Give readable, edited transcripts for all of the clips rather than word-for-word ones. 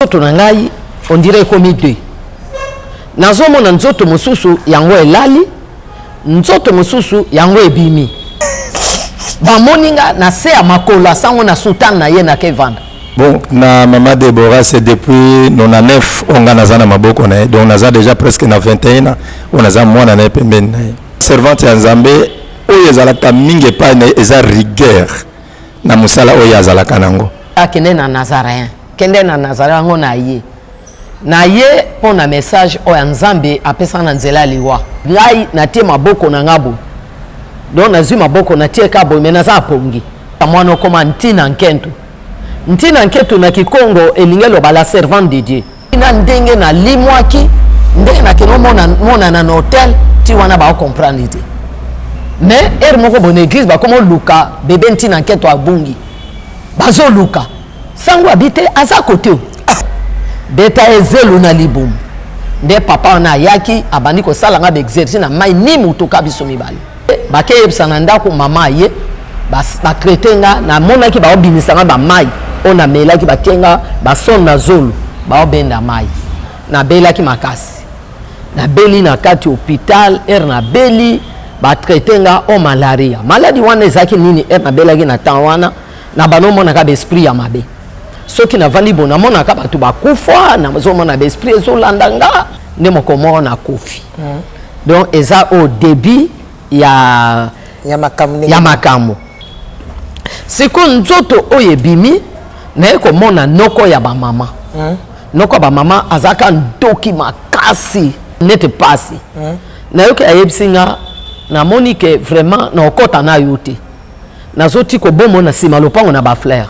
Nzoto na ngai on dirait ekomi deux. Nazomona nzoto mosusu yango elali, nzoto mosusu yango ebimi. Bamoni nga na se ya makolo asango na soutane na ye na kevanda. Bon, na maman Deborah, c'est depuis 99 oyo nga naza na maboko na ye, donc naza déjà presque na 21 ans oyo naza mwana na ye pembeni na ye. Servante ya Nzambe oyo ezalaka mingi epai na ye eza rigueur na mosala oyo azalaka nango. Akende na Nazaréen. Kende na Nazareth yango na ye na ye mpo na message oyo ya Nzambe apesaka na nzela ya liwa. Ngai natie maboko na nga boye, donc nazwi maboko natie ka boye, me naza apongi mwana okoma ntina nkentu. Ntina nkentu na kikongo elingi eloba la servante de Dieu. Na ndenge nalimwaki, ndenge nakende omonana na hotel ti wana bao comprendre te, mais heure moko boye na eglise bakoma oluka bebe ntina nkentu abungi, bazoluka Sango abi te aza kote oyo. Ah, beta ye zelo na libumu. Nde papa wana ayaki abandi kosala nga ba exercice na mai ni motuka biso mibale. Bake yebisa na ndako mama aye ba traite nga namonaki baobimisa nga ba mai oyo namelaki batie nga basonde na zolo baobenda mai. Nabelaki makasi. Nabeli na kati hopital heure nabeli ba traite nga o malaria. Maladi wana ezalaki nini heure nabelaki na temps wana? Na banda omonaka ba esprit ya mabe soki navandi boye namonaka bato bakufa, nazomona ba esprit ezolanda nga nde moko moko nakufi. Donc eza au début ya ya makambo. Sikoyo nzoto oyo ebimi naye komona noko ya bamama. Noko ya bamama azalaka ndoki makasi nete pasi. Nayoki ayebisi nga namoni ke vraiment naokɔta na yo te, nazotika obomo na nsima lopango na bafleur,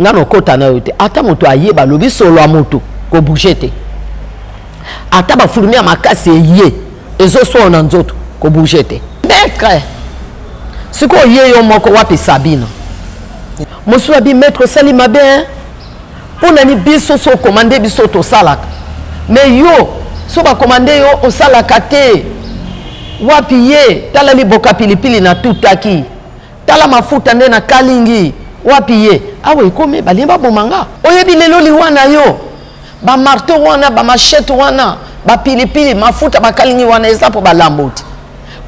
nga nokota na yo te. Ata moto ayeba alobi solo ya moto kobouge te, ata bafurmi ya makasi eye ezoswana na nzoto kobouge te. Maître sikoyo ye yo moko wapi Sabina mosusu abi maître osali mabe hein? Mpo nani biso so okomande biso tosalaka, me yo so bakomande yo osalaka te. Wapi ye tala liboka pilipili na tutaki, tala mafuta nde na kalingi, wapi ye awa ekomi balingi baboma nga. Oyebi lelo liwa na yo, bamarteau wana, bamachete wana, bapilipili, mafuta bakalingi wana eza mpo balambo te.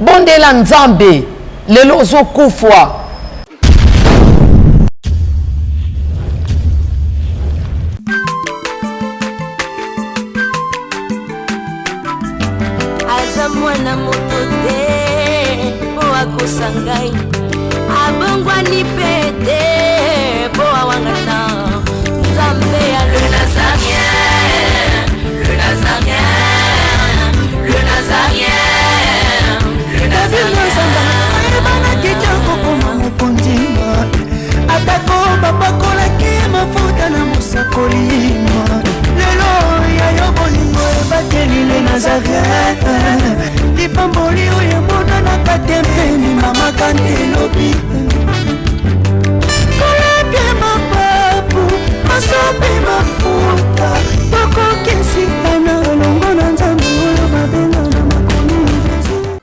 Bondela Nzambe lelo ozokufwa. Aza mwana moto te mpo akosa ngai, abongwani mpe te mpo awangana Nzambe ya le Nazarien, le Nazarien, le Nazarien, le Nazarien. Ayebanaki te kokoma mokonzi, atako bapakolaki mafuta na mosakoli. Lelo ya yo bolingo ebateli le Nazareth, lipamboli oyo emonanaka te mpeni mama kante elobi kolapie mapapu masopi mafuta tokokisikana elongo na Nzambe oyo babenga na makomi Jésus.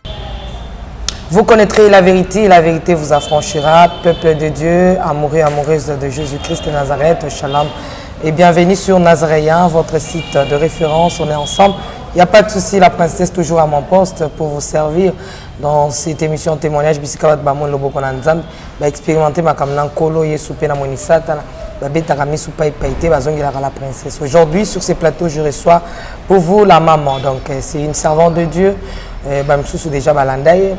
Vous connaîtrez la vérité et la vérité vous affranchira. Peuple de Dieu, amoureux, amoureuse de Jésus-Christ de Nazareth, shalom et bienvenue sur Nazaréen, votre site de référence. On est ensemble. Il n'y a pas de souci, la princesse toujours à mon poste pour vous servir dans cette émission témoignage. Bisika bato bamoni loboko na Nzambe, ba expérimenter makambo na Nkolo Yesu pe na moni Satana, babetaka misu pai pai te, bazongelaka la princesse. Aujourd'hui, sur ces plateaux, je reçois pour vous la maman. Donc, c'est une servante de Dieu. Bamisusu déjà balanda ye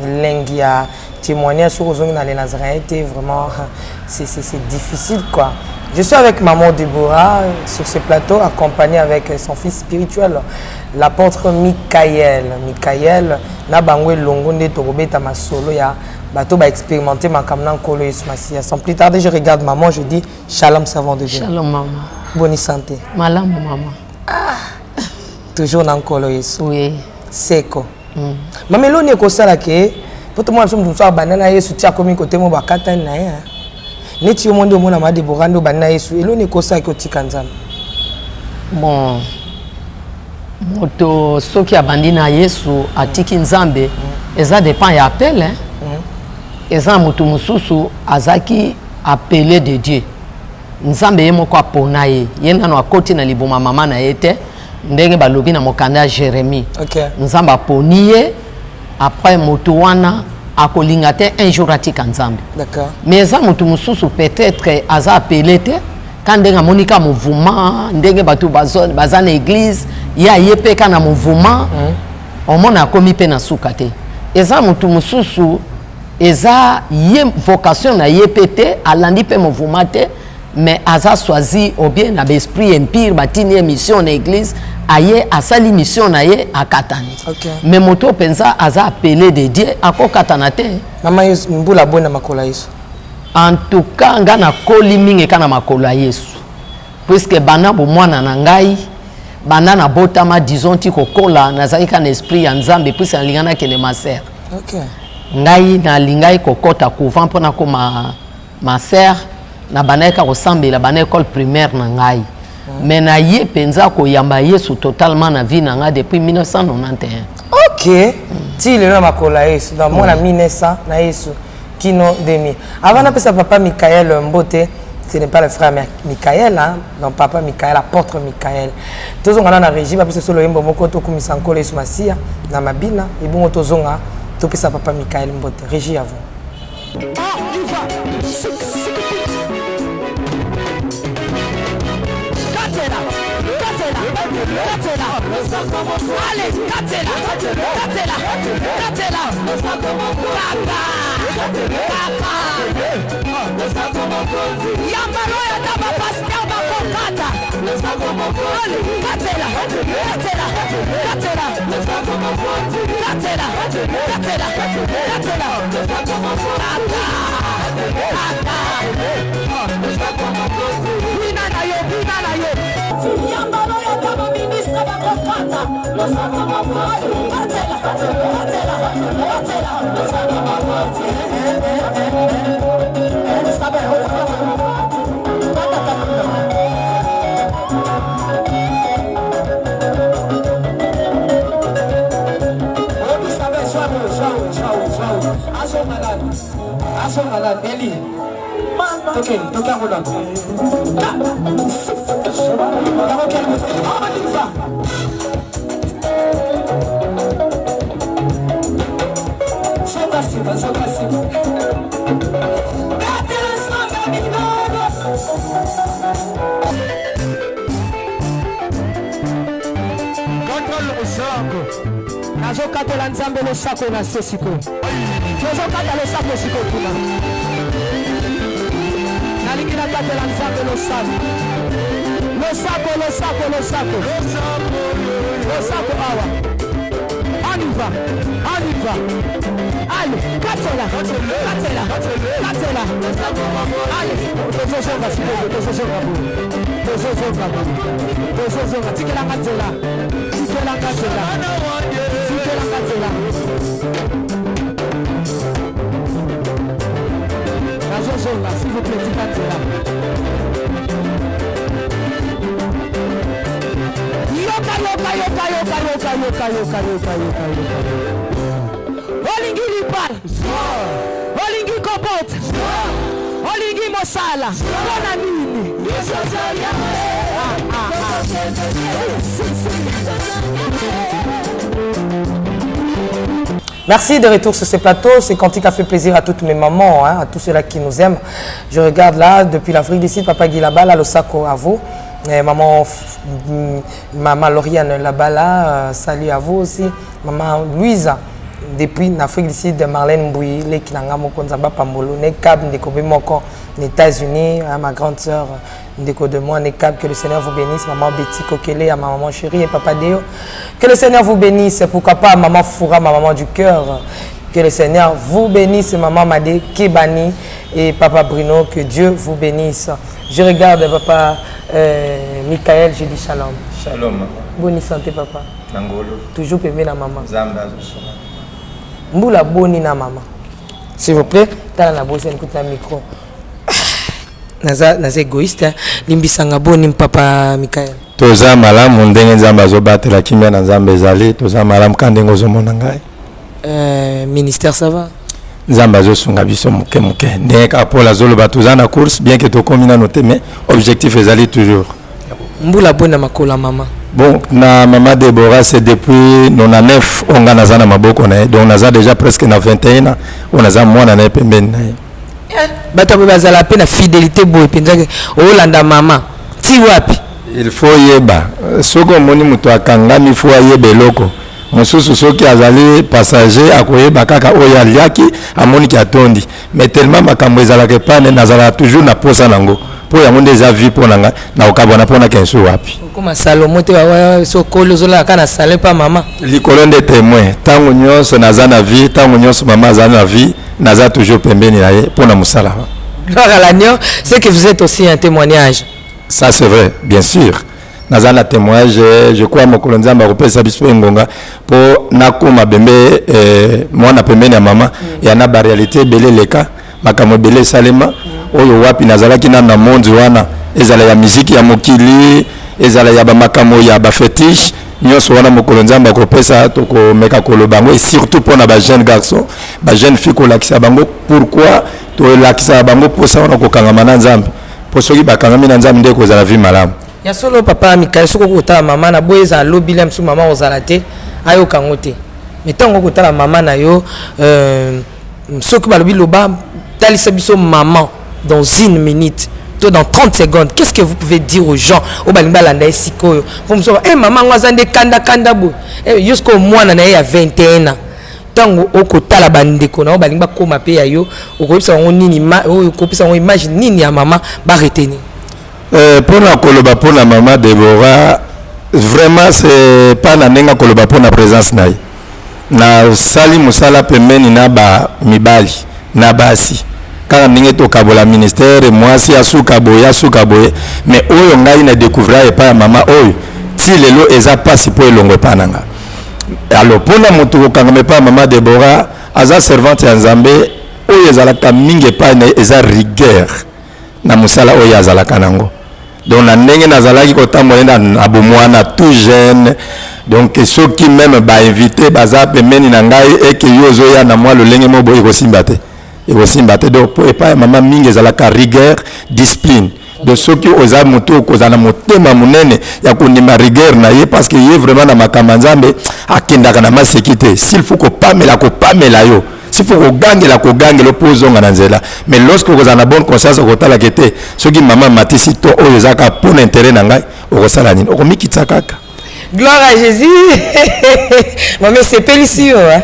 elengi ya témoignage. Soki ozongi na le Nazaréen te, vraiment c'est difficile quoi. Je suis avec maman Déborah sur ce plateau, accompagnée avec son fils spirituel, l'apôtre Michael. Michael na bango elongo nde tokobeta masolo ya bato baexpérimenté makambo na Nkolo Yesu Masiya. Sans plus tarder, je regarde maman, je dis shalom, servant de Dieu. Shalom mama. Bonne santé. Malamu mama. Toujours na Nkolo Yesu. Oui. Seko. Mama, eloni ekosala ke po tomona biso moto mosusu abanda na Yesu ti akomi kote mo bakatani na ye, neti yo mo nde omona ma Debora nde obandi na Yesu, eloni ekosala ke otika Nzambe? Bon, moto soki abandi na Yesu atiki Nzambe, eza dépend ya appel, hein? Eza na moto mosusu azalaki appelé de Dieu. Nzambe ye moko apona ye, ye nano akoti na libuma mama na ye te, ndenge balobi na mokanda ya Jeremie. Okay. Nzambe aponi ye, après moto wana akolinga te un jour atika Nzambe. D'accord. Mais eza moto mosusu peut-être aza appelé te, ka ndenge amoni ka mouvement, ndenge bato baza na église, ye aye mpe ka na mouvement, omona akomi mpe na suka te. Eza moto mosusu eza ye vocation na ye mpe te, alandi mpe mouvement te, mais aza choisi ou bien na baesprit impire batini ye mission na église, aye asali mission na ye akatani. Okay. Mais moto mpenza aza appelé de Dieu akokatana te. Mama Yesu, mbula boni na makolo ya Yesu? En tout cas nga nakoli mingi ka na makolo ya Yesu, puisque banda bomwana na ngai, banda nabotama, disons ti kokola, nazalaki ka na esprit ya Nzambe, puisque nalinga nakende ma sœur. Okay. Ngai nalingaki kokɔta couvent mpona koma ma sœur, nabandaki kaka kosambela banda école primaire na ngai. Mais naye mpenza koyamba Yesu totalement na vie na ngai depuis 1991. Ok, ti lelo na makolo ya Yesu. Donc mwana 1900 na Yesu kino 2000. Avant napesa papa Michael mbote, ce n'est pas le frère Michael, hein? Donc papa Michael, apôtre Michael, tozonga na régie, bapesa so loyembo moko, tokumisa Nkolo Yesu Masiya na mabina, ebongo tozonga topesa papa Michael mbote. Régie, à vous. On y va. Katela, katela, katela. Allez, katela, katela, katela. Kaka, kaka. Yambalo ya taba pasteur bakokata. Allez, katela, katela, katela. Katela, katela, katela. Kaka, kaka. Bina na yo, bina na yo. Yambalo ya taba ministre bakokata. Katela, katela, katela. Eli toke toke yango nano. Zonga nsima, zonga nsima. Betela Nzambe minano. Kata losako. Nazokatela Nzambe losako na se sikoyo. Tozokata losako sikoyo kuna. Nalingi nakatela Nzambe losako, losako, losako, losako, losako awa. On y va, on y va. Allez, katela, katela, katela. Allez, tozozonga sikoyo, tozozonga boye, tozozonga boye, tozozonga. Tikelanga nzela, tikelanga nzela, tikelanga nzela. Nazozonga, s'il vous plaît, tika nzela. Yoka, yoka, yoka, yoka, yoka, yoka, yoka, yoka, yoka, yoka. Olingi libala, olingi kobota, olingi mosala, mpona nini? Ah, ah, ah. Si, si, si. Merci de retour sur ce plateau. Ce cantique a fait plaisir à toutes mes mamans, hein, à tous ceux-là qui nous aiment. Je regarde là, depuis l'Afrique d'ici, Papa Guy Labala, losako à vous. Et maman, maman Lauriane Labala, salut à vous aussi. Maman Louise, depuis l'Afrique d'ici, de Marlène Mbouy, leki na nga moko, Nzambe apambola, Nekab, Ndeko Moko, les États-Unis, hein, ma grande sœur, Ndeko de moi, Nekab, que le Seigneur vous bénisse. Maman Betty Kokele, à ma maman chérie et Papa Deo. Que le Seigneur vous bénisse. Pourquoi pas maman Foura, ma maman du cœur. Que le Seigneur vous bénisse, maman Madé Kebani et papa Bruno. Que Dieu vous bénisse. Je regarde papa Michael, je dis shalom. Shalom, mama. Bonne santé, papa. Na ngolu. Toujours pembe na maman. Nzambe azosunga. Mbula boni na maman. S'il vous plaît, tala na bosi écoute na micro. Naza naza égoïste, hein. Limbisanga. Boni papa Michael? Toza malamu ndenge Nzambe azobatela, kimia na Nzambe ezali, toza malamu ka ndenge ozomona ngai. Ministère, ça va? Nzambe azosunga biso moke moke, ndenge kaka Paul azoloba, toza na course, bien que tokomi nano te, mais objectif ezali toujours. Mbula boni na makolo ya mama? Bon, na mama Deborah, c'est depuis 99 oyo ngai naza na maboko na ye, donc naza déjà presque na 21 ans oyo naza mwana na ye pembeni na ye. Bato boye bazala mpe na fidélité boye mpenza, olanda mama ti wapi? Il faut yeba, soki omoni moto akangami, faut ayeba eloko mosusu. Soki azali passager, akoyeba kaka oyo aliaki, amoniki atondi. Mais tellement makambo ezalaka epane, nazalaka toujours na posa nango, mpo yango nde eza vie mpo na ngai. Nakokabwana mpo na kensu wapi? Okoma Salomo te, sokoli ozolala kaka na salon mpa mama. Likolo nde témoin. Ntango nyonso naza na vie, ntango nyonso mama aza na vie, naza toujours pembeni na ye mpo na mosala. Gloire à l'agneau. C'est que vous êtes aussi un témoignage. Ça, c'est vrai, bien sûr, naza na témoignage. Je crois mokolo Nzambe akopesa biso engonga mpo nakóma bembe mwana pembeni ya mama, ya na baréalité ebele eleka, makambo ebele esalema. Oyo wapi nazalaki nanu na monde wana, ezala ya miziki ya mokili, ezala ya bamakambo ya bafétiche nyonso wana, mokolo Nzambe akopesa, tokomeka koloba yango, et surtout mpona bajeune garçon, bajeune fille, kolakisa bango pourquoi tolakisaka bango mposa wana kokangama na Nzambe, mpo soki bakangami na Nzambe nde kozala vie malamu. Ya solo, papa Mikael, soki okotala mama na boye, ezala lobili ya mosusu, mama ozala te, ayoka yango te. Mais ntango okotala mama na yo, soki balobi loba, talisa biso maman dans une minute to dans 30 secondes, qu'est-ce que vous pouvez dire aux gens oyo balingi balanda ye sikoyo? Mpo mosusu, e mama yango aza nde kandakanda boye. Yo sikoyo mwana na ye ya 21 ans, ntango okotala bandeko na yo balingi bakóma mpe ya yo, okoyebisa bango nini? Okopesa bango image nini ya mama baretenir? Mpona koloba mpona mama Debora, vraiment c'est pas na ndenge koloba mpona présence na ye. Nasali mosala pembeni na bamibali na basi, kaka ndenge tokabola ministère, mwasi asuka boye, asuka boye, mais oyo ngai na découvrir epai ya mama oyo, ti lelo eza mpasi mpo elongo epai na nga. Alors mpona moto kokangama epai ya mama Debora, aza servante ya Nzambe. Oyo ezalaka mingi epai na ye eza rigueur na mosala oyo azalaka nango. Donc na ndenge nazalaki kotambola ye na bomwana, tout jeune, donc soki même bainvité baza pembeni na ngai, eke yo ozoya na mwa lolenge moko boye, ekosimba te, ekosimba te. Donc po epai ya mama mingi ezalaka rigueur, discipline. Donc soki oza moto okozala na motema monene ya kondima rigueur na ye, parce que ye vraiment na makambo ya Nzambe akendaka na maseki te. S'il faut kopamela, kopamela yo, s'il faut kogangela, kogangela mpo ozonga na nzela. Mais lorsque okozala na bonne conscience, okotalaka te soki mama matisi to oyo eza kaka mpo na intérêt na ngai, okosala nini? Okomikitisa kaka. Gloire à Jésus. Mama, esepelisi yo, hein?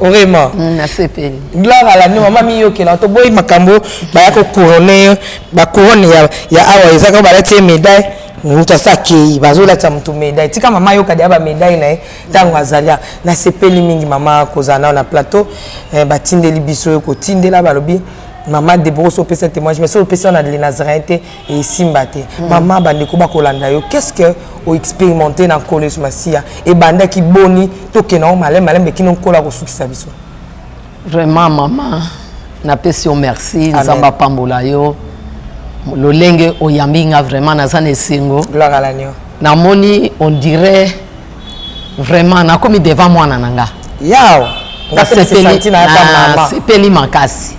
Vraiment. Nasepeli. Gloire à l'agneau. Mama miyokela, toboyi makambo baya kocouronner, bacouronne ya awa eza kaka balati ye médaille, moto asa akei, bazolatisa moto médaille. Tika mama ayoka deya bamédaille na ye ntango azali. Nasepeli mingi, mama, kozala nao na plateau. Batindeli biso oyo kotindela, balobi mama Debora so opesa témoignage, mais so opesa na le Nazaréen te, esimba te. Mama, bandeko bakolanda yo, qu'est ce que oexpérimenté na Nkolo Yesu Masiya? Ebandaki boni? Tokende yango malembe malembe kino Nkolo akosukisa biso. Vraiment, mama, napesi yo merci. Nzambe apambola yo lolenge oyambi nga. Vraiment naza na esengo. Gloire à l'agneau. Namoni on dirait vraiment nakomi devant mwana na nga. Yaw. Nasepeli makasi.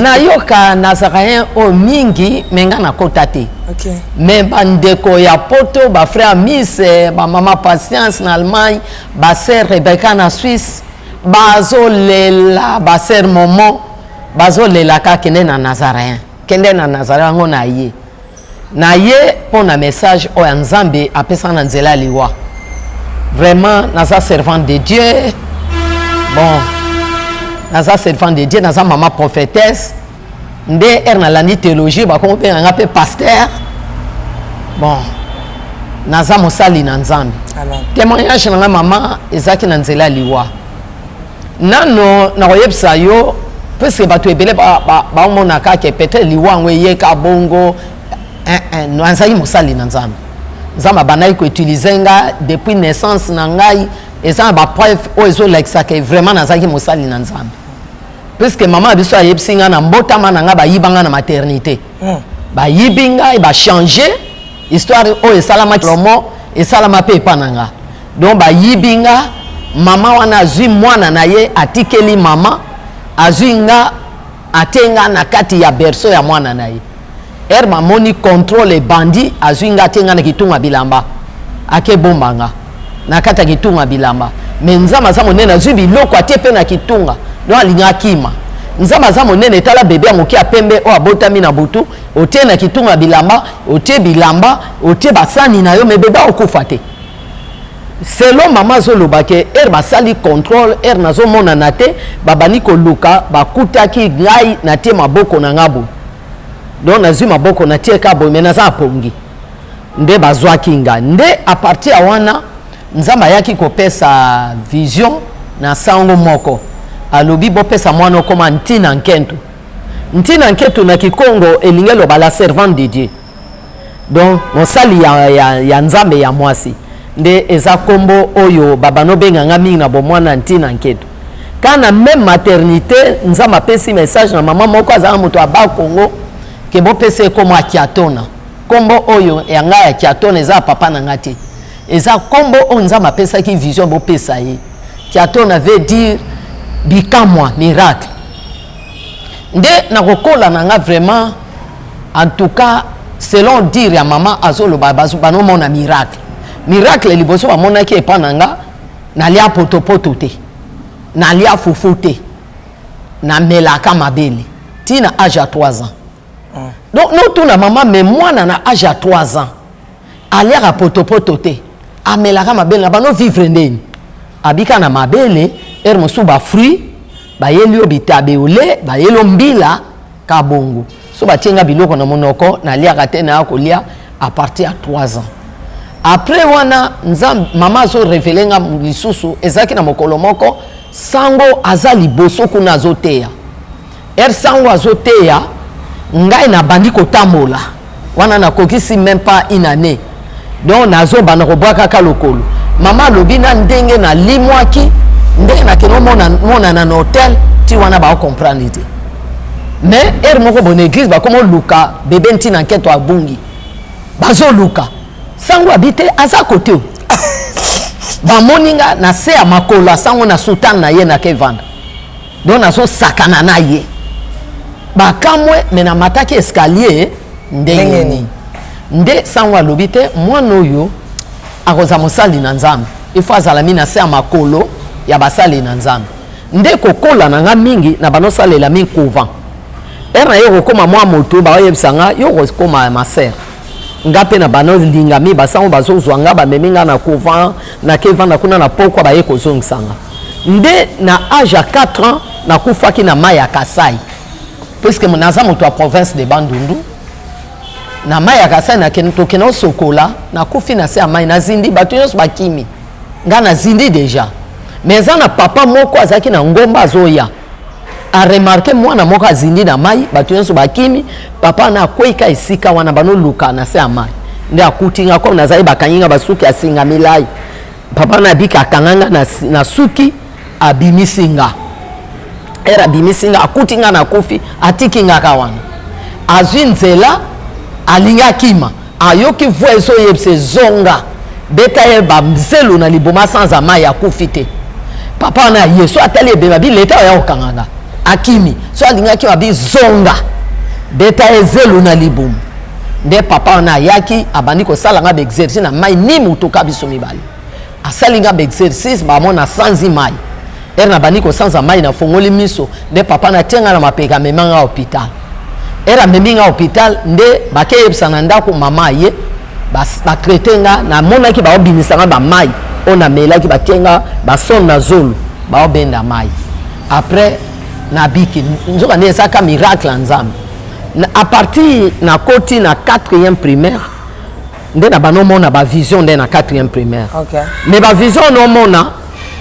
Nayoka Nazaréen oyo mingi, mais nga nakota te. Mais bandeko ya poto, bafrère Miss, bamama Patience na Allemagne, basœur Rebecca na Suisse, bazolela, basœur Momo bazolela, kende na Nazaréen, kende na Nazaréen. Yango na ye, na ye mpo na message oyo ya Nzambe apesaka na nzela ya liwa. Vraiment naza servante de Dieu. Bon, naza servante de Dieu, naza mama prophétesse. Nde ere nalandi théologie, bakomi kobenga nga mpe pasteur. Bon, naza mosali na Nzambe. Témoignage na nga, mama, ezalaki na nzela ya liwa. Nano nakoyebisa yo, puisque bato ebele baomona kaka peut-être liwa yango eyeka bongo. Nazalaki mosali na Nzambe. Nzambe abandaki koutiliser nga depuis naissance na ngai. Eza na bapreuve oyo ezolakisaka vraiment nazalaki mosali na Nzambe, puisque mama na biso ayebisi ngai, na mbotama na ngai bayiba ngai na maternité. Bayibi ngai, bachange histoire oyo esalamaki lomo, esalama mpe epa na nga. Donc bayibi nga, mama wana azwi mwana na ye, atikeli mama. Azwi nga, atie nga na kati ya berceau ya mwana na ye. Heure bamoni controle ebandi, azwi nga atie nga na kitunga bilamba, ake bomba nga na kati ya kitunga bilamba. Mais Nzambe aza monene, azwi biloko atie pe na kitunga, donc alingi akima. Nzambe aza monene, tala bebe ya moke ya pembe oyo abotami na butu, otie na kitunga bilamba, otie bilamba, otie basani na yo, mais bebe akokufa te. Selon mama azoloba ke heure basali controle, heure nazomonana te, babandi koluka, bakutaki ngai natie maboko na nga boye. Donc nazwi maboko natie ka boye, mais naza apongi. Nde bazwaki nga. Nde à partir ya wana Nzambe ayaki kopesa vision na sango moko. Alobi bopesa mwana okoma Ntina Nkentu. Ntina Nkentu na Kikongo elingi eloba la servante de Dieu. Donc mosali ya, ya, ya Nzambe ya mwasi. Nde eza kombo oyo babano benga nga mingi na bomwana Ntina Nkentu. Quand na même maternité Nzambe apesi message na mama moko azala moto ya ba Congo ke bopesa ye kombo ya Kiatona. Kombo oyo ya nga ya Kiatona eza ya papa na nga te. Eza kombo oyo Nzambe apesaki vision bopesa ye. Kiatona veut dire bikamwa, miracle. Nde nakokola na nga vraiment, en tout cas selon dire ya mama azoloba banomona miracle. Miracle liboso bamonaki epa na nga, nalia potopoto te, nalia fufu te, namelaka mabele ti na age ya 3 ans. Donc notuna mama, mais mwana na age ya 3 ans aliaka potopoto te, amelaka mabele, na bano vivre ndeni? Abika na mabele, heure mosusu ba fruits bayeli yo bitabe ole, bayeli yo mbila kabongo. So batie nga biloko na monoko, naliaka te, naya kolia à partir ya 3 ans. Après wana Nzambe mama azo révéler nga lisusu, ezalaki na mokolo moko sango aza liboso kuna azoteya. Heure sango azoteya, ngai nabandi kotambola wana, nakokisi même pas une année. Donc nazobanda kobwakaka lokolo. Mama alobi na ndenge nalimwaki, ndenge nakende monana na hotel ti wana bao comprendre te. Mais heure moko bona église bakoma oluka bebe Ntina Nketo abungi, bazoluka sango abi te aza kote o. Bamoni nga na se ya makolo ya sango na soutane na ye nakevanda. Donc nazosakana na ye, bakamwe, me namataki escalier ndenge nini? Nde sango alobi te mwana oyo akozala mosali na Nzambe, il faut azala mi na se ya makolo ya basali na Nzambe. Nde kokola na nga mingi na banosalela mingi couvent. Heure na ye kokoma mwa moto, baoyebisa nga yo kokoma ma sœur. Nga mpe na banolinga mi basango bazozwa nga, bamemi nga na couvent, nakevanda kuna na pokwa baye kozongisa nga. Nde na age ya 4 ans nakufaki na mai ya Kasai, puisque naza moto ya province de Bandundu. Na mai ya Kasai nakende tokende osokola, nakufi na se ya mai, nazindi, bato nyonso bakimi, nga nazindi deja. Mais eza na papa moko azalaki na ngomba azoya, aremarke mwana moko azindi na mai, bato nyonso bakimi, papa na akwei ka esika wana banoluka na se ya mai. Nde akuti nga comme nazali, bakangi nga basuki ya singa milai. Papa na abiki akanga nga na suki, abimisi nga. Ere abimisi nga, akuti nga nakufi, atiki nga ka wana. Azwi nzela, alingi akima, ayoki voix ezoyebisa ezonga, beta ye banzelu na liboma sanza mai, akufi te. Papa wana aye, so atali ebeba bi leta oya kokanga nga, akimi. So alingi akima, bi zonga, beta ye zelu na libumu. Nde papa wana ayaki, abandi kosala nga ba exercice na mai ni motuka biso mibale. Asali nga ba exercice, bamona sanzi mai. Ere nabandi kosanza mai, nafongoli miso, nde papa natie nga na mapeka, amema nga hôpital. Ere amemi nga hôpital, nde bakeyebisa na ndako mama aye, batraite nga, namonaki baobimisa nga ba mai oyo namelaki, batie nga basonde na zolo, baobenda mai. Après nabiki, nzoka nde ezalaka miracle ya Nzambe. À partir nakoti na 4e primaire, nde na banomona ba vision nde na 4e primaire. Mais ba vision nomona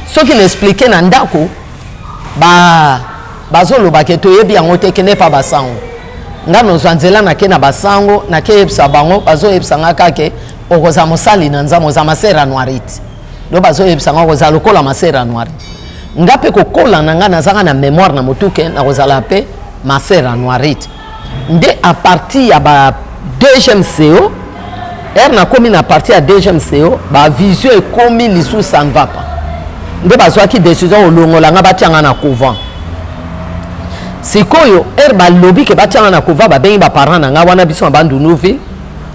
soki na expliquer na ndako, bazoloba ke toyebi yango te, kende pa basango. Nga nozwa nzela nake na basango, nakeyebisa bango, bazoyebisa nga kake okozala mosali na Nzambe, oza masera noirite. Donc bazoyebisa nga okozala lokola masera noirite. Nga mpe kokola na nga nazanga na mémoire na motuke nakozala mpe masera noirite. Nde à partir ya ba deuxième CO, heure nakomi na partir ya deuxième CO, ba vision ekomi lisusu, ça ne va pas. Nde bazwaki décision kolongola nga, batia nga na couvent. Sikoyo heure balobi ke batia nga na couvent, babengi ba parents na nga wana, biso na Bandundu ville,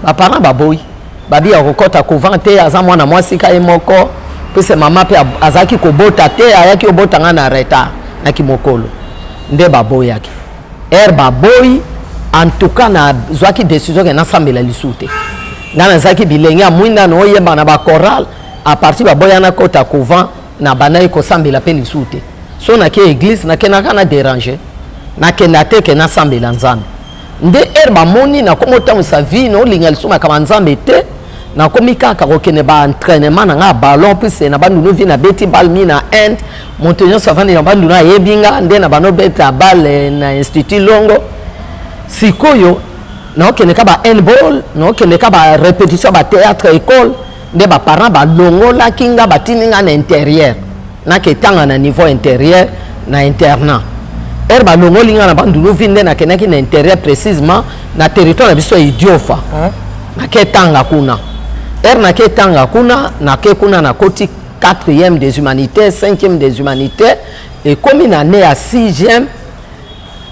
ba parents baboyi, babi ya kokɔta couvent te, aza mwana mwasi ka ye moko, pese mama mpe azalaki kobota te, ayaki obota nga na retard na kimokolo, nde baboyaki. Heure baboyi, en tout cas nazwaki décision ke nasambela lisusu te. Nga nazalaki bilenge ya mwinda na oyemba na bachoral. À partir baboya nakɔta couvent, nabandaki kosambela mpe lisusu te. So nake église, nakendaka na déranger, nakenda te ke nasambela Nzambe. Nde heure bamoni nakomi otambwisa vie, naolinga lisusu makambo ya Nzambe te, nakomi kaka kokende baentraînement na nga ya ballon, puisque na Bandundu vie nabeti balle mi na Inde, moto nyonso avandi na Bandundu ayebi nga, nde na bano beta balle na Institut Longo. Sikoyo naokende ka ba handball, naokende ka ba répétition ba théâtre école. Nde baparent balongolaki nga, batindi nga na intérieur, naketanga na niveau intérieur na internat. Heure balongoli nga na Bandundu ville, nde nakendaki na intérieur, précisement na territoire na biso ya Idiofa, naketanga kuna. Heure naketanga kuna, nake kuna, nakoti 4e des humanités, 5e des humanités, ekomi na année ya 6e,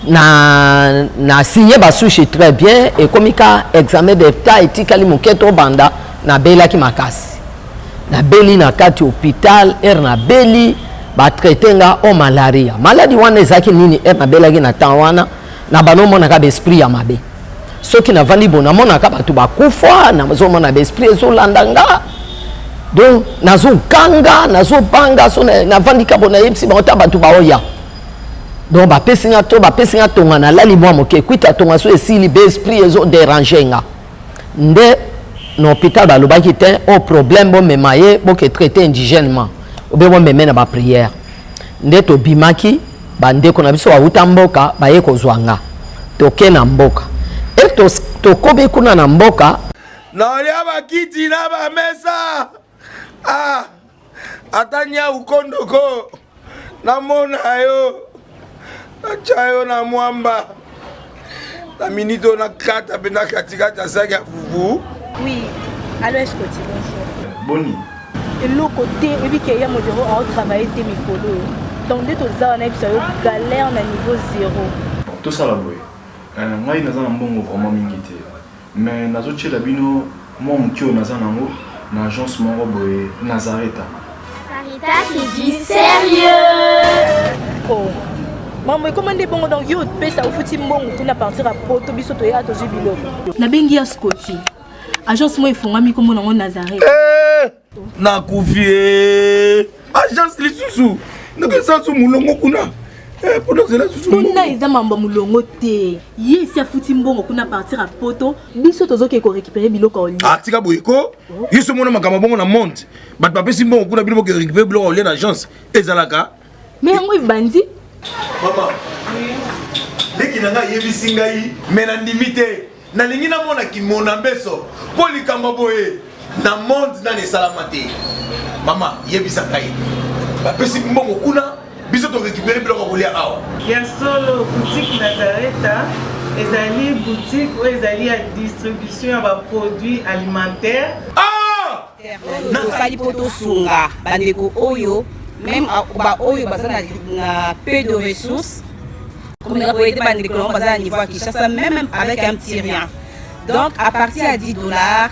na signé basushi très bien. Ekomi ka examen d'état etikali moke tobanda, nabelaki makasi, nabeli na kati hôpital. Heure nabeli, batraite nga o malaria. Maladi wana ezalaki nini? Heure nabelaki na temps wana, na bano omonaka baesprit ya mabe. Soki navandi bo, namonaka bato bakufa, nazomona baesprit ezolanda nga, donc nazokanga, nazobanga. So navandi ka bo, nayebisi bango ta bato baoya, donc bapesi nga to bapesi nga tonga, nalali mwa moke, kwita tonga so esili, baesprit ezodéranger nga. Nde na hôpital balobaki te o problème, bomema ye, boke traité indigènement obe bomeme na baprière. Nde tobimaki, bandeko na biso bawuta mboka baye kozwa nga, toke na mboka e tokomi kuna na mboka. Naolia bakiti na bamesa, ah, ata nyau kondoko namona yo, natya yo na mwamba na minute oyo, nakata mpe na katikati ya saki ya fufu. Oui, allo Escoti, bonjour. Boni? Eloko te, oyebi ke ya modero aotravaille te mikolo oyo. Donc nde toza wana, yebisa yo, galère na niveau zéro. Bon, tosala boye. Ngai naza na mbongo vraiment mingi te, mais nazotiela bino mwa moke oyo naza nango na agence moko boye, Nazareta. Sarita, c'est du sérieux. Oh. Mambo ekoma nde bongo, donc yo opesa, ofuti mbongo kuna partir ya poto, biso toya tozwi biloko. Nabengi ya Scoti, agence moko efungwami, nkombo nango Nazareth. Eh, nakufi e agence lisusu, ndenge su molongo kuna. Eh, mpona ozela susu. Kuna eza mambo ya molongo te, ye esi afuti mbongo kuna partir ya poto, biso tozoke korécupérer biloko ya olia. Ah, tika boye ko, yo so mona makambo bongo na monde, bato bapesi mbongo kuna, bino boke récupérer biloko olia na agence, ezalaka? Mais yango ebandi. Mama leki na ngai ayebisi ngai, me nandimi te, nalingi namona kimona mbeso, mpo likambo boye na monde nani esalama te. Mama, yebisa ngai, bapesi mbongo kuna, biso torécupérer biloko ya kolia awa? Ya solo, boutique Nazareta ezali boutique oyo ezali ya distribution ya baproduit alimentaire. Ah! Tosali mpo tosunga bandeko oyo, même baoyo baza na peu de ressources, komeka koaider bandeko nango baza na niveau ya Kinshasa, même avec un petit rien. Donc à partir ya 10 $,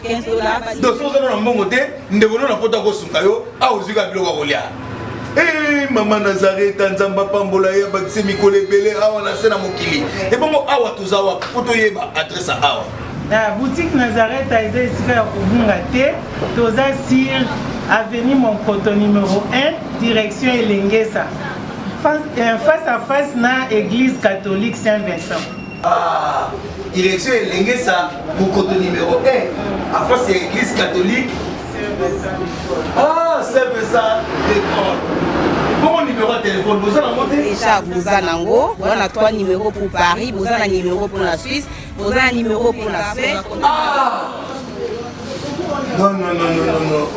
15 $. Donc soki oza na mbongo te, ndeko no na poto akosunga yo awa, ozwi kaka biloko ya kolia. Eh, mama Nazareta, Nzambe apambola ye, abakisi mikolo ebele awa na se na mokili. Ebongo awa toza wapi, mpo toyeba adresse ya awa? Na boutique Nazareth eza esika ya kobunga te, toza sur avenue Monkoto numéro 1, direction Elengesa, face à face na église catholique Saint-Vincent. Ah, direction Elengesa, Mokoto numéro 1, à face ya église catholique. Ah, Saint-Vincent de Paul. Bongo numéro ya téléphone boza nango te? Déjà boza nango, boza na trois numéros pour Paris, boza na numéro pour la Suisse, boza na numéro pour la Suède. Ah! Non, non, non, non, non, non.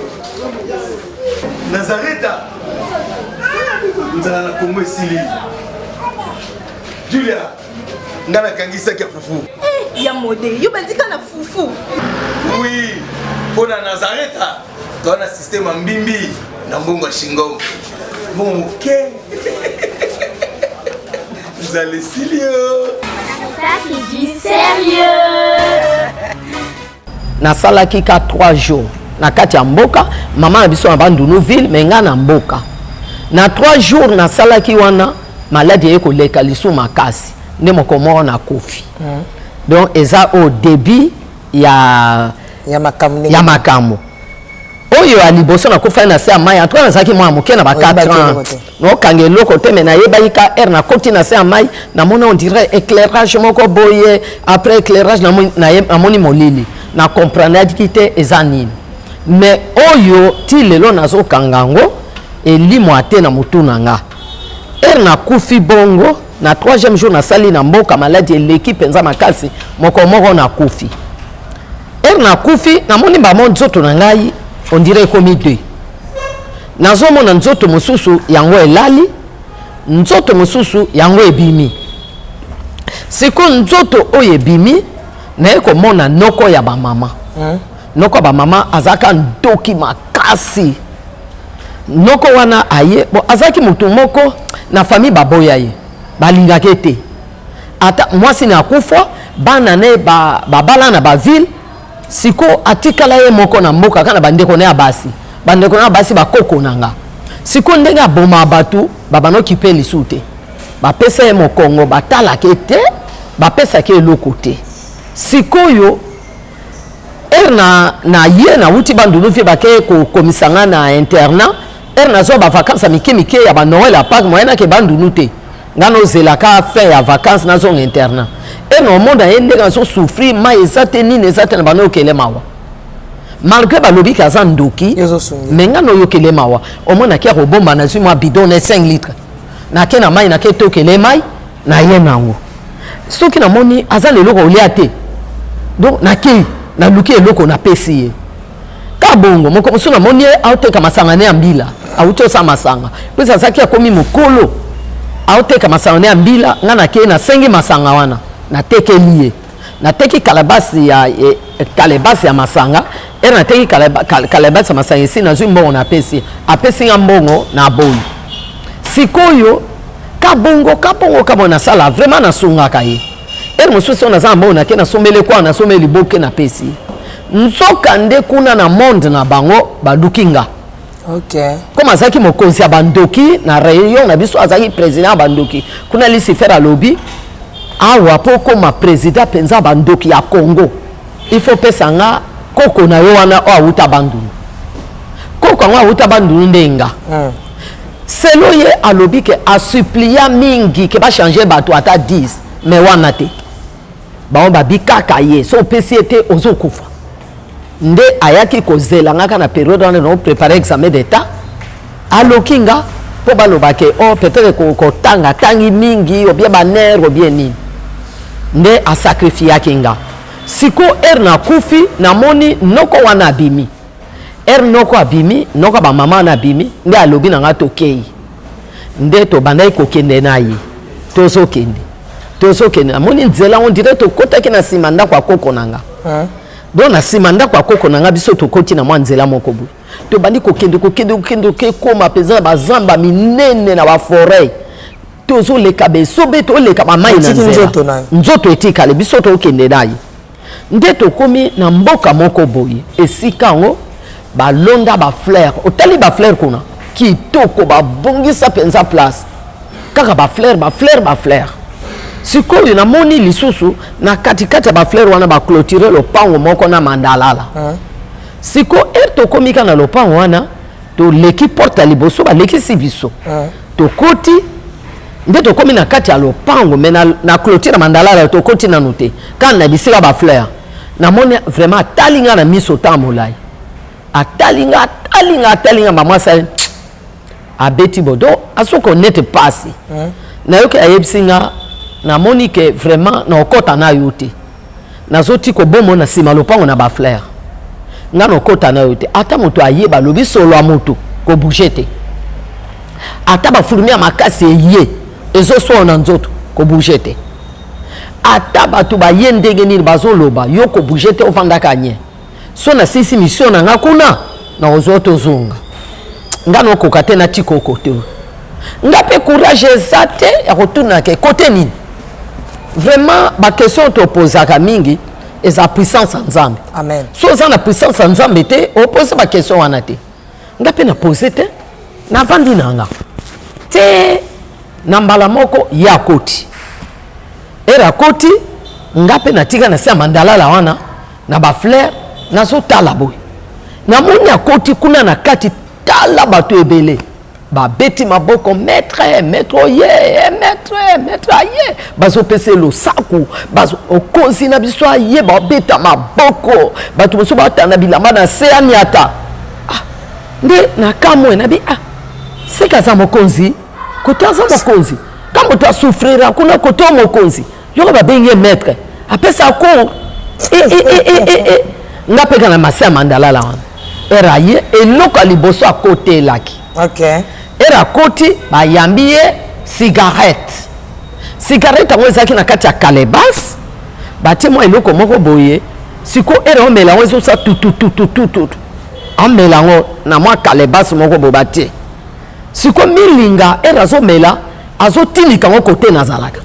Nazareta, nzala na Kongo esili. Julia, nga nakangisaki ya fufu. Ya mode, yo bandika na fufu. Oui, mpo na Nazareta toza na système ya mbimbi na mbongo ya shingom, mbongo moke. Nzala esili yo. Ça c'est du sérieux. Nasalaki ka 3 jours na kati ya mboka, mama na biso na Bandundu ville, mais nga na mboka. Na 3 jours nasalaki wana, maladi eye koleka lisu makasi, nde moko moko nakufi. Donc eza au début ya ya makambo ya makambo oyo ya liboso nakufaki na se ya mai. En tout cas nazalaki mwana moke na ba 4 ans, naokanga eloko te, mais nayebaki ka heure nakoti na se ya mai, namoni on dirait éclairage moko boye. Après éclairage, namoni molili, na comprendaki te eza nini. Mais oyo ti lelo nazokanga yango, elimwa te na motu na nga. Heure nakufi bongo, na troisième jour nasali na mboka, maladi eleki mpenza makasi, moko moko nakufi. Heure nakufi, namoni bamo nzoto na ngai on dirait ekomi deux. Nazomona nzoto mosusu yango elali, nzoto mosusu yango ebimi. Sikoyo nzoto oyo ebimi, naye komona noko ya bamama. Noko ya bamama azalaka ndoki makasi. Noko wana aye bon, azalaki motu moko na famille baboya ye, balingaka ye te. Ata mwasi na akufa, bana ne babala na baville. Siko atikala ye moko na mboka kaka na bandeko na ya basi, bandeko na ya basi bakoko na nga. Siko ndenge aboma bato, babanoki mpe lisusu te, bapesa ye mokongo, batalaka ye te, bapesaki eloko te. Sikoyo heure na ye nauti Bandundu vie, bake kokomisa nga na internat. Heure nazwa bavacance ya mike mike ya banoël, ya Pâques, moyen nake Bandundu te, nga nozelaka fin ya vacance, nazonga internat. E na omona ye ndenge azosouffrir, mai eza te, nini eza te, na bano okele mawa, malgré balobi ke aza ndoki, mais nga noyokele mawa. Omonaki akobomba, nazwi mwa bidon na 5 litre, nake na mai, nake tokele mai na ye nango. Soki namoni aza na eloko kolia te, donc nakei naluki eloko, napesi ye ka bongo. Moko mosusu namoni ye aoteka masanga ne ya mbila, awuti osala masanga mpesi azalaki akomi mokolo, aoteka masanga ne ya mbila. Nga nakei, nasengi masanga wana, natekeli ye, nateki kalabasi ya kalebasi ya masanga. Heure nateki kalebasi ya masanga esi nazwi mbongo, napesi, apesi nga mbongo na boyi. Sikoyo kabongo kabongo kabongo nasala vraiment, nasungaka ye. Heure mosusu oyo naza na mbongo, nake nasombeli kwa, nasombeli liboke, napesi. Nzoka nde kuna na monde na bango baluki nga. Comme azalaki mokonzi ya bandoki na rayon na biso, azalaki président ya bandoki kuna, Lucifer alobi awa mpo okóma président mpenza ya bandoki ya Congo, il faut pesa nga koko na yo wana oyo awuta Bandundu. Koko yango awuta Bandundu nde nga. Selo ye alobi ke asupplia mingi ke bachange bato ata 10, mais wana te, bango babi kaka ye, so opesi ye te ozokufa. Nde ayaki kozela nga kaka na période wana no préparer examen d'état. Aloki nga mpo baloba ke oh, peut-être kotanga atangi mingi, obie banerfs, obie nini, nde asacrifiaki nga. Siko heure nakufi, namoni noko wana abimi. Heure noko abimi, noko bamama wana abimi, nde alobi na nga tokei. Nde tobandaki kokende na ye, tozokende, tozokende, namoni nzela on dirait tokotaki na nsima ndako ya koko na nga. Donc na nsima ndako ya koko na nga, biso tokoti na mwa nzela moko boye, tobandi kokende, kokende, kokende, okekoma mpenza na bazamba minene, na baforêt. Tozoleka besobe, toleka bamai na nzela, nzoto etikale, biso tokende na ye. Nde tokomi na mboka moko boye, esika yango balonda bafleur. Otali bafleur kuna kitoko, babongisa mpenza place, kaka bafleur, bafleur, bafleur. Sikoyo namoni lisusu na katikati ya bafleur wana baclôture lopango moko na mandalala. Sikoyo heure tokomi kaka na lopango wana, toleki porte ya liboso, balekisi biso, tokoti. Nde tokomi na kati ya lopango, mais na clôture ya mandalala tokoti nanu te, kaka na bisika bafleur. Namoni vraiment atali nga na miso ntango molai, atali nga, atali nga, atali nga, bamwasi abeti bodo, azoki nete pasi. Nayoki ayebisi nga: "Namoni ke vraiment naokɔta na yo te, nazoti kobomo na nsima lopango na bafleur, nga naokɔta na yo te. Ata moto ayeba alobi solo ya moto, kobouge te. Ata bafourmi ya makasi eye ezoswana na nzoto, kobouge te. Ata bato baye ndenge nini bazoloba yo, kobouge te, ofandaka nye. So nasilisi mission na nga kuna, nakozwa tozonga. Nga naokoka te, natika oko te." Nga mpe courage eza te ya kotunaka ekote nini. Vraiment baquestion topozaka mingi eza puissance ya Nzambe. Amen. So oza na puissance ya Nzambe te, opose baquestion wana te. Nga mpe na pose te, navandi na nga te. Na mbala moko ye akoti, ere akoti, nga mpe natika na se ya mandalala wana na bafleur, nazotala boye, namoni akoti kuna na kati, tala bato ebele babeti maboko, maître, maître oye, eh, maître, maître aye, bazopesa ye losako, okonzi na biso aye, babeta maboko, bato mosusu batanda bilamba na se ya miata. Ah, nde nakamwe nabi, ah, seke aza mokonzi, kote aza mokonzi, ka moto asouffrira kuna kote o mokonzi yoko babengi ye maître, apesa cours. E, e, e, e, e, e. Nga mpe kaka na mase ya mandalala wana, ere aye, eloko ya liboso akotelaki. Ere akoti, bayambi ye cigarette. Cigarette yango ezalaki na kati ya calebasse, batie mwa eloko moko boye. Sikoyo ere omela yango, ezosala tutututututu, amela yango na mwa calebasse moko boye batie. Sikoyo milinga, ere azomela, azotindika yango kote nazalaka,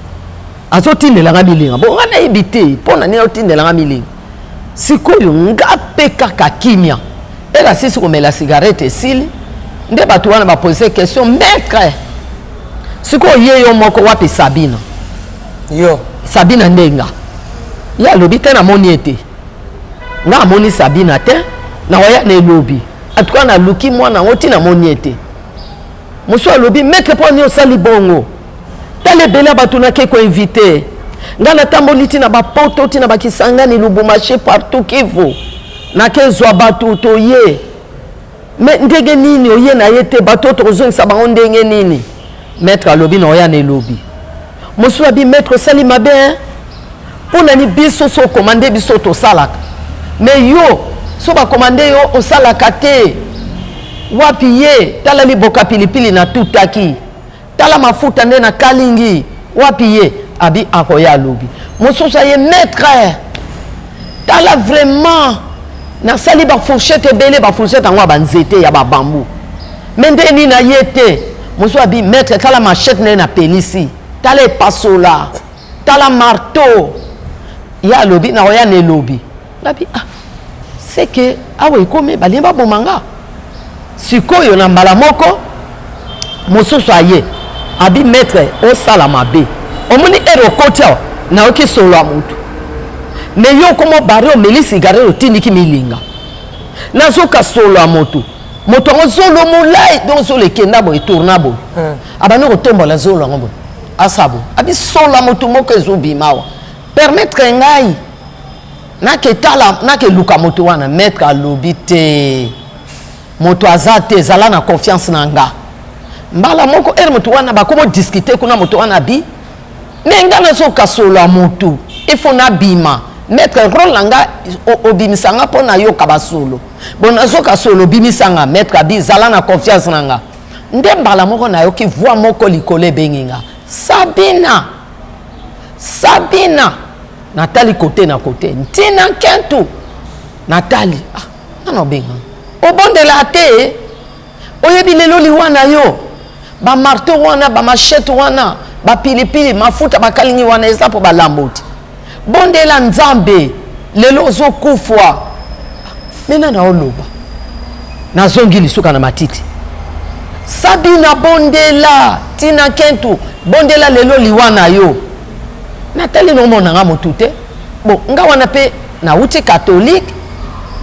azotindelanga milinga. Bo nga nayebi te mpo na nini azotindelanga milinga. Sikoyo nga mpe kaka kimia. Ere asisi komela cigarette, esili, nde bato wana bapose question, maître, sikoyo ye yo moko wapi Sabina? Yo Sabina nde nga. Ye alobi te, namoni ye te. Nga amoni Sabina te, nakoya na elobi. En tout cas naluki mwana yango ti namoni ye te. Mosusu alobi, maître, mpo ani osali bongo? Tala ebele ya bato nake koinvite. Nga natamboli ti na bapoto, ti na bakisangani, Lubumbashi, partout Kivu, nakezwa bato toye. Me ndenge nini oye na ye te? Bato oyo tokozongisa bango ndenge nini? Maître alobi na oya na elobi. Mosusu abi, maître, osali mabe hein? Mpo nani biso so okomande biso tosalaka, me yo so bakomande yo osalaka te? Wapi ye? Tala liboka pilipili natutaki, tala mafuta nde nakalingi, wapi ye? Abi akoya alobi. Mosusu aye, maître, tala vraiment nasali bafourchette ebele, bafourchette yango ya banzete ya babambu, me nde nini aye te? Mosusu abi, maître, tala machette nde napelisi, tala epasola, tala marteau. Ye alobi nakoya na elobi. Ngabi, ah, seke awa ekomi balingi baboma nga. Sikoyo na mbala moko mosusu aye, abi, maître, osala mabe, omoni ere okoti awa, nayoki solo ya motu, me yo okoma obare, omeli cigarette, otindiki milinga, nazoka solo ya motu. Moto yango zolo molai, donc zolo ekenda boye, etourna boye, abandi kotombola zolo yango boye, asabo abi, solo ya motu moko ezobima awa, permettre ngai naketala, nakeluka moto wana. Maître alobi te, moto aza te, ezala na confiance na nga. Mbala moko ere moto wana bakomo discute kuna, moto wana abi, me nga nazoka solo ya motu, ifo nabima. Maître, role na nga obimisa nga mpo nayoka basolo, bon nazoka solo, obimisa nga. Maître abi, zala na confiance na nga. Nde mbala moko nayoki voix moko likolo ebengi nga, Sabina, Sabina. Natali kote na kote, ntina nkentu, natali, ah, nana obenga, obondela te, oyebi lelo liwa na yo, bamarteau wana, bamachete wana, bapilipili, mafuta bakalingi wana eza mpo balambo te, bondela Nzambe, lelo ozokufwa. Me nana oloba, nazongi lisuka na matiti, Sabina, bondela, tina nkentu, bondela lelo liwa na yo. Natali nomona nga motu te, bon nga wana mpe nauti catholique,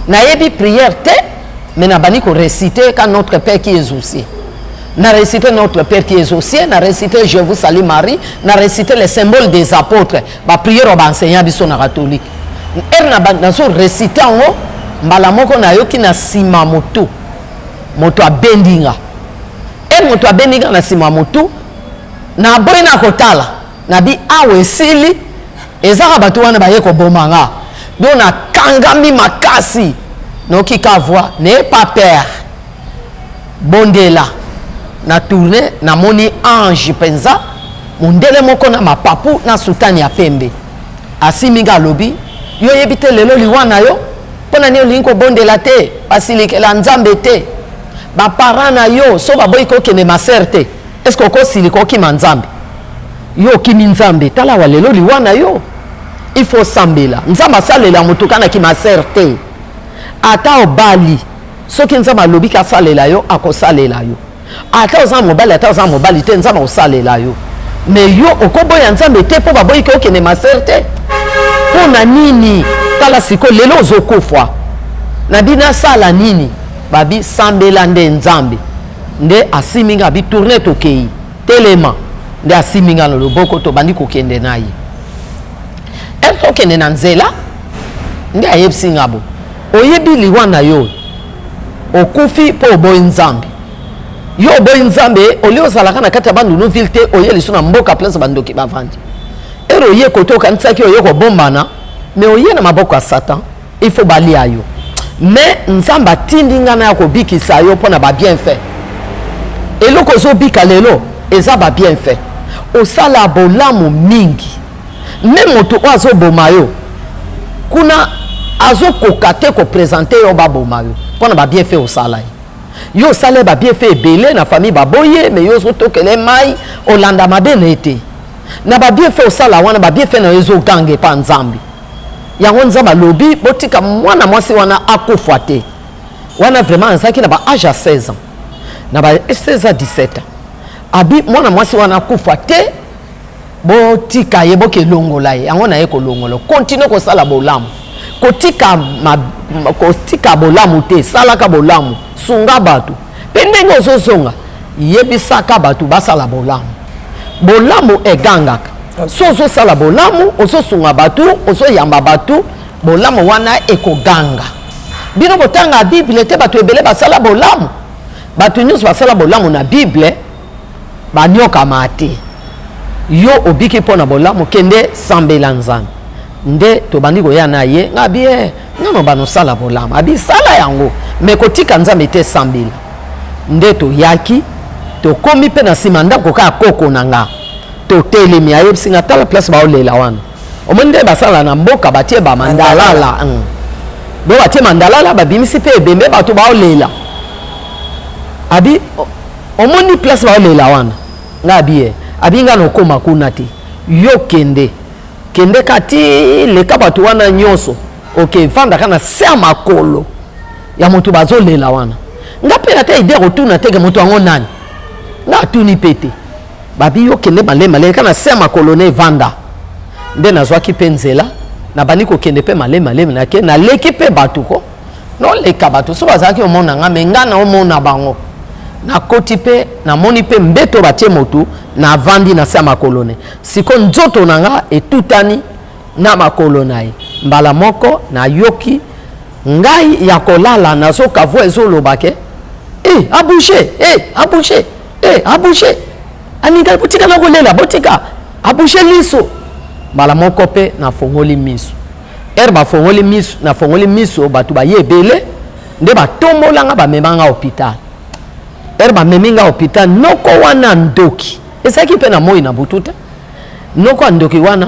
nayebi prière te, mais nabandi korecite ka Notre Père qui est aux cieux. Na récité Notre Père qui est aux cieux, na récité Je vous salue Marie, na récité les symboles des apôtres, baprière oyo baenseignant biso na catholique. Ere nazo récite yango, mbala moko nayoki na nsima motu moto abendi nga. Ere moto abendi nga na nsima motu, naboyi na kotala, nabi awa esili, ezaka bato wana baye koboma nga. Donc nakangami makasi, noki ka voix, n'ayez pas peur, bondela. Na tourne, namoni ange mpenza, mondele moko na mapapu na sutani ya pembe, asimbi nga, alobi, yo oyebi te lelo liwa na yo? Mpo na nini olingi kobondela te? Basilikela Nzambe te, baparent na yo so baboyi kokende maser te. Est ce que okosilika okima Nzambe? Yo okimi Nzambe, tala wa lelo liwa na yo. Il faut osambela. Nzambe asalela moto kaka na kimasere te. Ata obali, soki Nzambe alobi ke asalela yo, akosalela yo. Ata oza mobali, ata oza mobali te, Nzambe akosalela yo. Mais yo okoboya Nzambe te mpo baboyi ke okende masere te. Mpo na nini? Tala sikoyo lelo ozokufa. Nabi nasala nini? Babi sambela nde Nzambe. Nde asimbi nga abi tourne tokeyi. Telema. Nde asimbi nga na loboko tobandi kokende na ye. Ere tokende na nzela nde ayebisi nga bo oyebi liwa na yo okufi mpo oboyi Nzambe. Yo oboyi Nzambe olie ozalaka na kati ya Bandundu ville te oye lisu na mboka place bandoki bavandi. Ere oye kote okanisaki oye kobombana mais oye na maboko ya Satan. Il faut balia yo mais nzambe atindi nga naya kobikisa yo mpo na ba bienfait. Eloko ozobika lelo eza ba bienfait. Osala bolamu mingi me moto oyo azoboma yo kuna azokoka te kopresente yo baboma yo mpo na ba bienfait osala ye. Yo osala ye ba bienfait ebele na famille baboye me yo ozotokela ye mai olanda mabe na ye te. Na ba bienfait osala wana ba bienfait na yo ezoganga epa Nzambe. Yango Nzambe alobi botika mwana mwasi wana akufa te. Wana vraiment azalaki na ba age ya 16 ans. Na ba 16 à 17 ans. Abi mwana mwasi wana akufa te botika ye boke longola ye. Yango na ye kolongola. Continue kosala bolamu. Kotika ma, kotika bolamu te, salaka bolamu, sunga bato. Pe ndenge ozozonga, yebisaka bato basala bolamu. Bolamu egangaka. So ozosala bolamu, ozosunga bato, ozoyamba bato, bolamu wana ekoganga. Bino botanga Bible te, bato ebele basala bolamu. Bato nyonso basala bolamu na Bible banyokama te. Yo obiki mpo na bolamu, kende sambela Nzambe. Nde tobandi koya na ye, nga bi eh, nga no bano sala bolamu. Abi sala yango, mais kotika Nzambe te, sambela. Nde toyaki, tokomi pe na sima ndako kaka koko na nga. Totelemi, ayebisi nga tala place baolela wana. Omoni nde basala na mboka batie ba mandalala. Donc batie mandalala, babimisi pe ebembe bato baolela. Abi omoni place baolela wana. Nga abi eh, abi nga nokoma kuna te. Yo kende. Kende ka ti leka bato wana nyonso. Ok, vandaka na se ya makolo ya moto bazolela wana. Nga pe ata idée kotuna te ke moto yango nani. Nga atuni pe te. Babi yo kende malema malema kana se ya makolo ne vanda. Nde nazwaki pe nzela, nabandi kokende pe malema malema nake naleki pe bato ko. Noleka bato so bazalaki omona nga me nga naomona bango. Nakoti pe namoni pe mbeto batie motu navandi na se ya makolo ne. Siko nzoto na nga etutani na makolo na ye. Mbala moko nayoki ngai ya kolala nazoka voix ezoloba ke eh a bouger, eh a bouger, eh a bouger. Aninga botika na kolela, botika a bouger liso. Mbala moko pe nafongoli miso. Heure bafongoli miso, nafongoli miso bato baye ebele nde batombola nga bamema nga hôpital. Heure bamemi nga hôpital noko wana ndoki. Ezalaki pe na moi na butu te. Noko ya ndoki wana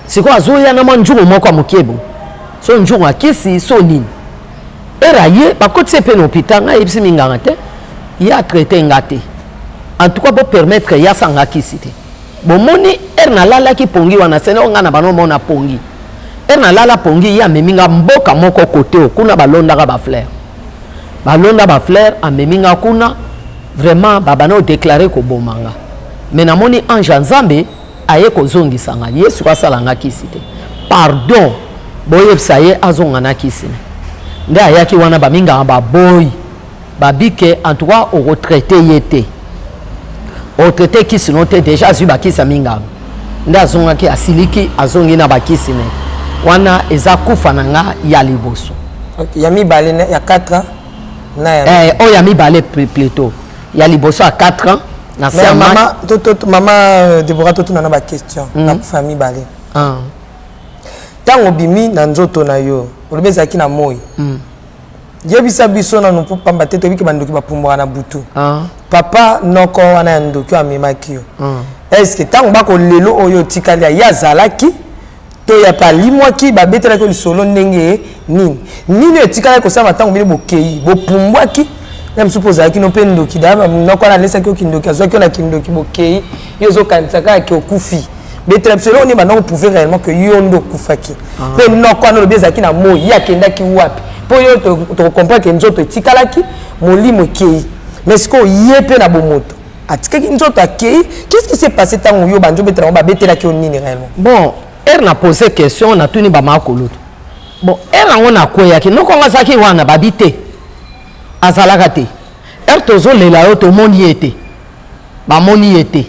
sikoyo azoya na mwa nzungu moko ya moke boye. So nzungu ya kisi so nini. Heure aye bakotisi ye pe na hôpital, ngai ayebisi minganga te, ye a traite nga te. En tout cas bo permettre ye asanga kisi te. Bomoni heure nalalaki pongi wana sene oyo ngai na bano mona pongi. Heure nalala pongi ye amemi nga mboka moko kote oyo kuna balondaka ba fleurs. Balonda ba fleurs amemi nga kuna vraiment babana o déclarer koboma nga. Mais namoni ange ya Nzambe aye kozongisa nga. Yesu asala nga kisi te. Pardon boyebisa ye azonga na kisi ne. Nde ayaki wana ba minganga baboyi. Babike en tout cas oko traiter ye te. O traiter kisi no te déjà azwi ba kisi ya minganga. Nde azongaki asiliki azongi na ba kisi ne. Wana eza kufa na nga ya liboso. Okay, ya mibale na ya 4 ans na ya eh, oyo ya mibale plutôt. Ya liboso ya 4 ans na Mais mama to to mama euh, Deborah to tuna na ba question na kufa mibale. Ah. Tango bimi na nzoto na yo, olobi ezalaki na moi. Yebisa biso nanu mpo pamba te toyebi ke bandoki bapumbwaka na butu. Papa noko wana ya ndoki oyo amemaki yo. Est-ce que tango bako lelo oyo otikali ye azalaki to ya pe alimwaki babetelaki yo lisolo ndenge nini? Nini etikalaki kosalama tango bino bokeyi? Bopumbwaki? Na mosusu mpo ozalaki no mpe ndoki da noko wana alesaki yo kindoki, azwaki yo na kindoki, bokei yo ozokanisa kaka ke okufi. Betela biso eloko nini banda koprouve réellement que yo nde okufaki. Mpe noko wana olobi ezalaki na moi, ye akendaki wapi? Mpo yo tokocomprendre ke nzoto etikalaki, molimo ekei, mais sikoyo ye mpe na bomoto atikaki nzoto akei. Qu'est-ce qui s'est passé ntango yo bandi obetela bango? Babetelaki yo nini réellement? Bon, heure na pose question, natuni bamakolutu. Bon, heure yango nakweyaki, noko ngo azalaki wana? Babi te, azalaka te. Heure tozolela yo, tomoni ye te, bamoni ye te.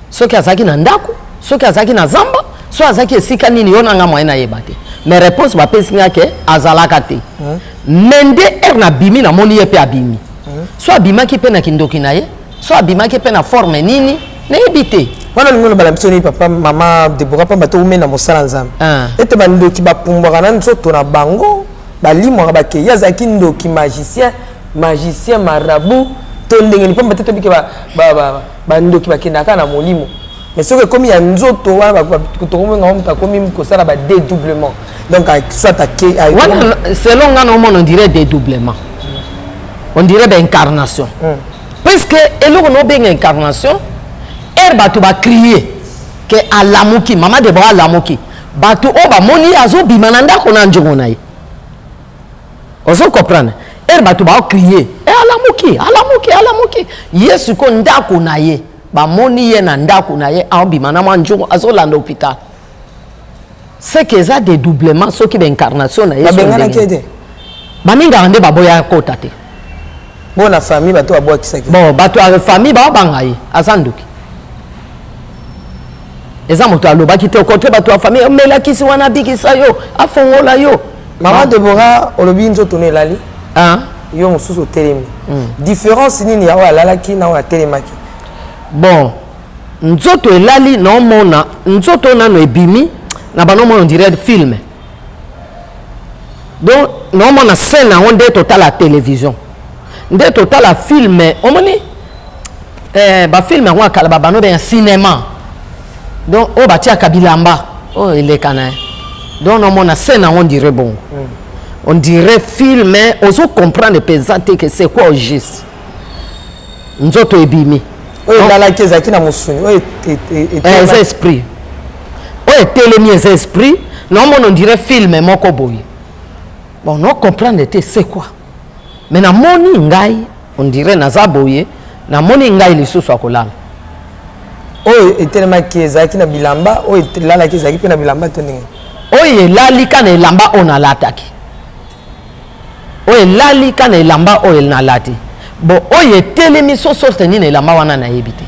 Soki azalaki na ndako, soki azalaki na zamba, so azalaki esika nini, yo nanga moyen nayeba te. Mais réponse bapesi nga ke azalaka te. Mais nde heure nabimi, namoni ye mpe abimi. So abimaki mpe na kindoki na ye, so abimaki mpe na forme nini, nayebi te. Wana olingi oloba na biso nini, papa, mama Debora? Pamba te umei na mosala Nzambe ete bandoki bapumbwaka na nzoto na bango, balimwaka, bakei. Ye azalaki ndoki magicien, magicien marabout to ndenge nini? Pamba te tobike bandoki bakendaka kaka na molimo, mais soki ekomi ya nzoto wana, tokomenga moto akomi kosala ba dédoublement, donc soit ake. Wana selon nga na omona, on dirait dédoublement, on dirait baincarnation, puisque eloko na obenga incarnation, heure bato bacrier ke alamuki, mama Debora alamuki, bato oyo bamoni ye azobima na ndako na njongo na ye. Ozo comprendre? Heure bato baocrier e alamuki, alamuki, alamuki, ye sikoyo ndako na ye, bamoni ye na ndako na ye aobima na mwa njongo, azolanda hôpital. C'est que eza dédoublement, soki baincarnation na ye. Babenganaki ye te? Baningaka nde baboya kota te. Bo na famille bato babwakisaki? Bon, bato ya famille baobanga ye, aza ndoki. Eza moto alobaki te. Okote bato ya famille omelakisi wana, abikisa yo, afongola yo. Mama Debora, olobi nzoto no elali, yo mosusu otelemi. Différence nini ya oyo alalaki na oyo atelemaki? Bon, nzoto elali, naomona nzoto oyo nano ebimi na banomona, on dirait film. Donc naomona scène yango nde totala télévision, nde totala film. Omoni bafilm yango ya kala, babano benga cinéma, donc oyo batiaka bilamba oyo eleka na ye. Donc naomona scène yango, on dirait bongo, on dirait film. Ozo comprendre mpenza te que c'est quoi au juste. Nzoto ebimi. Oyo elalaki ezalaki na mosuni, oyo eza esprit. Oyo etelemi eza esprit. Naomona on dirait film moko boye. Bon, no comprendre te c'est quoi, mais namoni ngai, on dirait naza boye, namoni ngai lisusu akolala. Oyo etelemaki ezalaki na bilamba, oyo elalaki ezalaki mpe na bilamba to ndenge? Oyo elali ka na elamba oyo nalataki, oyo elali ka na elamba oyo nalati. Bon, oyo etelemi so sorte nini elamba wana, nayebi te.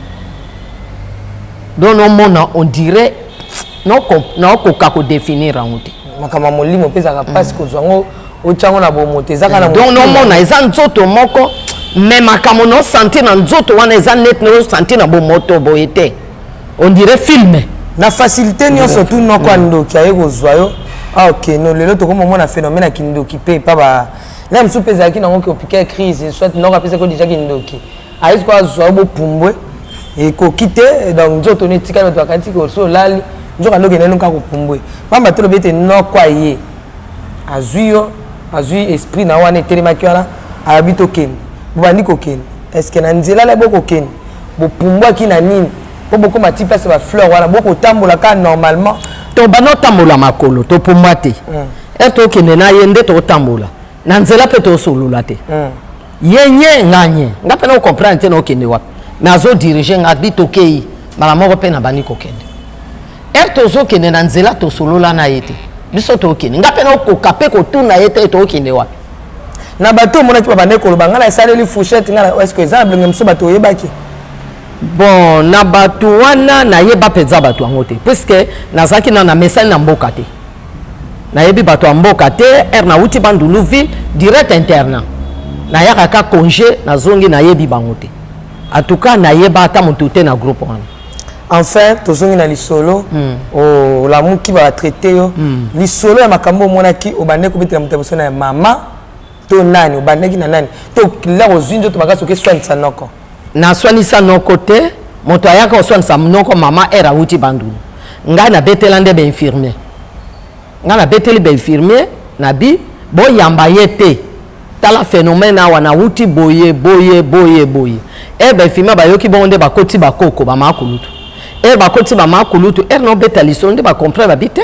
Donc nomona on dirait naokoka kodéfinir yango te. Makambo ya molimo mpe ezalaka mpasi kozwa yango, otya yango na bomoto, eza kaka na Donc nomona eza nzoto moko, mais makambo naosentir na nzoto wana eza neti naosentir na bomoto boye te, on dirait film. Na facilité nyonso tu, noko ya ndoki aye kozwa yo. Ah, ok. No lelo tokomomona phénomène ya kindoki mpe epa ba na mosusu mpe ezalaki nango ke opika crise, soit noko apesaki déjà kindoki, aye sikoyo azwa yo, bopumbwe ekoki te. Donc nzoto no etikali, bato bakanisi ke oso olali, nzoka nde okende kaka kopumbwe. Pamba te olobi ete noko aye azwi yo, azwi esprit na wana etelemaki wana, alobi tokende, bobandi kokende. Est-ce na nzela na bokokende, bopumbwaki na nini mpo bokóma ti place bafleur wana? Bokotambola kaka normalement? Tobanda otambola makolo, topumbwa te. Heure tokende na ye nde totambola na nzela mpe tosolola te. Ye nye, nga nye, nga mpe nacomprendre te naokende wapi, mais azodirige nga bi tokei mbala moko mpe nabandi kokende. Heure tozokende na nzela, tosolola na ye te. Biso tokende, nga mpe naokoka mpe kotuna ye te tokende wapi. Na bato omonaki babandaki koloba ngai na esaleli fourchette ngai, est-ce que eza na bilongi mosusu bato oyebaki? Bon, na bato wana nayeba mpenza bato yango te, puisque nazalaki na mesani na mboka te, nayebi bato ya mboka te. Heure nauti Bandundu ville, direct internat, nayaka ka congé, nazongi, nayebi bango te. En tout cas nayeba ata motu te na groupe wana. Enfin, tozongi na lisolo. Olamuki, batraite yo. Lisolo ya makambo omonaki, obandaki kobetela moto ya boso na ya mama to nani? Obandaki na nani to lere ozwi nzoto makasi, okeswanisa noko? Naswanisa noko te. Moto ayaka koswanisa noko, mama, heure awuti Bandundu. Ngai nabetela nde bainfirmier, ngai nabeteli bainfirmier, nabi boyamba ye te. Tala phenomène awa nawuti boye boye boye boye. Heure ba infirmière bayoki bongo nde bakoti ba koko ba mama kulutu. Heure bakoti ba mama kulutu heure naobeta lisolo nde ba comprendre babi te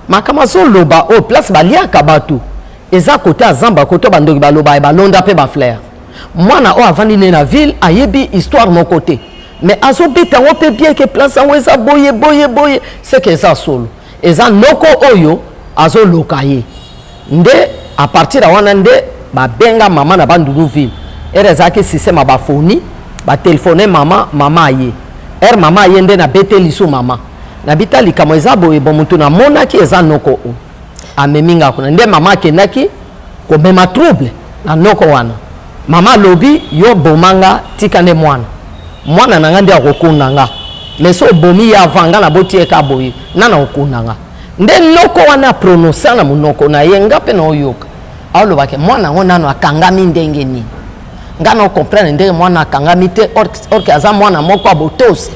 makambo azoloba oyo place baliaka bato eza kote ya zamba kote bandoki baloba balonda mpe ba fleur. Mwana oyo avandi ne na ville ayebi histoire moko te mais azobeta yango mpe bien ke place yango eza boye boye boye seke eza solo eza noko oyo azoloka ye. Nde à partir ya wana nde ba benga mama na Bandundu ville. Heure ezalaki système ya ba phoni, ba telephone mama, mama aye. Heure mama aye nde na beteli lisusu mama. Na bita likambo eza boye bon mutu na monaki eza noko oyo. Amemi nga kuna. Nde mama akendaki komema trouble na noko wana. Mama alobi yo boma nga tika nde mwana. Mwana na nga nde akokunda nga. Mais soki obomi ye avant nga naboti ye ka boye, nani akokunda nga? Nde noko wana a prononcer na munoko na ye nga pe naoyoka aoloba ke mwana yango nanu akangami ndenge nini nga nao comprendre ndenge mwana akangami te or ke aza mwana moko ya botosi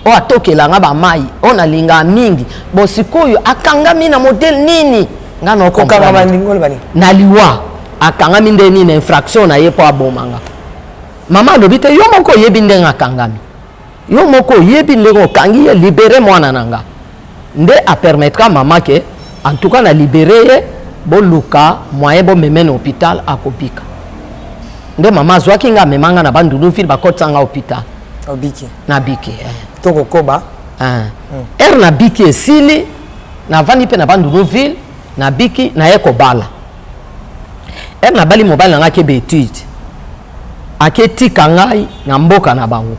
oyo atokela nga ba mayi oyo nalingaka mingi bon sikoyo akangami na modele nini nga nao comprendre na liwa akangami ndenge nini na infraction na ye po aboma nga mama alobi te yo moko oyebi ndenge akangami Yo moko oyebi ndenge okangi ye, libere mwana na nga. Nde a permettra mama ke en tout cas na libere ye, boluka moyen bomeme na hopital akobika. Nde mama azwaki nga amema nga na Bandundu ville bakotisa nga hopital. Obiki. Nabiki. Eh. Tokokoba. Eh. Heure nabiki esili, navandi mpe na Bandundu ville, nabiki naye kobala. Heure nabali mobali na nga akebe etude. Ake tika ngai na mboka na bango.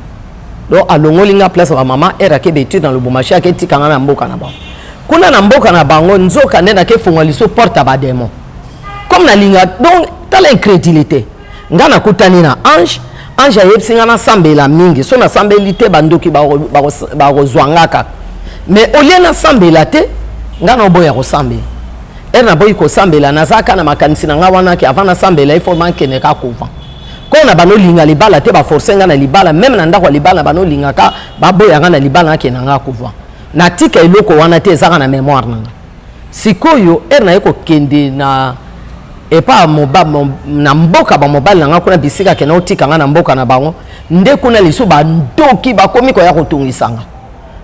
Donc alongoli nga place ba mama heure ake ba etude na Lubumbashi ake tika nga na mboka na bango. Kuna na mboka na bango nzoka nde nake fungola liso porte ya ba demon. Comme nalinga donc tala incrédulité. Nga nakutani na ange, ange ayebisi nga nasambela mingi. So nasambeli te ba ndoki bakozwa nga kaka. Mais au lieu nasambela te, nga naoboya kosambela. Heure naboyi kosambela nazalaka na makanisi na nga wana ke avant nasambela il faut nakende ka couvent. Ko na bano linga libala te ba forcer nga na libala meme na ndako ya libala na bano linga ka baboya nga na libala nakende nga couvent. Natika eloko wana te ezaka na memoire na nga. Sikoyo heure naye kokende na epa moba, mo, na mboka ba mobali na nga kuna bisika akenda kotika nga na mboka na bango nde kuna lisusu bandoki bakomi koya kotungisa nga.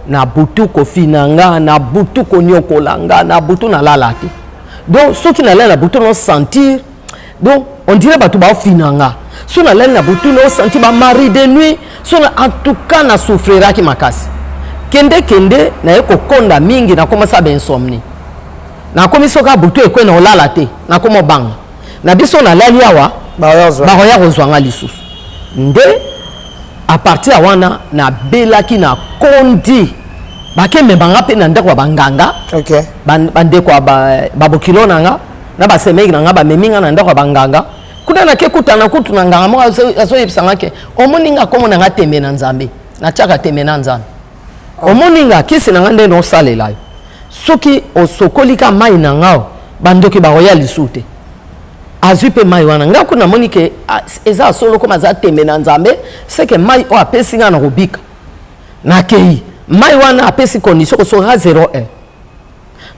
Na butu kofina nga, na butu koniokola nga, na butu nalala te. Donc soki nalali na butu no sentir donc on dirait bato baofina nga. So nalali na butu no sentir ba mari de nuit, so na, en tout cas na souffriraki makasi. Kende kende naye kokonda mingi nakomasa ba insomnie. Nakomi soki butu ekwe na olala te, nakoma obanga. Na biso nalali awa bakoya kozwa nga lisusu. Nde à partir ya wana nabelaki na kondi bakemema nga mpe na ndako ya banganga okay. Bandeko ya babokilo na nga na basemeki na nga bamemi nga na ndako ya banganga kuna nake kutana kutu na nganga moko azoyebisa nga ke omoni nga kombo na nga tembe na Nzambe natiaka tembe na Nzambe oh. Omoni nga kisi na nga nde nosalela yo soki osokoli ka mai na nga bandoki bakoya lisusu te. Azwi mpe mai wana nga kuna namoni ke eza solo koma aza tembe na Nzambe seke mai oyo apesi nga na kobika nakei mai wana apesi condition kosoka 0 heure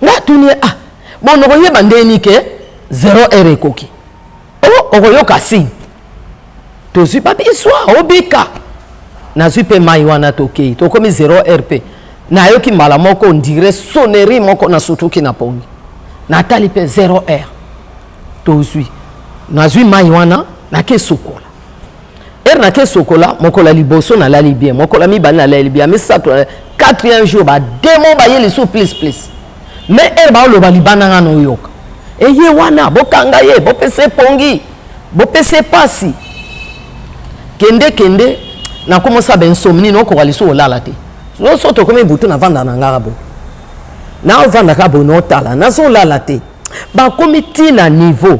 nga atuni ye ah bon okoyeba ndeni ke 0 heure ekoki o okoyoka signe tozwi babiswa obika nazwi mpe mai wana tokei tokomi 0 heure mpe nayoki mbala moko ondire sonnerie moko nasutuki na pongi natali mpe 0 heure tozwi nazwi mai wana nake sokola heure nake sokola mokolo ya liboso nalali bien mokolo ya mibale nalali bien misato quatrième jour bademo baye lisusu plus plus mais heure baoloba libanda nga noyoka eye wana bokanga ye bopesa epongi bopesa epasi kende kende nakomosala bainsomnie nokoka lisusu kolala te nyonso tokomi butu navanda na ngaka boye naovandaka boye naotala nazolala te bakomi ti na niveau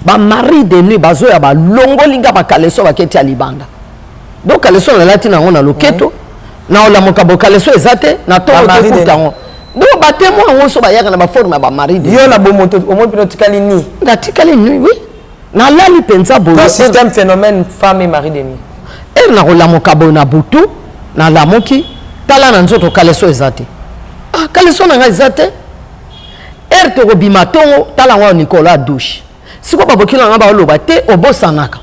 ba mari de nuit bazoya balongoli nga bakaleso baketi ya libanda donc kaleso nalati na yango na loketo na olamuka boye kaleso eza te na tongo tokuta yango donc batemo yango so bayaka na baforme ya bamari de yo na bomoto omoni mpena otikali ni natikali nui oui nalali mpenza boye système phénomène femme et mari de nuit ere nakolamuka boye na butu nalamuki tala na nzoto kaleso eza te ah kaleso na ngai eza te ere tokobima tongo tala yango Nicolas douche. Sikoyo babokilo na nga baoloba te obosanaka.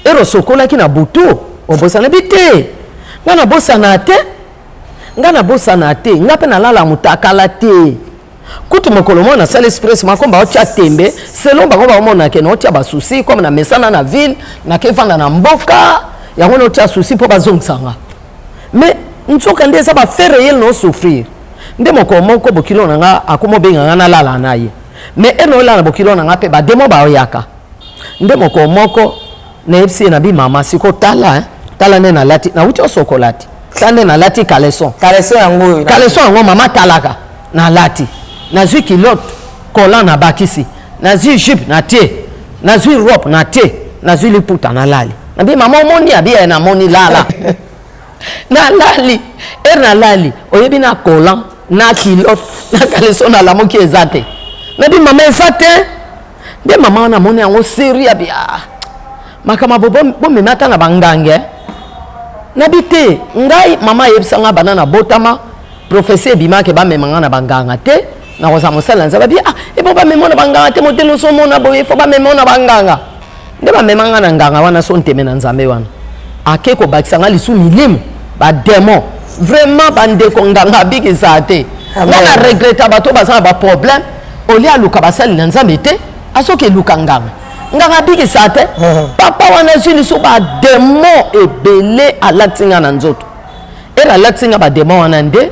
Ero osokolaki na butu obosana bi te. Nga nabosana te. Nga nabosana te. Nga mpe nalala mutakala te. Kutu mokolo moko nasali express mako baotya tembe selon bango baomona ke naotya basusi comme na mesana na ville nakevanda na mboka yango naotya susi mpo bazongisa nga. Mais nzoka nde eza ba fait réel no souffrir. Nde mokolo moko bokilo na nga akoma obenga nga nalala na ye. Mais eno olala na bokilo na nga mpe bademo baoyaka. Nde mokolo moko nayebisi ye na bi mama siko tala hein, tala nde nalati nauti osokola te tala nde nalati caleçon. Caleçon yango oyo. Caleçon yango mama talaka nalati nazwi culotte collant nabakisi nazwi jupe natie nazwi robe natie nazwi liputa nalali nabi mama omoni abi ye namoni lala nalali ere nalali oyebi na collant na culotte na caleçon nalamuki eza te nabi mama eza te nde mama wana amoni yango seri abi ah, makambo bomemi ata na bangange eh? nabi te ngai mama ayebisa ngai banda nabotama prophetie ebimaki bamema ngai na banganga te nakozala mosali na nzambe abi ah ebo bamema na banganga te modele ozomona boye fo bamema na banganga nde bamema ngai na nganga wana so nteme na nzambe wana ake kobakisa ngai lisu milimo bademon vraiment bandeko nganga abikisa te ngai na regreta bato baza na baproblème olie aluka basali na nzambe te azoki eluka nganga nganga abikisa te papa wana azwi lisu bademon ebele alati ngai na nzoto ere alati nga bademon wana nde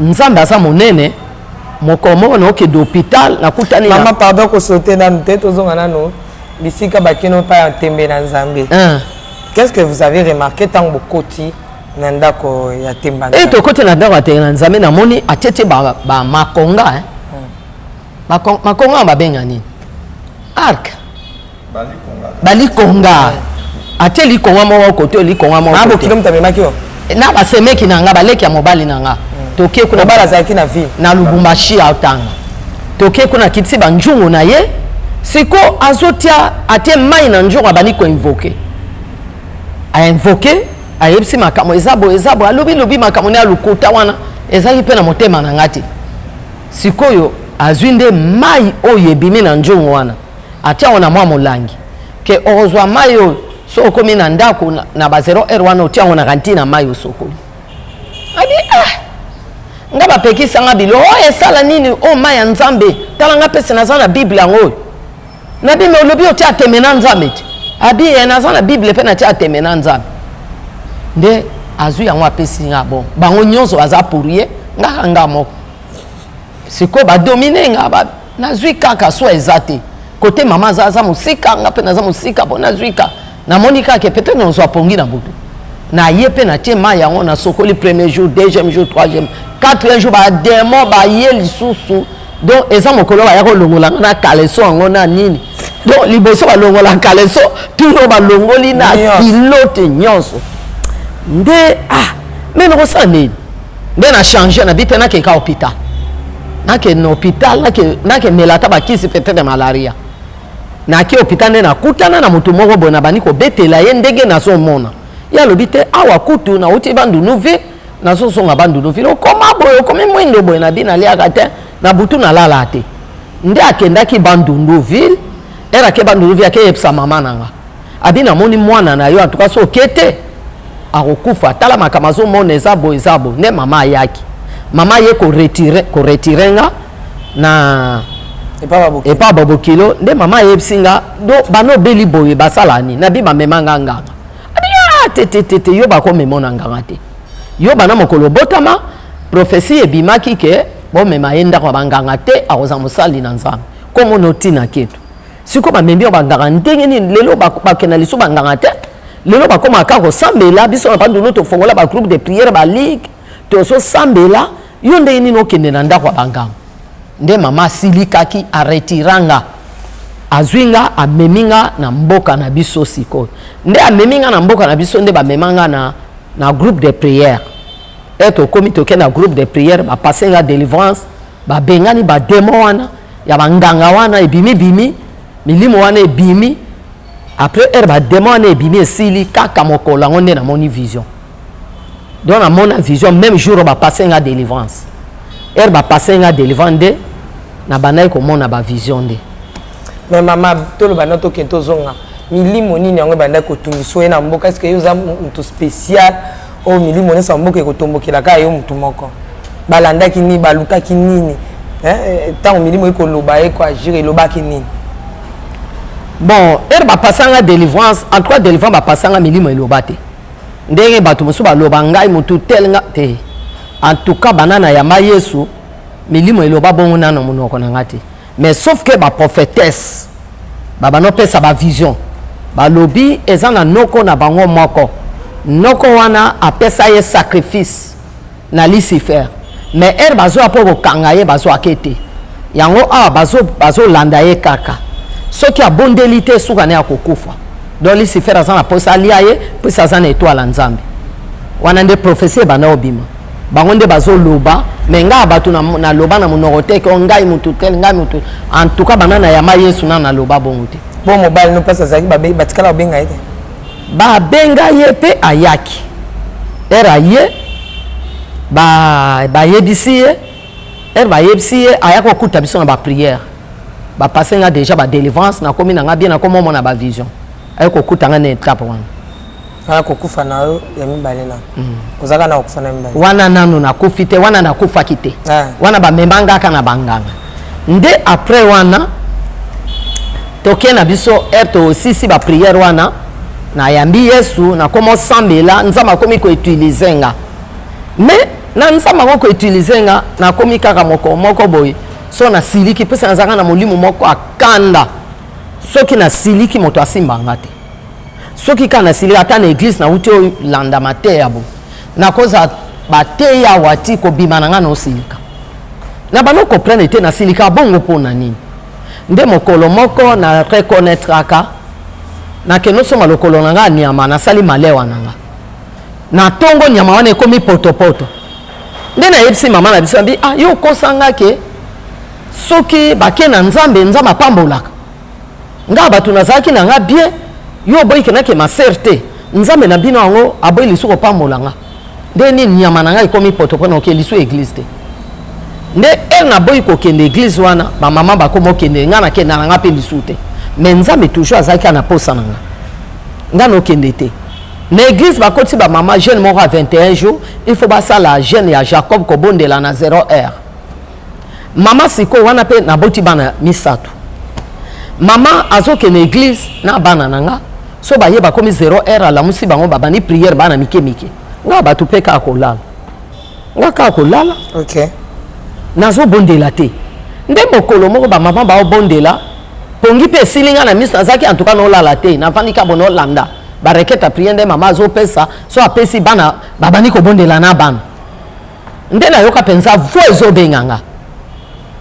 nzambe aza monene mokolo moko naokende hôpital nakutani mama pardon kosote nanu te tozonga nanu bisika bakino epai ya ntembe na nzambe qu'est ce que vous avez remarqué ntango bokoti na ndako ya temba e tokoti na ndako ya temba na nzambe namoni atietie bamakonga ba hmm. makonga babenga nini arc balikonga atie likonga moko kote likonga moko bokilo moto amemaki yo na basemeki na nga baleki ya mobali na nga hmm. toke kuna mobali azalaki na ville na lubumbashi aotanga toke kuna akitisi banjungu na ye siko azotia atie mai na njungu abandi koinvoke ainvoke ayebisi makambo eza boye eza boye alobi lobi makambo ne ya lokuta wana ezalaki mpe na motema na nga te sikoyo azwi nde mai oyo ebimi na njungu wana atia yango na mwa molangi ke okozwa mai oyo so okomi na ndako na, na ba 0 heure wana otia yango na kanti na mai osokoli abi ah nga bapekisa nga bilo oyo oh, esala nini oyo oh, mai ya nzambe tala nga pese naza na bible yango oyo nabi me olobi otia teme na nzambe te abi ye naza na bible mpe natia teme na nzambe nde azwi yango apesi nga bon bango nyonso baza pour ye ngaka nga moko sikoyo badomine nga ba, nazwi kaka swa eza te kote mama aza aza mosika nga mpe naza mosika bo nazwi ka namoni kaka peut-être nazwa pongi na butu naye mpe natie mai yango nasokoli premier jour deuxième jour troisième quatrième jour bademon baye lisusu donc eza mokolo baya kolongola nga na kaleso yango na nini donc liboso balongola kaleso turo balongoli na kilote nyonso nde ah me nakosala nini nde na change na bi te nakeka hôpital nakende na hôpital nakemela ata bakisi peut-être malaria nake hôpital nde nakutana na moto moko boye nabandi kobetela ye ndenge nazomona ye alobi te awa kutu nauti bandundu ville nazozonga bandundu ville okoma boye okomi mwindo boye na bi naliaka te na butu nalala te nde akendaki bandundu ville ere ake bandundu ville akeyebisa mama na nga abi namoni mwana na yo antuka so oke te akokufa tala makambo azomona eza boye eza boye nde mama ayaki mama aye koretire koretire nga na epa babokilo nde mama ayebisi nga do bana obeli boye basala nini nabi bamema nga nganga abi ah, te te te te yo bakomema na nganga te yo bana mokolo obotama prophetie ebimaki ke bomema ye ndako ya banganga te akozala mosali na nzambe komona otina ketu sikoyo bamemi yo banganga ndenge nini lelo bakenda lisusu banganga te lelo bakoma kaka kosambela biso na bandundu tofongola bagroupe de prière baligue tozosambela yo ndenge nini okende na ndako ya banganga nde mama asilikaki aretira nga azwi nga amemi nga na mboka na biso sikoyo nde amemi nga na mboka na biso nde bamema nga na, na groupe de prière e tokomi toke na groupe de prière bapase nga délivrance babengani bademo wana ya banganga wana ebimi bimi milimo wana ebimi après heure bademo wana ebimi esili kaka mokolo yango nde namoni vision donc namona vision même jour bapase nga délivrance heure bapase nga délivrance nde nabandaki komona bavision nde. Mais mama, toloba na tokende tozonga, milimo nini yango ebandaki kotungisa oye na mboka? Est-ce yo oza moto spécial oyo milimo nyonso ya mboka ekotombokela kaka yo motu moko? Balandaki nini? Balukaki nini? Ntango milimo ekoloba, ekoagir, elobaki nini? Bon, ere bapasanga délivrance, en tout cas délivrance bapasanga, milimo eloba te ndenge bato mosusu baloba ngai motu tel nga te. En tout cas, bana na yamba Yesu, milimo eloba bongo nano monoko na nga te. Mais sauf que baprophétesse babanda opesa bavision, balobi eza na noko na bango moko, noko wana apesa ye sacrifice na Lucifer, mais ere bazwa mpo kokanga ye, bazwaka te yango. Awa bazolanda bazo ye kaka, soki abondeli te, suka ne akokufa. Donc Lucifer aza na mposa alia ye, mpesi aza na étoile ya Nzambe. Wana nde prophétie ebanda obima, bango nde bazoloba. Mais ngai bato naloba na monoko te ke ngai motu tel, ngai motu. En tout cas, banda na yamba Yesu, na naloba bongo te. Bon, mobali no mpasi azalaki, batikala babenga ye te? Babenga ye mpe, ayaki. Ere aye, bayebisi ye. Ere bayebisi ye, aya kokuta biso na baprière, bapase nga déjà badélivrance, nakomi na nga bien, nakomi omona bavision. Aye kokuta nga na étape wana. Wana kokufa na yo ya mibale na ozalaka na kokufa na mibale? Wana nano nakufi te, wana nakufaki te. Wana bamema ngaka na banganga nde. Après wana toke na biso, ere tosisi baprière wana, nayambi Yesu, nakoma osambela, Nzambe akomi koutiliser nga. Mais na Nzambe yango koutiliser nga, nakomi kaka moko moko boye, so nasiliki, mpesa nazalaka na molimo moko akanda. Soki nasiliki, moto asimba nga te. Soki kaka nasiliki, ata na église nauti olanda mateya bo, nakozala bateya awa ti kobima na nga na osilika na bano comprendre te nasilika bongo mpo na nini. Nde mokolo moko na reconnaîtraka, nakende osomba lokolo na nga ya nyama, nasali malewa na nga na ntongo, nyama wana ekomi potopoto. Nde nayebisi mama na biso, abi: "Ah, yo okosanga ke soki bake na Nzambe, Nzambe apambolaka nga. Bato nazalaki na nga bien, yo oboyi kendake maser te. Nzambe na bino yango aboyi lisu kopambola nga. Nde nini, nyama na ngai ekomi poto mpona oke lisu église te." Nde ere naboyi kokende église wana, bamama bakoma okende, nga nakenda na nga mpe lisu te. Mais Nzambe toujours azalaki na posa na nga, nga nokende te na église. Bakoti bamama jeûne moko ya 21 jours, il faut basala jeûne ya Jacob, kobondela na 0 heure. Mama sikoyo wana mpe naboti bana misato, mama azokende église na bana na nga. So baye, bakomi 0 heure, alamusi bango, babandi prière, bana mike mike. Nga bato mpe kaka kolala, nga kaka kolala. Nazobondela te. Nde mokolo moko bamama baobondela, pongi mpe esili nga na miso, nazalaki en tout cas nolala te, navandi kaka nolanda barequête ya prière. Nde mama azopesa, so apesi, bana babandi kobondela na bana. Nde nayoka mpenza voix ezobenga nga: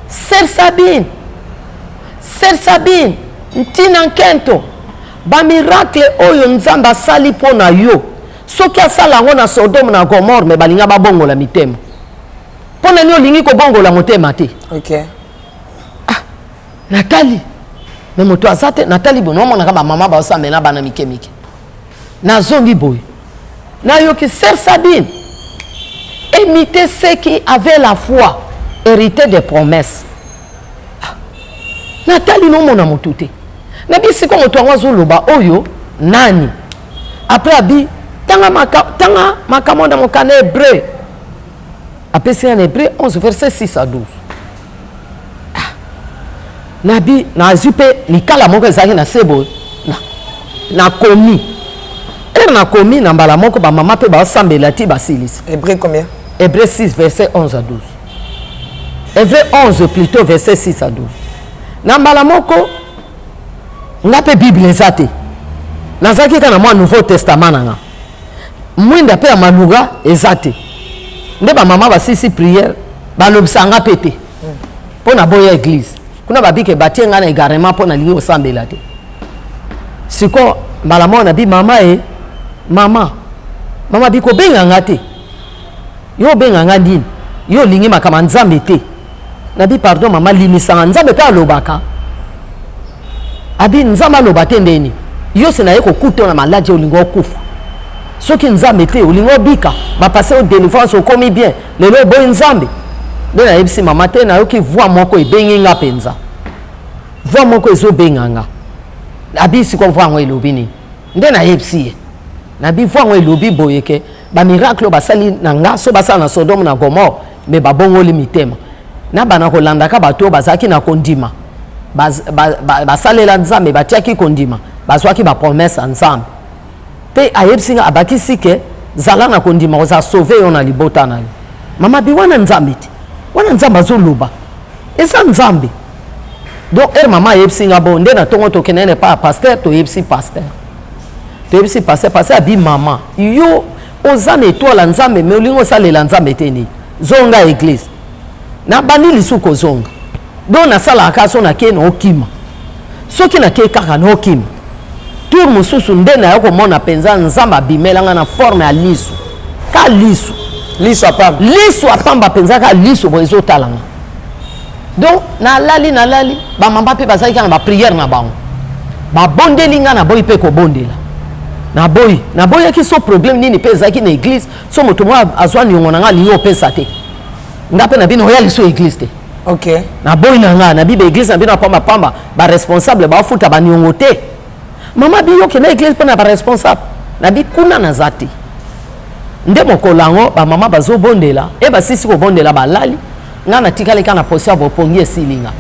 "Sœur Sabine, Sœur Sabine, ntina nkento bamiracle oyo Nzambe asali mpo na yo, soki asala yango na Sodome na Gomore, me balinga babongola mitema. Mpo na nini olingi kobongola motema te?" Ah, natali, me moto aza te. Natali boye, naomonaka bamama baosambela bana mike mike. Nazongi boye, nayoki: "Sœur Sabine, imitez ceux qui avaient la foi, hérité des promesses." Ah, natali, nomona motu te. Nabi siko moto yango azoloba oyo nani? Après abi: "Tanga maka, tanga makambo na mokanda Hébreu." Apesi nga na Hébreu 11 verset 6 à 12. Ah, nabi nazwi mpe likala moko ezalaki na se boye, nakomi. Ere nakomi na mbala moko, bamama mpe baosambela ti basilisi. Hébreu combien? Hébreu 6 verset 11 à 12, Hébreu 11 plutôt, verset 6 à 12. Na mbala moko nga mpe Bible eza te, nazalaki kaka na mwa Nouveau Testament na nga, mwinda mpe ya maluga eza te. Nde bamama basilisi prière, balobisa nga mpe te mpo na boya église kuna, babike batie nga na égarement mpo nalingi kosambela te. Siko mbala moko nabi: "Mama, e mama, mama." Bi: "Kobenga nga te, yo obenga nga nini? Yo olingi makambo ya Nzambe te." Nabi: "Pardon mama, limisanga, Nzambe mpe alobaka." Abi: "Nzambe aloba te ndeni? Yo se naye kokuta na maladi, olingi okufa. Soki Nzambe te, olingi obika? Bapase o délivrance, okomi bien, lelo oboyi Nzambe." Nde nayebisi mama te, nayoki voix moko ebengi nga mpenza. Voix moko ezobenga nga. Abi sikoyo voix yango elobi nini? Nde nayebisi ye. Nabi voix yango elobi boye ke ba miracle oyo basali na nga so basala na Sodome na Gomorre mais babongoli mitema. Nabanda kolandaka bato oyo bazalaki na kondima. Basalela Nzambe, batiaki kondima, bazwaki ba promesse ya Nzambe. Pe ayebisi nga abakisi ke zala na kondima oza sauve yo na libota na yo. Mama bi wana Nzambe te. Wana Nzambe azoloba. Eza Nzambe. Donc heure mama ayebisi nga bon nde na tongo tokende na epa ya pasteur toyebisi pasteur. Toyebisi pasteur, pasteur abi mama yo oza na etoile ya Nzambe mais olingi osalela Nzambe te nini? Zonga eglise. Nabandi lisusu kozonga. Donc nasalaka kaka so nakei na okima. Soki nakei kaka na okima. Tour mosusu nde naye komona mpenza Nzambe abimela nga na forme ya lisu. Ka lisu. Lisu ya pamba. Lisu ya pamba mpenza ka lisu boye ezotala nga. Donc nalali nalali ba mama mpe bazalaki kaka na ba prière na bango. Babondeli nga naboyi mpe kobondela. Naboyi, naboyaki so problème nini mpe ezalaki na église, so moto moko azwa niongo na nga alingi opesa te. Nga mpe na bino oya lisu église te. Okay. Naboyi na nga, na biba église na bino ya pamba pamba, ba responsable bafuta ba niongo te. Mama bi yo kende église mpo na ba responsable. Na bi kuna naza te. Nde mokolo yango ba mama bazobondela, e basisi kobondela balali. Nga natikali kaka na position ya bopongi esili nga.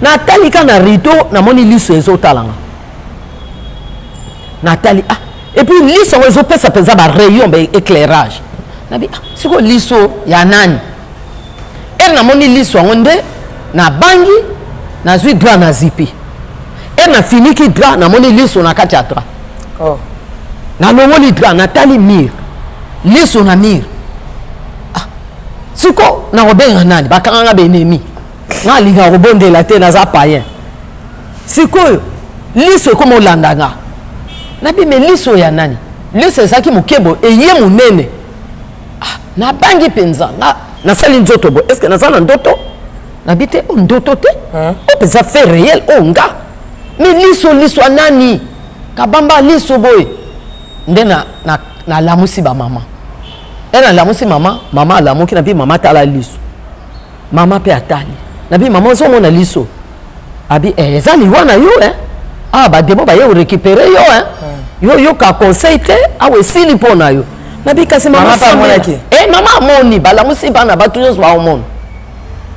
Natali kaka na rideau namoni liso ezotala nga. Natali ah et puis liso yango ezopesa mpenza ba rayon ba éclairage. Nabi ah sikoyo liso ya nani? Ere namoni liso yango nde nabangi nazwi drap na zipi. Ere nafiniki drap namoni liso na kati ya drap. Oh. Nalongoli drap natali mur. Liso na mur. Ah siko nakobenga nani? Bakanga nga benemi. Nga alingaka kobondela te naza païen. Sikoyo liso ekoma olanda nga. Nabi me liso ya nani? Liso ezalaki moke boye eye monene. Ah, nabangi mpenza nga nasali nzoto boye est-ce que naza na ndoto? Nabi te oh, ndoto te oyo mpenza fait réel oyo nga me liso liso ya nani? Kabamba liso boye nde nalamusi na, na bamama e nalamusi mama, mama alamuki nabi mama tala liso, mama mpe atali nabi mama ozomona liso abi eh, eza liwa na yo eh? Ah, bademo baye korécupere yo eh? Yo yoka conseil te awa esili mpo na yo nabi kasi mama eh, mama amoni balamusi bana bato nyonso baomona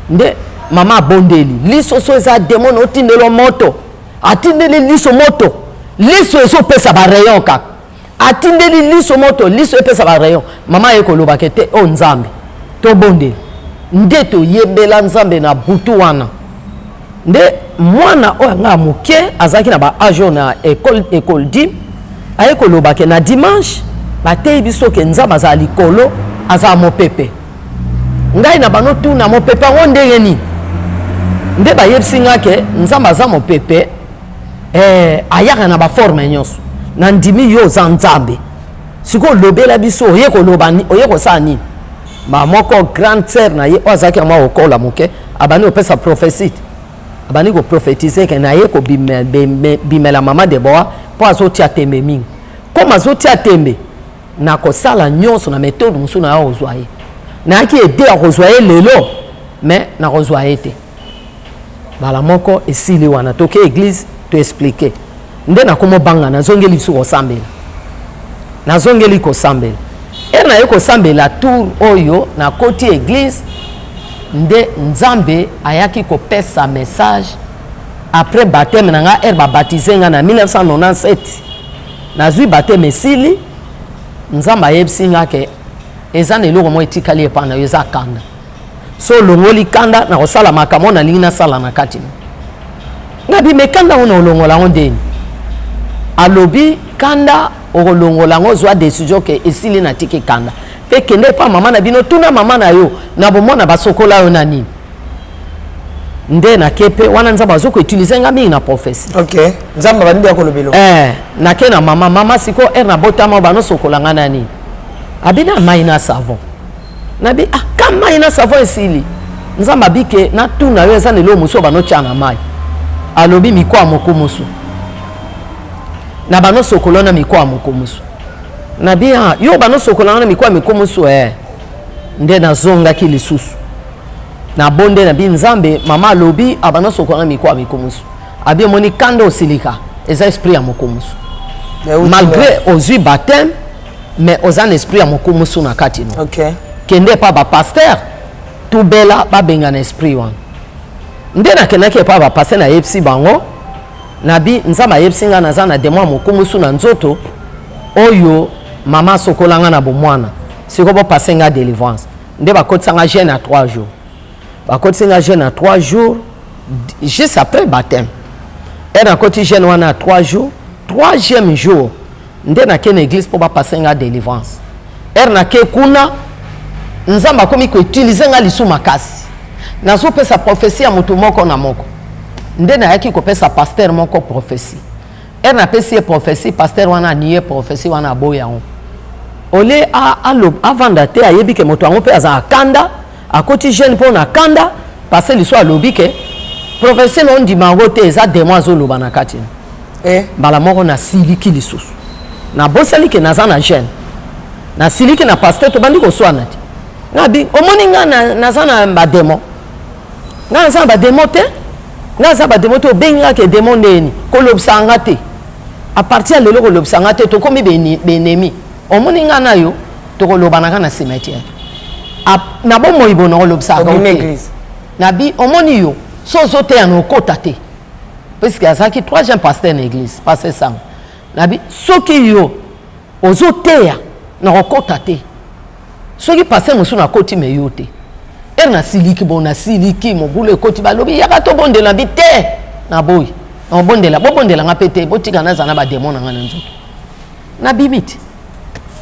nde mama abondeli liso so eza demo na otindelo moto atindeli liso moto liso ezopesa ba rayon kaka atindeli liso moto liso epesa ba rayon mama aye koloba ke te o oh, nzambe tobondeli nde toyebela nzambe na butu wana nde mwana oyo anga ya moke azalaki na ba age oyo na école école dim aye koloba ke na dimanche bateyi biso ke nzambe azala likolo azala mopepe ngai na bano tuna mopepe yango ndenge nini nde bayebisi nga ke nzambe aza mopepe eh, ayaka na baforme nyonso nandimi yo oza nzambe sikoyo olobela biso oye koloba oye kosala nini ma moko grande sœur na ye oyo azalaki yango akokola moke abandi kopesa prophetie abandi koprophétise ke naye kobimela mama Debora mpo azotia tembe mingi comme azotia tembe nakosala nyonso na methode mosusu naya kozwa ye nayaki ede ya kozwa ye lelo mais nakozwa ye te mbala moko esili wana toke eglise to explique nde nakomobanga nazongeli lisusu kosambela nazongeli kosambela ere naye kosambela tour oyo nakoti eglise nde nzambe ayaki kopesa message après baptême na nga ere babatize nga na 1997 nazwi baptême esili nzambe ayebisi nga ke eza na eloko moko etikali epai na yo eza kanda so olongoli kanda nakosala makambo nalingi nasala na kati nga bime kanda ngo na olongola yango ndeni alobi kanda okolongola yango ozwa decision ke esili natiki kanda mpe kende epa mama na bino tuna mama na yo na bomwana basokola yo na nini nde nake mpe wana nzambe azo koutilize nga mingi na prophetie ok nzambe abandi ya kolobelo eh, nake na mama mama sikoyo ere nabotama banosokola nga na nini abi na mai na savon nabi ah ka mai na savon esili nzambe abi ke natuna yo eza na eloko mosusu banotya na mai alobi mikwa mokumusu na banosokola na mikwa mokumusu nabi ah yo banosokola nga na mikwa mikumusu eh nde nazongaki lisusu. Nabonde na bi Nzambe, mama alobi abanda sokola mikuwa mikumusu. Abi omoni kanda osilika eza esprit ya mokumusu. Malgré ozui baptême mais oza na esprit ya mokumusu na kati no. Okay. Kende epa ba pasteur tubela babengana esprit wana. Nde nakendaki epa ba pasteur nayebisi bango nabi Nzambe ayebisi nga naza na demon ya mokumusu na nzoto oyo mama asokola nga na bomwana sikoyo bopase nga delivrance nde bakotisa nga jeune ya 3 jours bakotisi nga jeune ya 3 jours juste après baptême e nakoti jeune wana ya 3 jours troisième jour nde nake na église mpo bapase nga délivrance ere nake kuna nzambe akomi koutilize nga lisu makasi nazopesa prophetie ya moto moko na moko nde nayaki kopesa pasteur moko prophetie Heure napesi ye prophetie, pasteur wana anie prophetie wana aboyi yango. Olie avanda te ayebi ke moto yango mpe azala kanda, akoti jeune mpo na kanda, parce liso alobi ke prophetie na ondima yango te eza demon azoloba na kati. Eh. Mbala moko nasiliki lisusu. Nabosani ke naza na jeune. Nasiliki na pasteur tobandi koswana te. Nabi omoni nga naza na ba demon. Nga naza na ba demon te. Nga naza ba demon te obengi nga ke demon ndeni kolobisa nga te. A partir ya lelo kolobisa nga te tokomi benemi. Omoni nga na yo tokolobanaka na cimetière. Na bomoi bo nakolobisaka te. Nabi omoni yo so ozoteya na okota te. Puisque azalaki troisième pasteur na église, pasteur Sango. Nabi soki yo ozoteya na kokota te. Soki pasteur mosusu nakoti me yo te. Ere nasiliki bon nasiliki mobulu ekoti balobi yaka tobondela bi te naboyi nabondela bobondela nga mpe te botika nazala na bademo na nga na nzoto nabimi te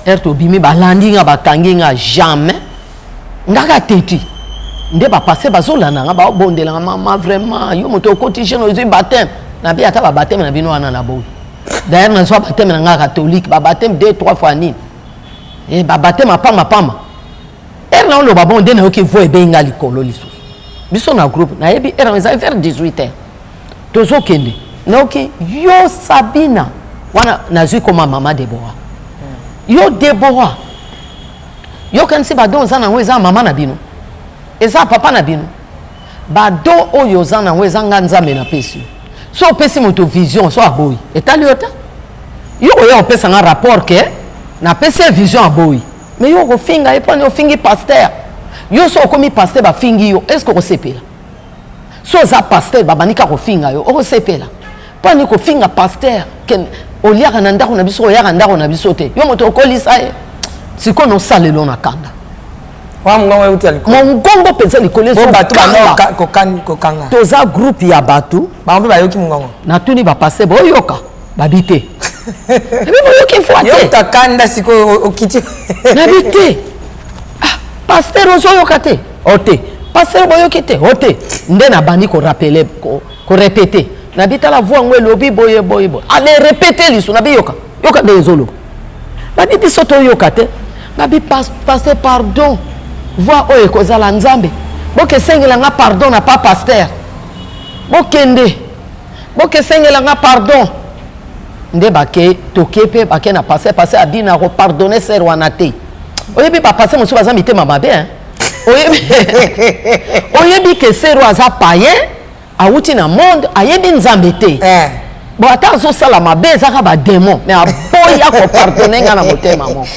ere tobimi balandi nga bakangi nga jamais ngaka teti nde bapaster bazolanda nga baobondela nga mama vraiment yo moto okoti jeune ozwi baptême nabi ata babateme na bino wana naboyi d'ailleurs nazwa baptême na nga catholique babateme deux trois fois nini e babateme apamba pamba ere na oloba bon nde nayoki voi ebengi nga likolo lisusu biso na groupe nayebi ere ezali vers 18 heures tozokende nayoki yo sabina wana nazwi koma mama debora yo debora yokanisi badon oza na yango eza mama na bino eza papa na bino badon oyo oza na yango eza nga nzambe napesi yo so opesi moto vision so aboyi etali yo te yo oya opesa nga rapport ke napesi ye vision aboyi mais yo okofinga ye mponi ofingi pasteur yo so okomi pasteur bafingi yo est ce que okosepela so oza pasteur babandi kaka kofinga yo okosepela mponi kofinga pasteur ke oliaka na ndako na biso oyaka ndako na biso te yo moto okolisa ye sikoyo nosalelo na kanda mongongo mpenza likolo ezokanga toza groupe ya bato bango mpe bayoki mongongo natuni bapaster boyoka babi te nabi boyoki foi te kanda sikoyo okiti nabi te ah, paster ozoyoka te o te paster boyoki te o te nde nabandi korapele korepete nabi tala voi yango elobi boye boye boye ale repete lisu nabi yoka yoka nde ezoloba babi biso toyoka te babi paster pardon voi oyo ekozala nzambe bokesengela nga pardon na pa paster bokende bokesengela nga pardon nde bake toke mpe bake na paster paster abi na kopardonne ser wana te oyebi bapaster mosusu baza mitema mabe hein? oyebi oyebi ke sero aza payen awuti na monde ayebi nzambe te eh. Bon ata azosala mabe ezaka ba demon mais aboyi akopardonne nga na motema moko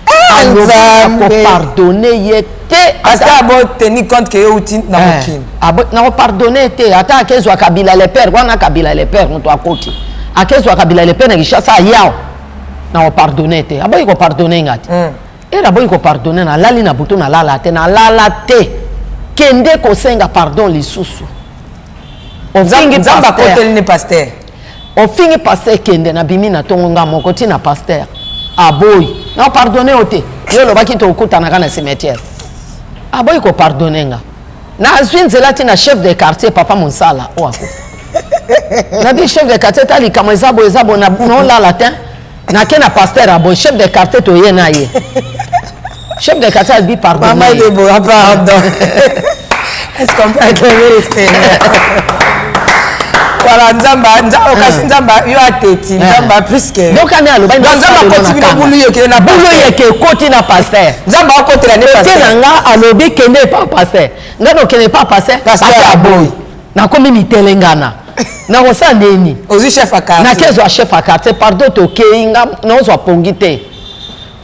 eh, akopardonne ye te aboteni compte ke yo uti na eh, mokili nakopardonne te ata akezwa kabila le père wana kabila le père moto akoti akezwa kabila le père na kinshasa ayawa nakopardonne te aboyi kopardonne nga te hmm. ere aboyi kopardonne nalali na butu nalala te nalala te kende kosenga pardon lisusu ofingi nzambe akoteli ne pasteur ofingi pasteur kende nabimi na ntongo nga moko ntina pasteur aboyi na pardonne yo te yo olobaki tokutanaka na cimetière aboyi kopardonne nga nazwi nzela ti na chef de quartier papa monsala oyo akufa nabi chef de quartier ta likambo eza boye eza boye naolala te nake na pasteur aboyi chef de quartier toye na ye chef de quartier alobi pardon mama Deborah pardon est-ce qu'on peut acclamer le Seigneur? Voilà, Nzamba, Nzamba, kasi Nzamba, yo ateti, Nzamba plus que. Donc ane alobaki Donc Nzamba akoti bino bulu yeke na bulu yeke ekoti na pasteur. Nzamba akotela ne pasteur. Te na nga alobi kende epa pasteur. Nga nokende epa pasteur. Pasteur aboyi. Nakomi mitelengana. Nakosala ndeni. Ozwi chef ya quartier. Nakezwa chef ya quartier, pardon tokei nga naozwa pongi te.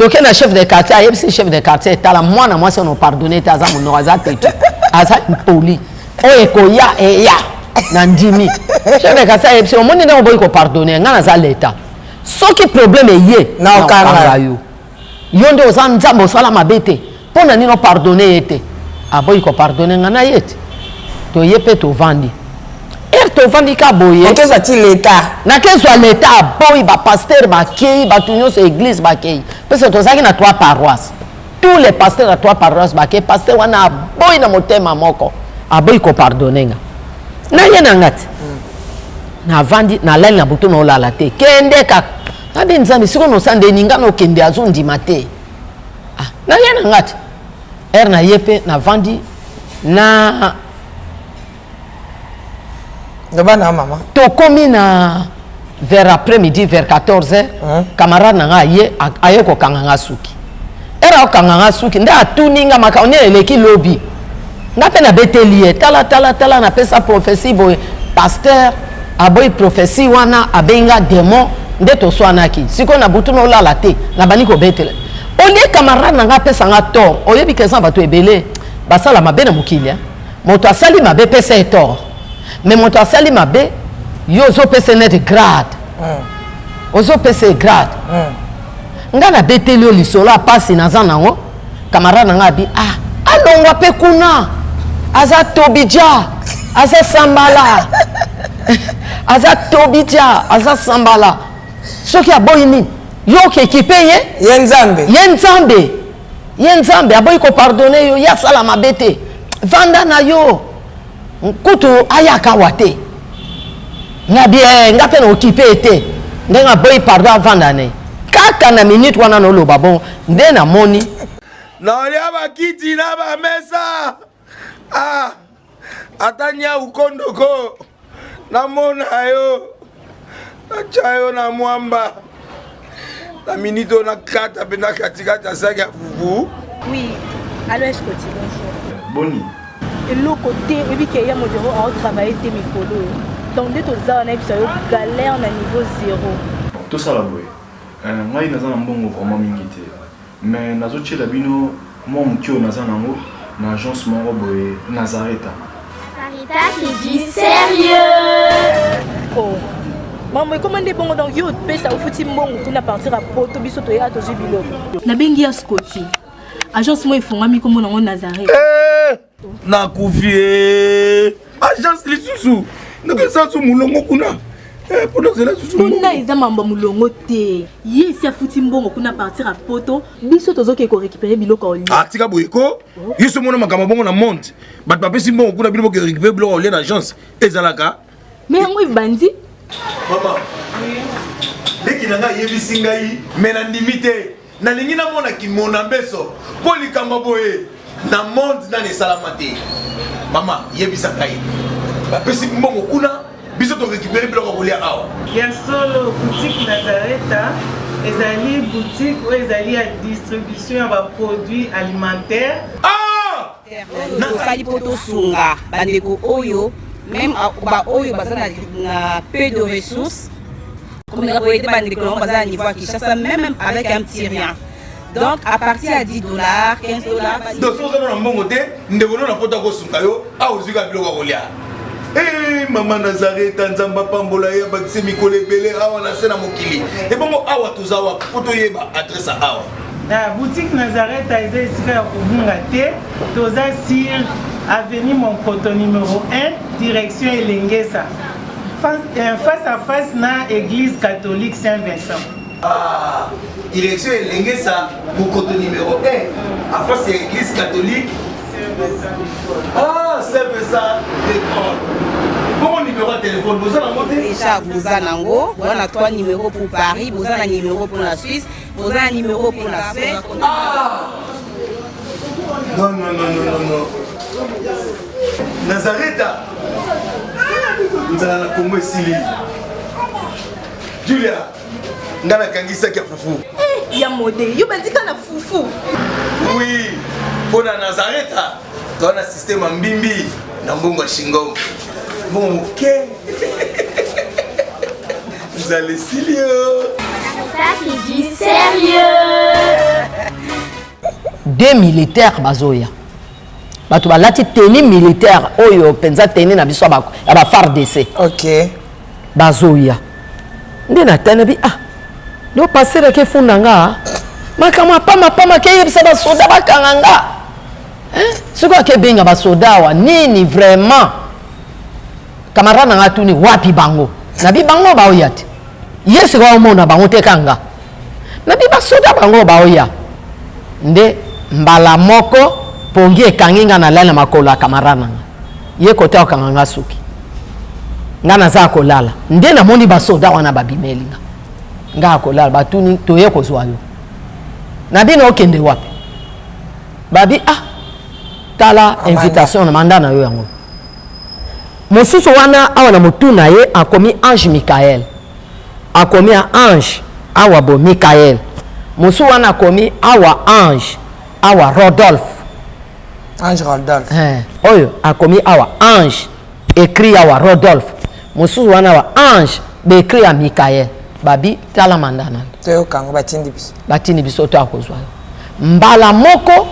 Toke na chef de quartier ayebisi chef de quartier tala mwana mwasi ono pardonne te aza monoko aza tetu aza impoli oyo ekoya eya na ndimi chef de quartier ayebisi omoni ndenge oboyi kopardonne ngai naza leta soki problème eye naokanga yo yo nde oza nzambe osala mabe te mpo na nini opardonne ye te aboyi kopardonne ngai na ye te toye mpe tovandi ere tovandi ka boye okezwa ti leta nakezwa leta aboyi bapaster bakei bato nyonso eglise bakei pese tozalaki na trois paroisse tous les pasteurs ya trois paroisse bakei paster wana aboyi na motema moko aboyi kopardonne nga na ye na nga te navandi nalali na butu naolala te kende kaka nabi nzambe sikoyo nosandeni nga nokende azondima te ah, na ye na nga te ere na ye mpe navandi na loba na mama tokomi na vers après midi vers 14 heures hein? camarade na nga aye aye kokanga nga suki ere akokanga nga suki nde atuni nga makambo nini eleki lobi nga mpe nabeteli ye tala tala tala napesa prophetie boye pasteur aboyi prophetie wana abengi nga demon nde toswanaki sikoyo na butu nolala te nabandi kobetela olie camarade na nga apesa nga tort oyebi ke eza bato ebele basala mabe na mokili moto asali mabe pesa ye tort mais moto asali mabe yo ozopesa neti grade mm. ozopesa ye grade mm. nga nabeteli yo lisolo ya mpasi naza nango camarade na nga abi ah alongwa mpe kuna aza tobija aza sambala aza tobija aza sambala soki aboyi nini yo okekipe ye ye nzambe ye nzambe ye nzambe aboyi kopardone yo ye asala mabe te vanda na yo kutu ayaka awa te nga bi eh, nga mpe na okipe ye te ndenge aboyi pardon avanda ne kaka na minute wana noloba bongo nde namoni nalia bakiti na bamesa ah, ata nyau kondoko namona yo natya yo na mwamba na minute oyo nakata mpenza katikati ya saki ya fufu oui allo escoti bonjour boni eloko te oyebi ke ya modero aotravaille te mikolo oyo donc nde toza wana yebisa yo galère na niveau zéro tosala boye euh, ngai naza na mbongo vraiment mingi te Mais nazo tiela bino mwa moke oyo naza nango na agence moko boye Nazareta. Sarita c'est du sérieux. Oh. Mambo ekoma nde bongo donc yo opesa ofuti mbongo kuna partir ya poto biso toya tozwi biloko. Nabengi ya Scotty. Agence moko efongwami nkombo nango Nazareth. Eh, nakufi eh. Agence lisusu ndenge eza su mulongo kuna eh, mpona ozela susu kuna eza mambo ya molongo te ye esi afuti mbongo kuna partir ya poto biso tozokee korécupere biloko ya olia ah, tika boye ko oh. yo so omona makambo bongo na monde bato bapesi mbongo kuna bino boke récupere biloko ya olia na agence ezalaka me yango ebandi mama leki na ngai ayebisi ngai me nandimi te Nalingi namona kimona mbeso mpo likambo boye na monde nani esalama te. Mama yebisa ngai bapesi mbongo kuna biso to récupérer biloko ya kolia awa. Ya solo boutique Nazareta ezali boutique oyo ezali ya distribution ya ba produits alimentaires. Ah! Tosali mpo tosunga bandeko oyo meme baoyo baza na peu de ressources komeka koyede bandeko nango baza na niveau ya Kinshasa meme avec un petit rien donc à partir ya 10 dollars 15 dollars donc soki oza na mbongo te ndeko no na poto akosunga yo awa ozwi kaka biloko ya kolia Hey, eh, mama nazareta nzambe apambola ye abakisi mikolo ebele awa na se na mokili ebongo awa toza wapi mpo toyeba adresse awa Na boutique Nazareth eza esika ya kobunga te. Toza sur avenue Monkoto numéro 1, direction Elengesa. Face, euh, face à face na église catholique Saint-Vincent. Ah, direction Elengesa, Monkoto numéro 1, à face ya église catholique Saint-Vincent de Paul. Ah, Saint-Vincent de Paul. Bongo numéro ya téléphone, boza nango te? Déjà boza nango, boza na 3 numéros pour Paris, boza na numéro pour la Suisse, boza na numéro pour la Suède. Ah! Non, non, non, non, non, non. Nazareta. Nzala na Congo esili. Julia, nga nakangisaki ya fufu. Eh, ya mode, yo bandika na fufu. Oui, mpo na Nazareta, toza na système ya mbimbi na mbongo ya shingom. Mbongo moke. Nzala esili yo. Ça c'est du sérieux. Deux militaires bazoya. Bato balati tenue militaire oyo mpenza tenue na biso ya ba FARDC. Okay. Bazoya. Nde natali bi ah do pasteur ake funda nga makambo ya pamba pamba ke yebisa basoda bakanga nga. Hein? Soki ake benga basoda awa nini vraiment? Camarade na nga atuni wapi bango? Nabi bango baoya te. Ye sikoyo omona bango te kanga. Nabi basoda bango baoya. Nde mbala moko pongi ekangi nga nalali na makolo ya camarade na nga. Ye kote akanga nga suki. Nga naza kolala. Nde namoni basoda wana babimeli nga. Nga akolala batuni toye kozwa yo. Nabi na okende wapi? Babi ah tala invitation na mandat na yo yango. Mosusu wana awa na motu na ye akomi ange Michael. Akomi ya ange awa bo Michael. Mosusu wana akomi awa ange awa Rodolphe. Ange Rodolphe. Eh, oyo akomi awa ange écrit awa Rodolphe. Mosusu wana awa ange ba écrit ya Michael. Babi tala mandat na yo. Toyoka batindi biso. Batindi biso to akozwa yo. Mbala moko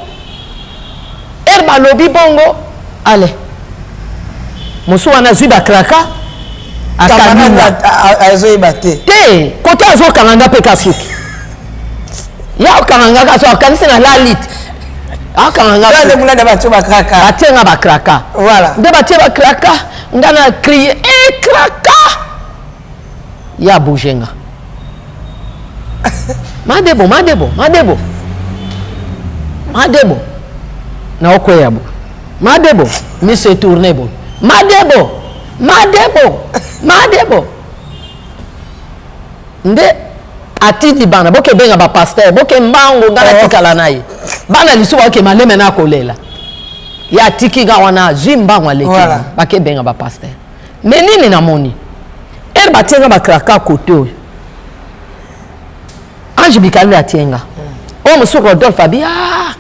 ere balobi bongo ale mosusu wana azwi bakraka akangi nga. Azoyeba te. Te, kote azokanga nga mpe kasuki. Ya okanga nga kaso akanisi na lali te. Akanga nga. Nde kuna nde batie bakraka. Batie nga bakraka. Voilà. Nde batie bakraka nga na crie eh kraka. Ya bouger nga. Madebo, madebo, madebo. Madebo. Na okweya bo. Madebo, mi se tourner bo. Madebo. Madebo. Madebo. Nde atindi bana boke benga ba pasteur, boke mbango nga natikala na ye. Bana lisu baoke maleme na kolela. Ya atiki nga wana azwi mbango aleki. Voilà. Bake benga ba pasteur. Mais nini namoni? Ere batie nga ba kraka kote oyo. Ange Michael atie nga. Oyo mosusu Rodolphe abi ah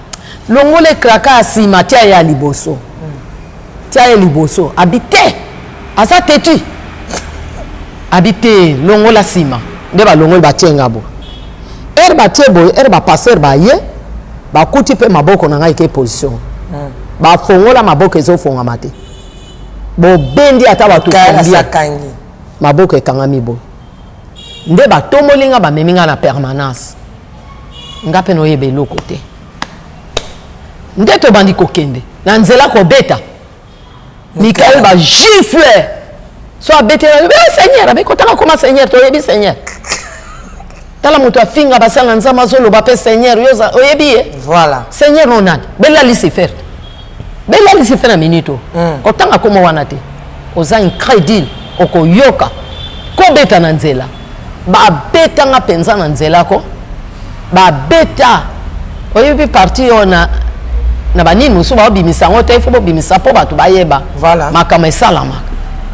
longola ekraka ya nsima tia ye ya liboso. Tia ye liboso abi te aza têtu. Abi te longola nsima nde balongoli batie nga boye. Ere batie boye ere ba pasteur baye bakuti mpe maboko na ngai ke position. Bafongola maboko ezofongama te. Bobendi ata bato combien maboko ekangami boye. Nde batomboli nga bamemi nga na permanence. Nga pe noyeba eloko te. Nde tobandi kokende na nzela kobeta. Michael ba gifle. So abetela yo, eh, Seigneur, abe kotanga koma Seigneur, toyebi Seigneur. Tala moto afinga basala Nzambe azoloba pe Seigneur, yo oyebi ye? Voilà. Seigneur no nani? Bella Lucifer. Bella Lucifer na minute oyo. Kotanga koma wana te. Oza incrédule, okoyoka. Kobeta na nzela. Babetanga penza na nzela ko. Babeta. Oyebi parti oyo na na banini mosusu baobimisa yango te, il faut bobimisa mpo bato bayeba. Voilà. Makambo esalamaka.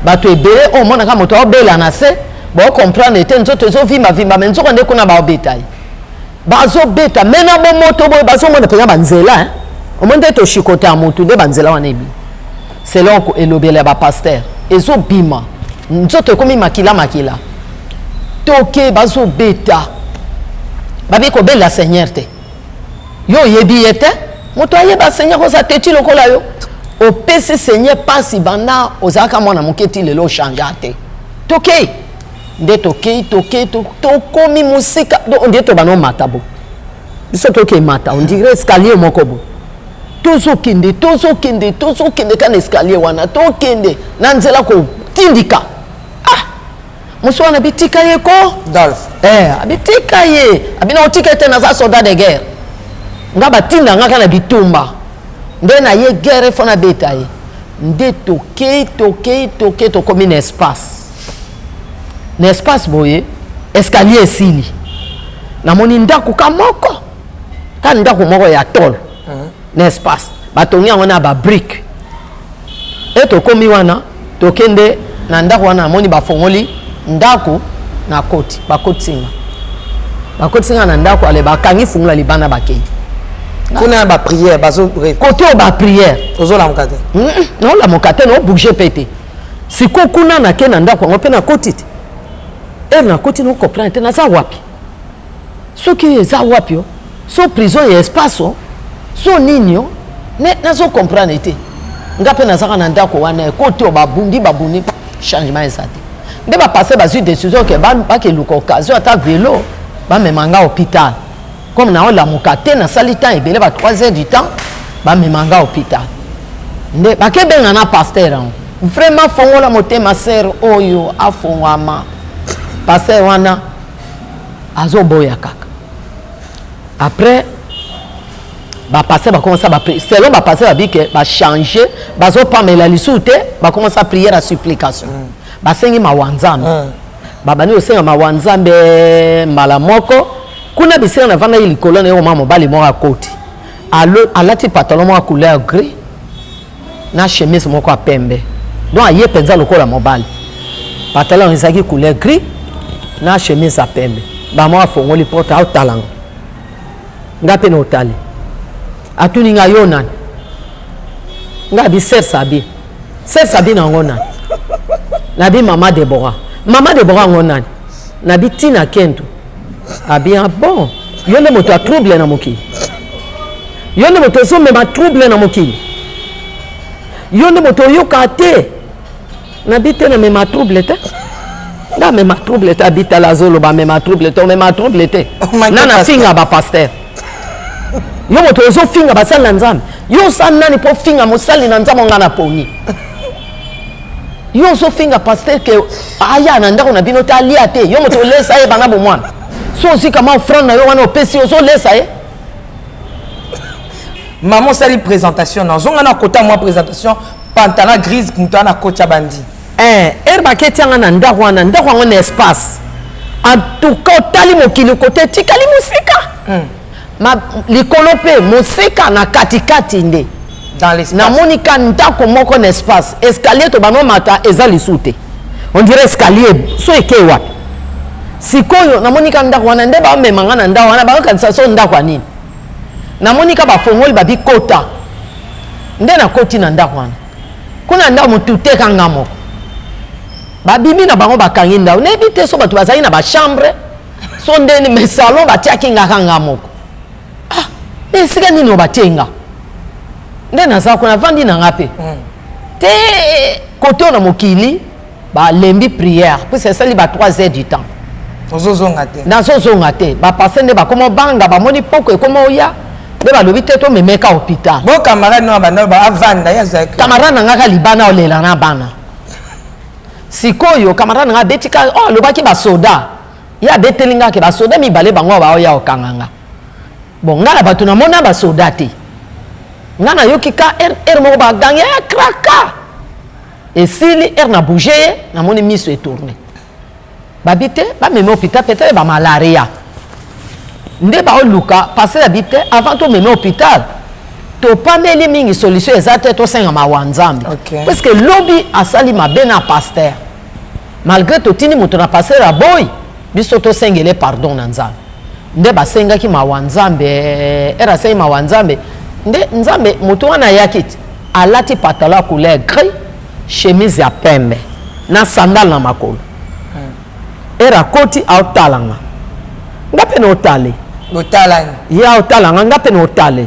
Bato ebele oyo omonaka moto aobela na se, bao comprendre te nzoto ezovimba-vimba, mais nzoka nde kuna baobeta ye. Bazobeta, mais na bomoto boye bazomona mpenza banzela, hein. Omoni nde toshikota ya motu nde banzela wana ebima. Selon elobela ya ba pasteur, ezobima. Nzoto ekomi makila makila. Toke bazobeta. Babi kobela Seigneur te. Yo oyebi ye te, moto ayeba Seigneur oza teti lokola yo. Opesi Seigneur pasi banda ozalaka mwana moke ti lelo ochangea te. Tokei. Nde tokei, tokei, tokomi mosika. Donc, on dirait tobanda omata bo. Biso tokei mata, on dirait escalier moko bo. Tozokende, tozokende, tozokende kaka na escalier wana, tokende na nzela kotindika. Ah! Mosu wana bitika ye ko? Dolph. Eh, abitika ye. Abina otika ete naza soldat de guerre. Nga batinda nga kaka na bitumba. Nde na ye guerre fo na beta ye. Nde tokei, tokei, tokei, tokomi na espace. Na espace boye, escalier esili. Namoni ndako ka moko. Ka ndako moko ya tôle. Na espace. Batongi yango na ba briques. E tokomi wana, tokende. Na ndako wana namoni bafongoli ndako, nakoti, bakotisi nga, bakotisi nga na ndako. Ale bakangi fungola libanda, bakei. Kuna ya baprière bazo kote oyo baprière. Ozolamuka te? Naolamuka te, naobouge mpe te. Sikoyo kuna nake na ndako yango mpe nakoti te. Ere nakoti, nocomprendre te naza wapi, soki eza wapi o so prison ya espace o so nini o me nazo comprendre te. Nga mpe nazaka na ndako wana, ekoti oyo babundi babundi, changement eza te. Nde bapasteur bazwi décision ke bakeluka occasion ata velo, bamema nga hôpital. Comme naolamuka te, nasali temps ebele, ba 3 heures du temps, bamema nga hôpital. Nde bakebenga na pasteur yango, vraiment fongola motema sere oyo afongwama. Pasteur wana azoboya kaka. Après bapasteur bakomasa, selon bapasteur babi ke bachange, bazopamela lisusu te, bakomasa prière ya supplication. Basengi mawa Nzambe. Babandi kosenga mawa Nzambe mbala moko. Kuna bisika navandaki likolo na ye, oma mobali moko akoti, alati pantalon moko ya couleur gris na chemise moko ya pembe. Donc aye mpenza lokola mobali, pantalon ezalaki couleur gris na chemise ya pembe. Bamo afongoli porte, aotala ngo, nga mpe na otali. Atuni nga: "Yo nani?" Nga abi: "Sœur Sabi." "Sœur Sabi na yango nani?" Nabi: "Mama Debora." "Mama Debora yango nani?" Nabi: "Tina Kentu." Abi: "Ah bon, yo nde moto ya trouble na mokili, yo nde moto ozomema trouble na mokili, yo nde moto oyoka te." Nabi: "Te, namema trouble te, nga amema trouble te." Abi: "Tala, azoloba amema trouble te, omema trouble te na nafinga bapasteur. Yo moto ozofinga basali na Nzambe, yo oza nani mpo finga mosali na Nzambe? Nga na poni yo ozofinga pasteur ke aya na ndako na bino te, alia te. Yo moto olesa ye banga bomwana, so ozwi kama offrande na yo wana opesi, ozolesa ye." Mama, osali présentation, nazonga na kota mwa présentation. Pantalon grise, moto wana akotya bandi. Ere baketi yanga na ndako wana, ndako yango na espace. En tout cas otali mokili kote etikali mosika. Ma, likolo mpe mosika, na katikati nde namoni ka ndako moko na espace. Escalier to banomata eza lisu te, on dirait escalier so eke wapi. Sikoyo namoni ka ndako wana, nde bamema nga na ndako wana, bayokanisa so ndako ya nini. Namoni ka bafongoli, babikota, nde nakoti na ndako wana. Kuna ndako motu te, ka nga moko. Babimi na bango, bakangi ndako. Nayebi te so bato bazali na bachambre so ndeni, mais salon batiaki nga ka nga moko. Ah, me esika nini oyo batie nga? Nde naza kuna, vandi na nga mpe te. Kote oyo na mokili balembi prière, puisque esali ba 3 heures du temps. Ozozonga te? Nazozonga te. Bapase nde bakoma obanga, bamoni poko ekoma oya, nde balobi te tomemeka hôpital. Bo camarade no banda avanda, ye azalaki? Camarade na nga ka libana, olela na bana. Sikoyo camarade na nga abeti ka oyo alobaki basoda, ye abeteli nga ke basoda mibale bango baoya kokanga nga. Bon, nga na bato namona basoda te. Nga nayoki ka ere moko bagangi ya kraka, esili. Ere na bouge ye, namoni miso etourne. Babi te bamemi hôpital, peut-être bamalaria nde baoluka. Parce abi te avant tomemi hôpital, topameli mingi, solution eza te, tosenga mawa Nzambe. Parce que lobi asali mabe na pasteur, malgré totindi moto na pasteur, aboyi, biso tosengele pardon na Nzambe. Nde basengaki mawa Nzambe. Ere asengi mawa Nzambe, nde Nzambe moto wana ayaki ti alati pantalon ya couleur gris, chemise ya pembe na sandale na makolo. Ere akoti, aotala nga, nga mpe na otale. Botalani? Ye aotala nga, nga mpe na otale.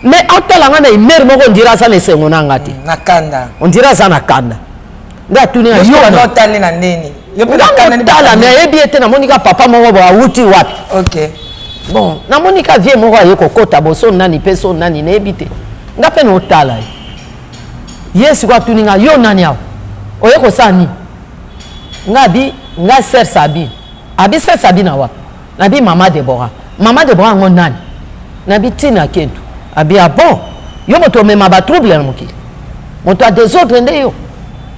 Mais aotala nga na humeur moko, on dirait aza na esengo na nga te. Na kanda? On dirait aza na kanda. Nde atuni nga: "Yo?" Otali na ndeni? Tala, nayebi ye te. Namoni ka papa moko bo awuti wapi. Bon, namoni ka vie moko aye kokota bo so nani mpe so nani, nayebi te. Nga mpe na otala ye. Ye sikoyo atuni nga: "Yo nani awa? Oye kosala nini?" Nga abi: "Nga sœur Sabine." Abi: "Sœur Sabine awa?" Nabi: "Mama Debora." "Mama Debora yango nani?" Nabi: "Tina Kentu." Abi: "Ah bon, yo moto omema batrouble na mokili, moto ya désordre nde yo,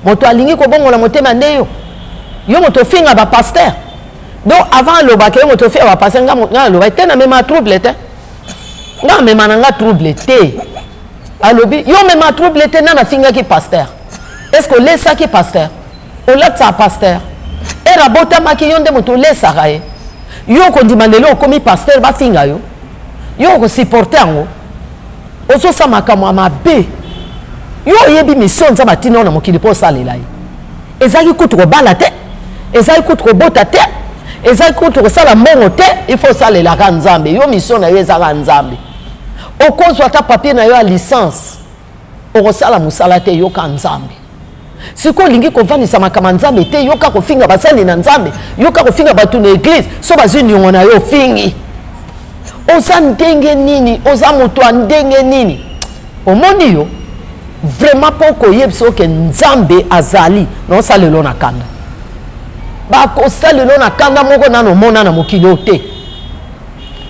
moto alingi kobongola motema nde yo, yo moto ofinga bapasteur." Donc avant alobaka yo moto ofinga bapasteur, nga nga alobaki te namema trouble te, nga amema na nga trouble te. Alobi: "Yo omema trouble te, nani afingaki pasteur? Est ce que olesaki pasteur? Olatisaka pasteur ere abotamaki yo nde moto olesaka ye. Yo okondima lelo okomi pasteur bafinga yo? Yo okosupporte yango? Ozosala makambo ya mabe. Yo oyebi mission Nzambe atinda yo na mokili mpo osalela ye. Ezalaki kutu kobala te, ezalaki kutu kobota te, ezalaki kutu kosala mbongo te, il faut osalelaka Nzambe. Yo mission na yo ezalaka Nzambe. Okozwa ata papier na yo ya licence, okosala mosala te, yoka Nzambe. Sikoyo olingi kovandisa makambo ya Nzambe te, yoka kofinga basali na Nzambe, yoka kofinga bato na eglise, so bazwi niongo na yo ofingi. Oza ndenge nini? Oza moto ya ndenge nini? Omoni yo vraiment mpo koyebisa yo ke Nzambe azali na osalelo na kanda. Bakosalelo na kanda moko nano omona na mokili oyo te.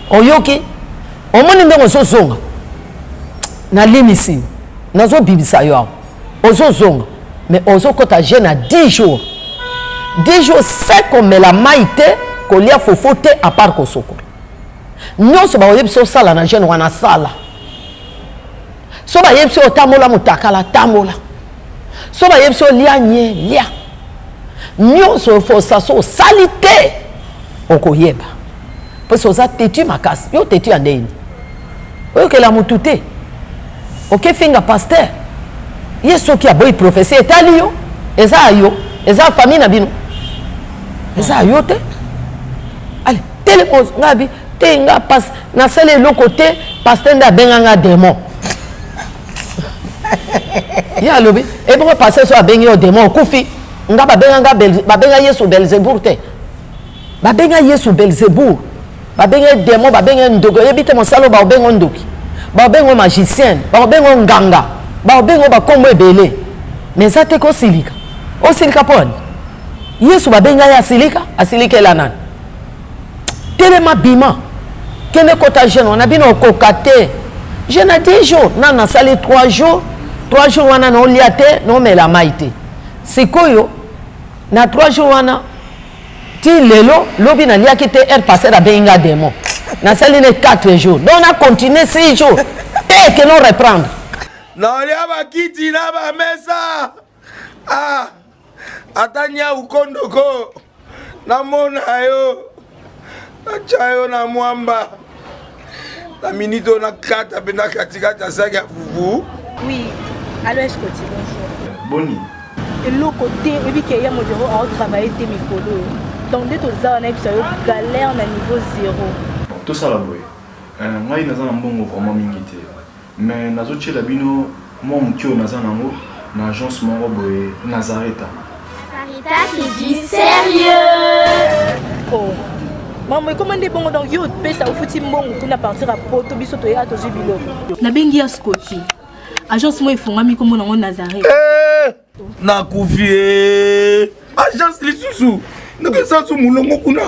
Oyoki? Omoni ndenge ozozonga? Nalimisi yo, nazobimisa yo awa. Ozozonga mais ozokota jeune na 10 jours. 10 jours se komela mai te, kolia fufu te, à part kosokola. Nyonso bakoyebisa osala na jeune wana sala. So bayebisi otambola motakala, tambola. So bayebisi olia nye, lia. Nyonso ofosa so osali te, okoyeba. Parce oza têtu makasi. Yo têtu ya ndenge nini? Oyokela mutu te. Oke finga pasteur. Ye soki aboyi prophétie etali yo, eza ya yo, eza ya famille na bino. Eza ya yo te. Allez, telema nga bi te nga pas nasali eloko te, pasteur nde abenga nga démon. Ye alobi, ebongo pasteur so abengi yo démon okufi. Nga babenga nga babenga Yesu Belzebour te. Babenga Yesu Belzebour. Babenga ye démon, babenga ye ndoki. Oyebi te mosala oyo bakobenga yo ndoki. Bakobenga yo magicien, bakobenga yo nganga, bakobenga yo bakombo ebele. Mais eza te kosilika. Osilika mpo nini? Yesu babenga ye asilika, asilikela nani? Telema bima. Kende kota jeune wana bino okoka te. Jeune a 10 jours, nanu nasali 3 jours, 3 jours wana naolia te, naomela mai te. Sikoyo na 3 jours wana ti lelo lobi naliaki te, heure pasteur abengi nga démon. Nasali ne 4 jours. Donc na continuer 6 jours. Te que non reprendre. Naolia bakiti na ba mesa. Ah, ata nyau kondoko namona yo natya yo na mwamba na minute oyo nakata mpe na katikati ya saki ya fufu. Oui, allo Escoti, bonjour. Boni? Eloko te, oyebi ke ya modero ao travailler te mikolo oyo. Donc nde toza wana yebisa yo galère na niveau zéro. Bon, tosala boye. Ngai naza na mbongo vraiment mingi te. Mais nazotiela bino mwa moke oyo naza nango na agence moko boye Nazareta. Sarita c'est du sérieux. Oh. Maman ekoma nde bongo donc yo opesa ofuti mbongo kuna partir ya poto biso toya tozwi biloko. Nabengi ya Scotty. Agence moko efongami kombo nango Nazareth. Eh, nakufi eh. Agence lisusu ndenge eza mulongo kuna.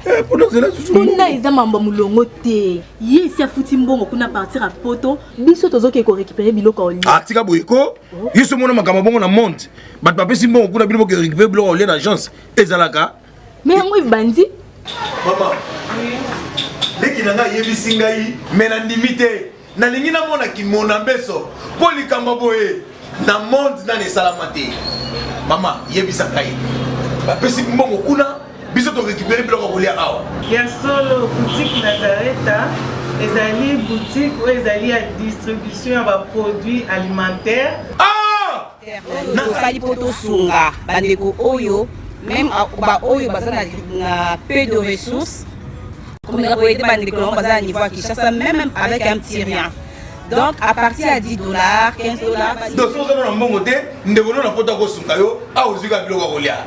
Eh, mpona ozela susu kuna eza mambo mulongo te. Ye esi afuti mbongo kuna partir ya poto biso tozoke ko récupérer biloko olia. Ah, tika boye ko. Yo so mona makambo bongo na monde. Bato bapesi mbongo kuna bino boke récupérer biloko olia na agence ezalaka. Mais yango ebandi. Mama. Leki na ngai ayebisi ngai mais nandimi te. Nalingi namona kimona mbeso mpo likambo boye na monde nani esalama te. Mama, yebisa ngai. Bapesi mbongo kuna biso to récupérer biloko ya kolia awa. Ya solo, boutique Nazareta ezali boutique oyo ezali ya distribution ya ba produits alimentaires. Ah! Tosali mpo tosunga bandeko oyo meme baoyo baza na peu de ressources, komeka koyede bandeko nango baza na niveau ya Kinshasa même avec un petit rien. Donc à partir ya 10 $, 15 $. Donc soki oza na mbongo te, ndeko no na poto akosunga yo awa ozwi kaka biloko ya kolia.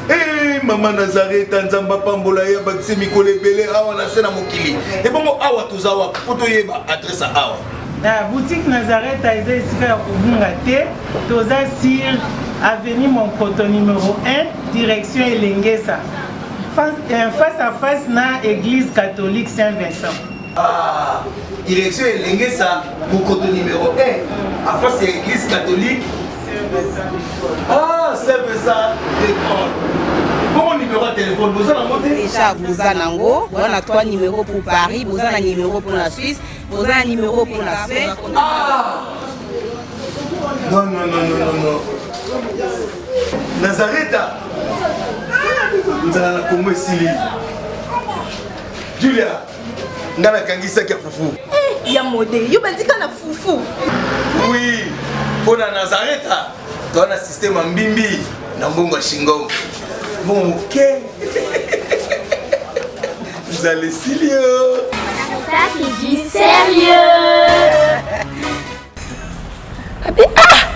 Eh, mama Nazareta, Nzambe apambola ye, abakise mikolo ebele awa na se na mokili. Ebongo awa toza wapi mpo toyeba adresse ya awa? Na boutique Nazareta eza esika ya kobunga te. Toza sur avenue Monkoto numéro 1, direction Elengesa, face à face na église catholique Saint-Vincent. Ah, direction Elengesa, Mokoto numéro 1, à face ya église catholique Ah, Saint-Vincent de Paul. Bongo numéro ya téléphone, boza nango te? Déjà boza nango, boza na 3 numéros pour Paris, boza na numéro pour la Suisse, boza na numéro pour la Suède. Ah! Non, non, non, non, non, non. Nazareta nzala na Kongo esili. Julia, nga nakangisaki ya fufu. Eh, ya mode, yo bandika na fufu. Oui, mpo na Nazareta toa na système ya mbimbi na mbongo ya shingom. Mbongo moke. Nzala esili yo. Ça c'est du sérieux. Abi ah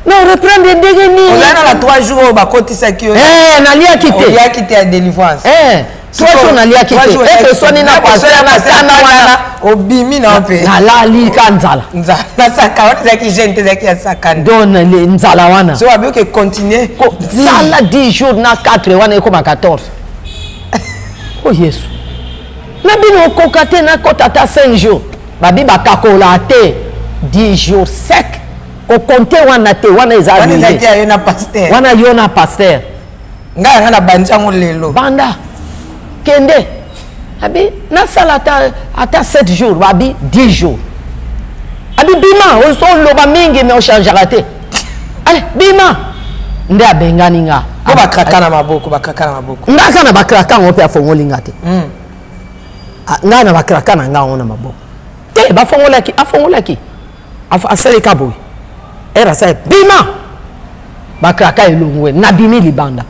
na reprendre ndenge nini? Ozali na 3 jours oyo bakotisaki yo. Eh, naliaki te. Oliaki te ya délivrance. Eh, 3 jours naliaki te. Eke soni na pasteur na tana wana. Obimi na mpe. Nalali ka nzala. Nzala na saka wana ezalaki jeune te ezalaki ya saka. Donc nzala wana. So abi oke continuer. Sala 10 jours na 4 wana ekoma 14. Oh Yesu. Na bino okoka te nakota ata 5 jours. Babi bakakola te 10 jours sec kokonte wana te wana eza wana ezalaki ya yo na pasteur wana yo na pasteur ngai yanga na bandi yango lelo banda kende abi nasala ata, ata 7 jours babi 10 jours abi bima oloba mingi me ochangeaka te ale bima nde abengani nga po bakraka na maboko bakraka na maboko nga kaka na bakraka yango mpe afongoli nga te mm. Ah, ngai na bakraka na ngai yango na maboko te bafongolaki afongolaki asalika boye ere asali bima bakraka elongwe nabimi libanda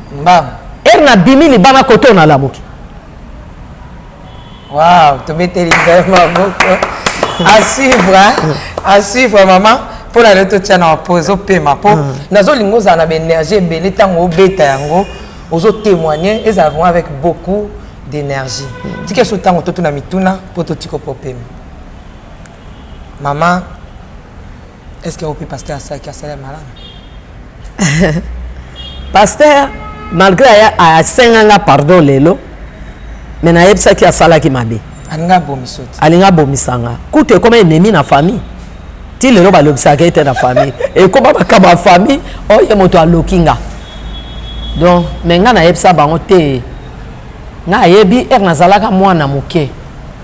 ere nabimi libanda kote oyo nalamuki Wow, tobeteli nzambe maboko. À suivre, hein? À suivre maman. mpo na lelo totya na pause opema mpo mm. nazolinga ozala na baénergie ebele ntango obeta yango ozotémoigne ezala vraiment avec beaucoup d'énergie mm. tika so ntango totuna mituna mpo totika mpo opema mama est ce que ope pasteur asalaki asala malamu pasteur malgré asenga nga pardon lelo me nayebisaki asalaki mabe alinga abomisa te alinga abomisa nga kutu ekoma ennemi na famille ti lelo balobisaka ye te na famille ekoma makambo ya famille oyo ye moto aloki nga donc me nga nayebisa bango te nga ayebi ere nazalaka mwana moke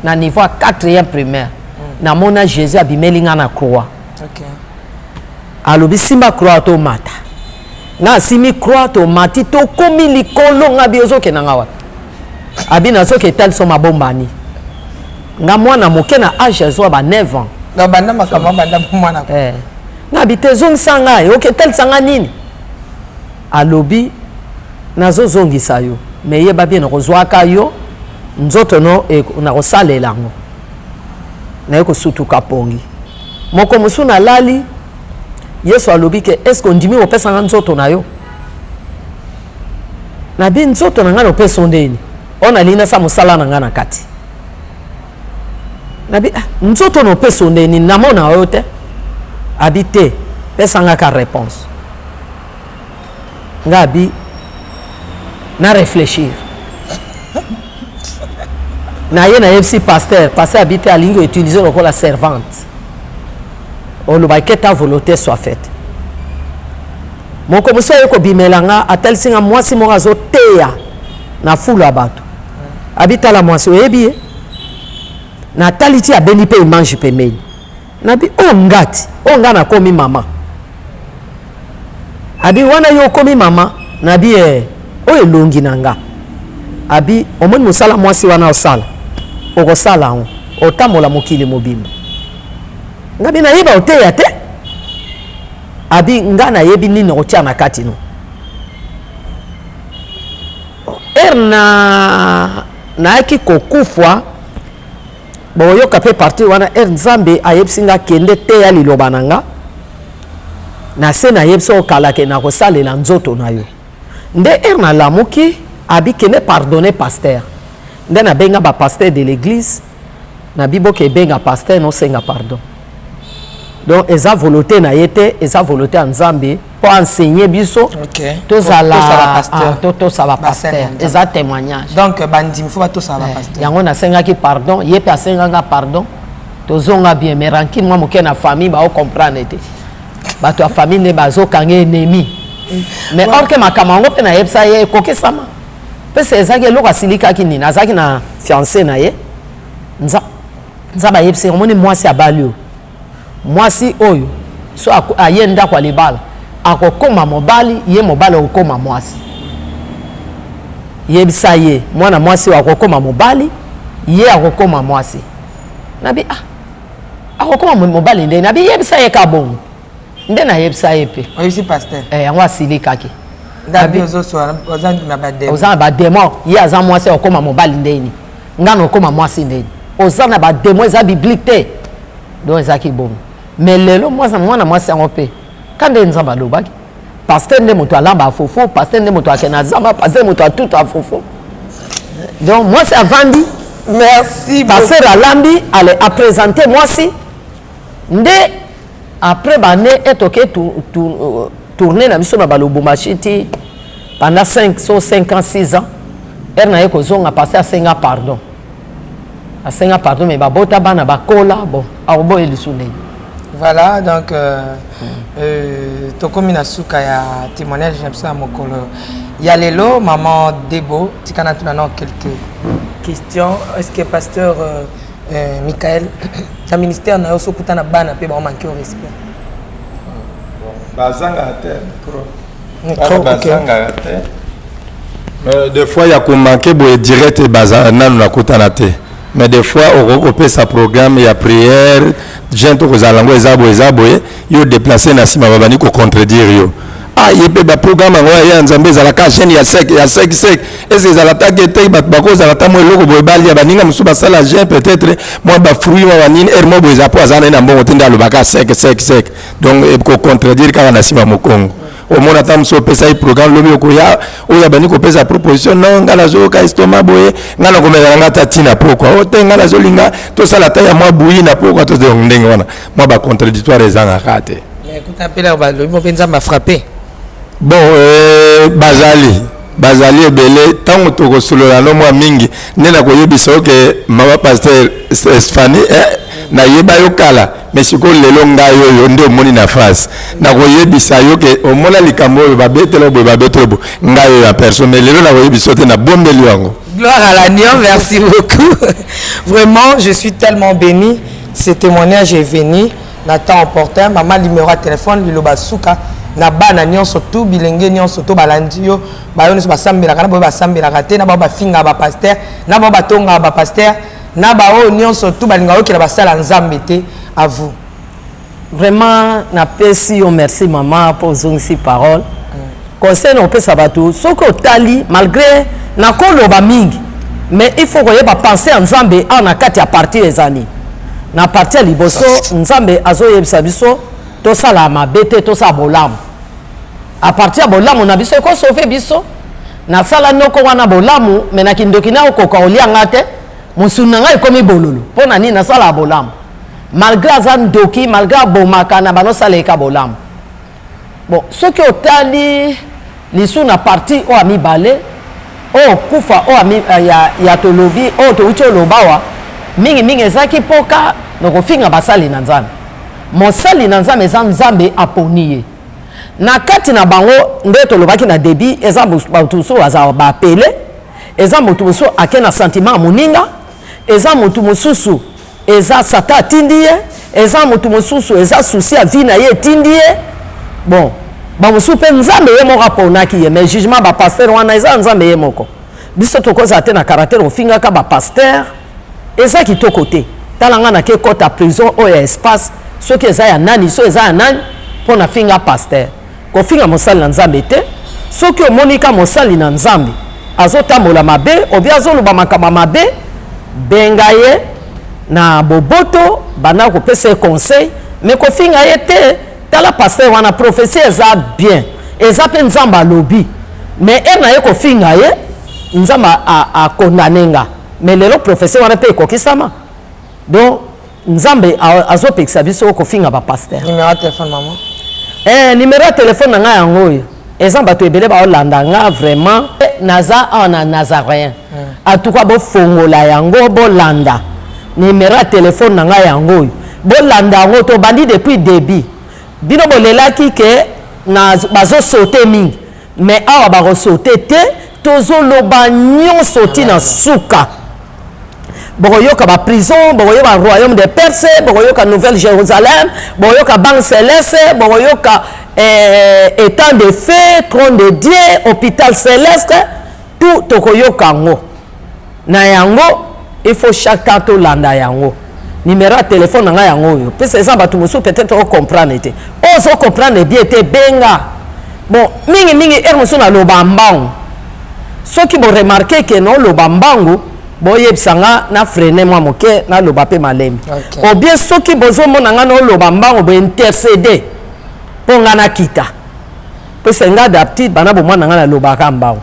na niveau ya 4e primaire mm. namona jésus abimeli nga na croix okay. alobi simba croix tomata nga asimi croix tomati tokomi likolo nga bi ozokenda nga wapi abi nazoki etaliso mabombani nga mwana moke na age azwa ba 9 ans na banda makambo banda mwana eh. nga bi te ezongisa ngai oke etalisa nga nini alobi nazozongisa yo me yeba bien nakozwaka yo nzoto no e, nakosalela yango naye kosutuka pongi moko mosusu nalali yesu alobi ke eske ondimi kopesa nga nzoto na yo nabi nzoto na ngai nopesa yo ndeni oyo nalingi nasala mosala na ngai na kati nabi ah, nzoto nopesa yo ndeni namona yo te abi te pesa nga ka réponse nga abi na réfléchir na ye nayebisi pasteur pasteur abi te alingi koutilize lokola servante olobaki que ta volonté soit faite moko mosusu aye kobimela nga atalisi nga mwasi moko azoteya na fulu ya bato abi tala mwasi oyebi ye natali ti abendi mpe image pembeni Nabi oh nga ti oh nga nakomi mama abi wana yo okomi mama nabi eh oyo elongi na nga abi omoni mosala mwasi wana osala okosala yango otambola mokili mobimba nga bi nayeba oteya te abi nga nayebi nini okotia na kati no ere na nayaki kokufwa Bokoyoka pe partir wana heure Nzambe ayebisi nga kende teya liloba na nga na se nayebisi yo kala ke nakosalela nzoto na yo nde heure nalamuki abi kende pardonner pasteur nde nabenga ba pasteur de l'église nabi boke ebenga pasteur nosenga pardon donc eza volonté na ye te eza volonté ya Nzambe mpo enseigner biso okay. tozala totosa ba pasteur eza témoignage donc bandimi fo batosa ba pasteur yango nasengaki pardon ye mpe asenganga pardon tozonga bien mais rancune mwa moke na famille bao comprendre te bato ya famille nde bazokanga ennemi mais or ke makambo yango mpe nayebisa ye ekokisama mpese ezalaki eloko asilikaki nini azalaki na fiancé na ye nzambe ayebisi omoni mwasi abali oyo Mwasi oyo so aye ndako ya libala akokoma mobali, ye mobali akokoma mwasi. Yebisa ye mwana mwasi oyo akokoma mobali, ye akokoma mwasi. Nabi ah, akokoma mobali nde? Nabi yebisa ye ka bongo nde nayebisa ye mpe. Oyebisi pasteur? Eh, yango asilikaki. Ndabi ozosola oza na bademon. Oza na bademon, ye aza mwasi akokoma mobali ndeni? Nga nakokoma mwasi ndeni? Oza na bademon, eza biblique te. Donc ezalaki bongo. Mais lelo mwana mwasi yango mpe ka nde Nzambe alobaki, pasteur nde moto alamba fufu, pasteur nde moto akende na zamba, pasteur moto atuta fufu. Donc mwasi avandi, merci, pasteur alambi, ale apresente mwasi nde après bane etoke tourne na biso na balubumbashi ti pendant 5 so 5 ans 6 ans ere na ye kozonga, pasteur asenga pardon, asenga pardon, mais babota bana bakola, bon akoboye lisu ndenge. Voilà, donc tokomi na suka ya témoignage na biso ya mokolo ya lelo. Maman Debo, tika natuna nano quelques questions. Est ce que pasteur Michael, na ministère na yo, soki okuta na bana mpe baomanke au respect? Bazangaka te, micro, bazangaka te. Mais des fois ya komanke boye direct baza nanu nakutana te, mais des fois okoki kopesa programme ya prière, jeune to kozala yango eza boye, eza boye, yo déplace na nsima babandi kocontredire yo. Ah, ye mpe baprogramme yango ya Nzambe ezalaka jeune ya sec, ya sec sec, ese ezala take te, bato bakozala ta mwa eloko boye balia, baninga mosusu basala jeune, peut-être mwa bafruit, mwa banini ere mwa boye, eza mpo aza naye na mbongo te nde alobaka sec sec sec. Donc ekocontredire kaka na nsima mokongo. Omona ata mosu opesa ye programme, lobi okoya oyo abandi kopesa proposition: non, ngai nazoyoka estomac boye, ngai nakomela na ngai ata ntina pokwa o te, ngai nazolinga tosala ata ya mwa bouilli na pokwa to. Donc ndenge wana mwa bacontredictoire ezangaka te. Ekuta mpe balobi mpe Nzambe afrappe. Bon, bazali ebele. Ntango tokosolola no mwa mingi nde nakoyebisa oke mama pasteur Fani, eh, nayeba yo kala, mais sikoyo lelo ngai oyo nde omoni na face, nakoyebisa yo ke omona likambo oyo babetela boye, babetela boye, ngai oyo ya personne, mais lelo nakoyebisa yo te, nabombeli yango. Gloire à l'agneau, merci beaucoup. Vraiment, je suis tellement béni. Ce témoignage est venu na temps opportun. Maman, numéro ya téléphone, liloba suka na bana nyonso tu, bilenge nyonso to balandi yo, bayo nyonso basambelaka na baoyo basambelaka te, na bao bafingaka bapasteur, na bao batongaka bapasteur, na baoyo nyonso tu balingaka okela basala Nzambe te, à vous. Vraiment napesi yo merci mama mpo ozongisi parole. Conseil na opesa bato, soki otali, malgré nakoloba mingi, mais il faut koyeba pensée ya Nzambe awa na kati ya parti eza nini. Na parti ya liboso, Nzambe azoyebisa biso tosala mabe te, tosala bolamu. À partir ya bolamu na biso ekosauve biso. Nasala noko wana bolamu, me na kindoki na okoka kolia nga te, mosuni na ngai ekomi bololo. Mpo na nini? Nasala bolamu malgré aza ndoki, malgré abomaka na banosala eka bolamu. Bon, soki otali lisu na parti oyo ya mibale, oyo kufa oyo ya tolobi, oyo touti oloba awa mingimingi, ezalaki mpoka na kofinga basali na Nzambe. Mosali na Nzambe eza Nzambe aponi ye na kati na bango. Nde tolobaki na début, eza bato mosusu bazala baapele, eza motu mosusu ake na sentiment ya moninga, eza motu mosusu eza Satan atindi ye, eza motu mosusu eza souci ya vie na ye etindi ye. Bon, bamosusu mpe Nzambe ye moko aponaki ye. Mais jugement bapasteur wana eza Nzambe ye moko. Biso tokozala te na caractère ofingaka bapasteur, eza kitoko te. Tala nga nake kota prison oyo ya espace, soki eza ya nani, so eza ya nani mpo nafinga pasteur. Kofinga mosali na Nzambe te. Soki omoni ka mosali na Nzambe azotambola mabe obi azoloba makambo mabe, benga ye na boboto, banda kopesa ye conseil, mais kofinga ye te. Tala pasteur wana, prophétie eza bien, eza mpe Nzambe alobi, mais ere na ye kofinga ye, Nzambe akondane nga. Mais lelo prophétie wana mpe ekokisama. Donc Nzambe azopekisa biso kofinga bapasteur. Numéro ya téléphone, mama? Numéro ya téléphone na ngai yango oyo. Eza bato ebele baolanda nga. Vraiment naza awa na Nazaréen. En tout cas bofongola yango, bolanda numéro ya téléphone na ngai yango oyo, bolanda yango. Tobandi depuis début, bino bolelaki ke bazosaute mingi, mais awa bakosaute te. Tozoloba nyonso ntina suka. Bokoyoka baprison, bokoyoka royaume de Perse, bokoyoka Nouvelle Jérusalem, bokoyoka banque céleste, bokoyoka. eh, état de feu, trône de Dieu, hôpital céleste, tout tokoyoka yango. Na yango, il faut chaque temps tolanda yango. Numéro ya téléphone na ngai yango oyo. Pesa eza bato mosusu peut-être o comprendre te. Ozo comprendre bien te benga. Bon, mingi mingi heure mosusu naloba mbangu. Soki bo remarquer que noloba mbangu, boyebisa nga na freine mwa moke naloba mpe malembe. Okay. Ou bien soki bozomona nga noloba mbangu bo interceder mpo nga nakita. Pesa nga d'habitude bana bomwana nga nalobaka mbangu.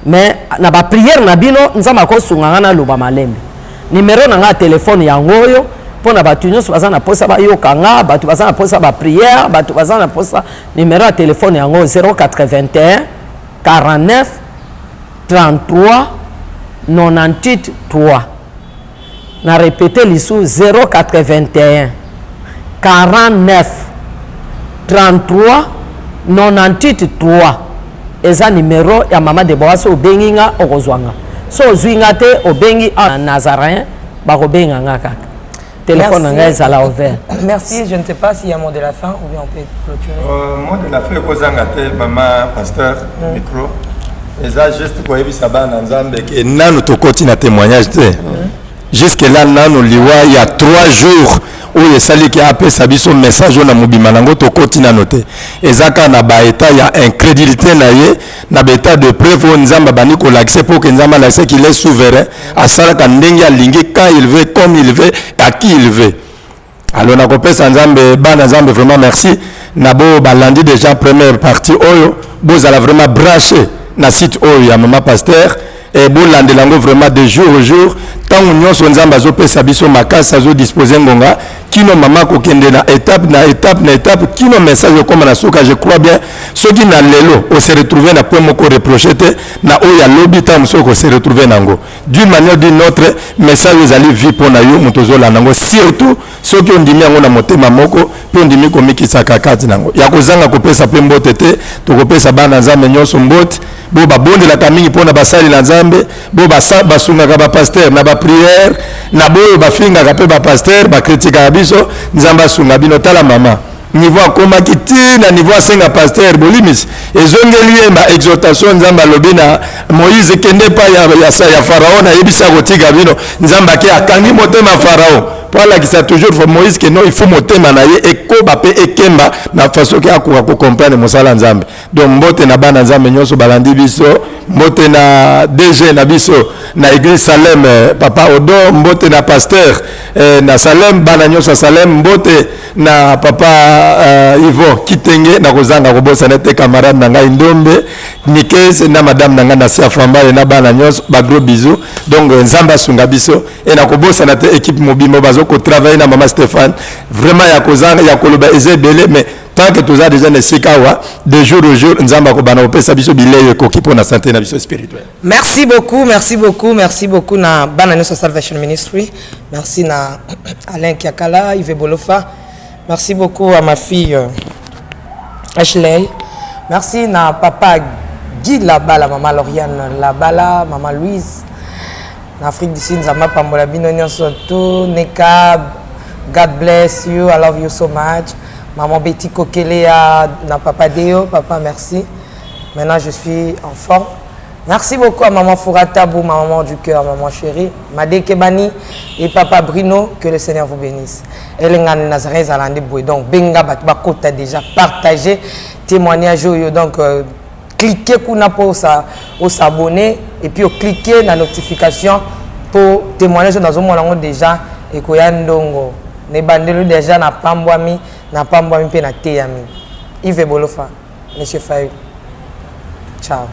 Mais na ba prière na bino Nzambe akosunga nga naloba malembe. Numero na nga ya telefone yango oyo mpo na bato nyonso baza na mposa bayoka nga, bato baza na mposa ba prière, bato baza na mposa. Numero ya telefone yango 081 49 33 98 3. Na répéter lisu 081 49 33 98 3 eza numero ya mama Deborah. So obengi nga okozwa nga, so ozwi nga te obengi na Nazaréen bakobenga nga kaka. Téléphone na ngai ezala ouvert. Merci, je ne sais pas s'il y a un mot de la fin ou bien on peut clôturer. Mot de la fin ekozanga te, mama pasteur. Micro eza juste koyebisa bana Nzambe ke nanu tokoti na témoignage te. Jusque là nanu liwa ya 3 jours oyo esaliki apesa biso message oyo na mobima nango tokoti nano te. Eza kaka na baétat ya incrédulité na ye, na baétat de preuve oyo Nzambe abandi kolakisa mpo ke Nzambe alakisa qu'il est souverain, asalaka ndenge alingi, quand il veut, comme il veut, à qui il veut. Alors nakopesa Nzambe, bana Nzambe, vraiment merci na bo balandi déjà première partie oyo. Bozala vraiment branché na site oyo ya mama pasteur e bolandela yango vraiment de jour au jour. Ntango nyonso Nzambe azopesa biso makasi, azodispose ngonga kino mama kokende na étape na étape na étape kino message ekóma na suka. Je crois bien soki na lelo ose retrouve na point moko reproche te, na oyo alobi ntango mosusu okose retrouve nango d'une manière ou d'une autre. Message ezali vie mpo na yo moto ozolanda yango, surtout soki ondimi yango na motema moko mpe ondimi komikisaka kati nango. Ya kozanga kopesa mpe mbote te, tokopesa bana Nzambe nyonso mbote bo babondelaka mingi mpona basali na Nzambe, bo basungaka bapasteur na baprière, na boyo bafingaka mpe bapasteur, bakritikaka biso. Nzambe asunga bino. Tala mama niveau akomaki ti na niveau asenga pasteur bolimisi, ezongeli ye ba exhortation. Nzambe alobi na Moïse: kende epai ya Farao, nayebisi akotika bino. Nzambe ake akangi motema Farao mpo alakisa toujours Moïse ke non, il faut motema na ye ekoba mpe ekemba na façon ke akoka kocomprendre mosala Nzambe. Donc mbote na bana Nzambe nyonso balandi biso, mbote na DG na biso na église Salem, papa Odo, mbote na pasteur na Salem, bana nyonso ya Salem, mbote na papa Ivo Kitenge. Na kozanga kobosana te camarade na ngai Ndombe Nikes na madame na ngai Nasia Fambale na bana nyonso, ba gros bisous. Donc Nzambe asunga biso. E na kobosana te équipe mobimba bazo kotravaille na mama Stéphane. Vraiment ya kozanga ya koloba eza ebele, mais tant que toza déjà na esika awa, de jour au jour Nzambe akobanda kopesa biso bilei ekoki mpo na santé na biso spirituelle. Merci beaucoup, merci beaucoup, merci beaucoup na bana nyonso Salvation Ministry. Merci na Alain Kiakala, Yves Bolofa. Merci beaucoup à ma fille Ashley. Merci na papa Guy Labala, maman Lauriane Labala, maman Louise. Na Afrique du Sud, Nzambe apambola bino nyonso tout. Neka, God bless you. I love you so much. Maman Betty Kokelea, na papa Deo, papa merci. Maintenant je suis en forme. Merci beaucoup à maman Fouratabou, ma maman du cœur, maman chérie, Made Kebani et papa Bruno, que le Seigneur vous bénisse. Elenga Nazareth Zalande Boué. Donc, benga bato bakota déjà partager témoignage oyo. Donc, cliquez kuna pour ça, s'abonner et puis cliquez la notification pour témoignage dans un déjà et koya ndongo. Ne bandelo déjà na pambwami, na pambwami pe na teyami. Yves Bolofa, Monsieur Fayou. Ciao.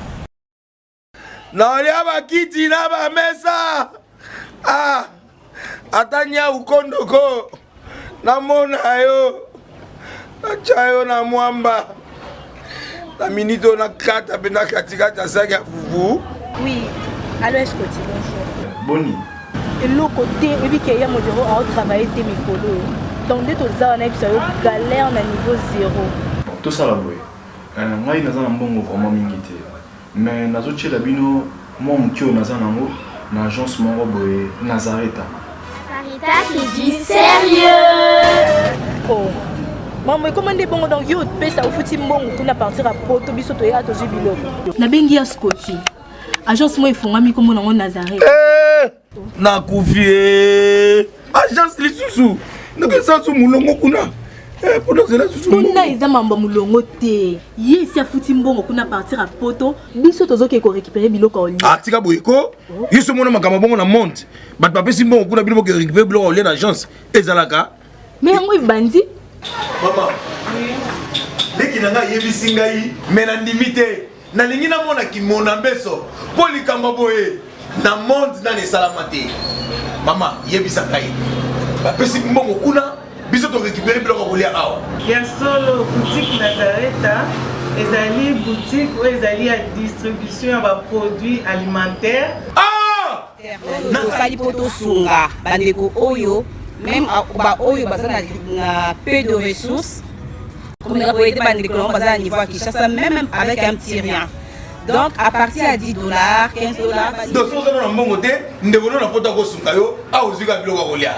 Naolia bakiti na bamesa, ah, ata nyau kondoko namona yo, natya yo na mwamba na minute oyo nakata mpe na katikati ya saki ya fufu. Oui, allo Escoti, bonjour. Boni? Eloko te, oyebi ke ya modero aotravaille te mikolo oyo. Donc nde toza wana, yebisa yo galère na niveau zéro. Bon, tosala boye. Ngai naza na mbongo vraiment mingi te, mais nazotiela bino mwa moke oyo naza nango na agence moko boye Nazareta. Caritas, c'est du sérieux. Oh. Makambo ekoma nde bongo, donc yo opesa ofuti mbongo kuna partir ya poto, biso toyaka tozwi biloko. Nabengi ya Scoti, agence moko efungwami nkombo nango Nazareth. Eh, nakufi eh. Agence lisusu nakesa su molongo kuna eh, mpo nazela susu. Kuna eza mambo ya molongo te, ye esi afuti mbongo kuna partir ya poto, biso tozokende korécupere biloko ya olia. Ah, tika boye ko, yo so omona makambo bongo na monde, bato bapesi mbongo kuna, bino boke récupere biloko ya olia na agence, ezalaka? Me yango ebandi. Mama leki na ngai ayebisi ngai, me nandimi te, nalingi namona kimona mbeso mpo likambo boye na monde nani esalama te. Mama, yebisa ngai, bapesi mbongo kuna, biso torécupere biloko ya kolia awa? Ya solo, boutique Nazareta ezali boutique oyo ezali ya distribution ya baproduit alimentaire. Ah! Tosali mpo tosunga bandeko oyo, même baoyo baza na peu de ressources, komeka koyede bandeko nango baza na niveau ya Kinshasa, même avec un petit rien, donc à partir ya 10 dollars, 15 dollars. Donc soki oza na mbongo te, ndeko no na poto akosunga yo awa, ozwi kaka biloko ya kolia.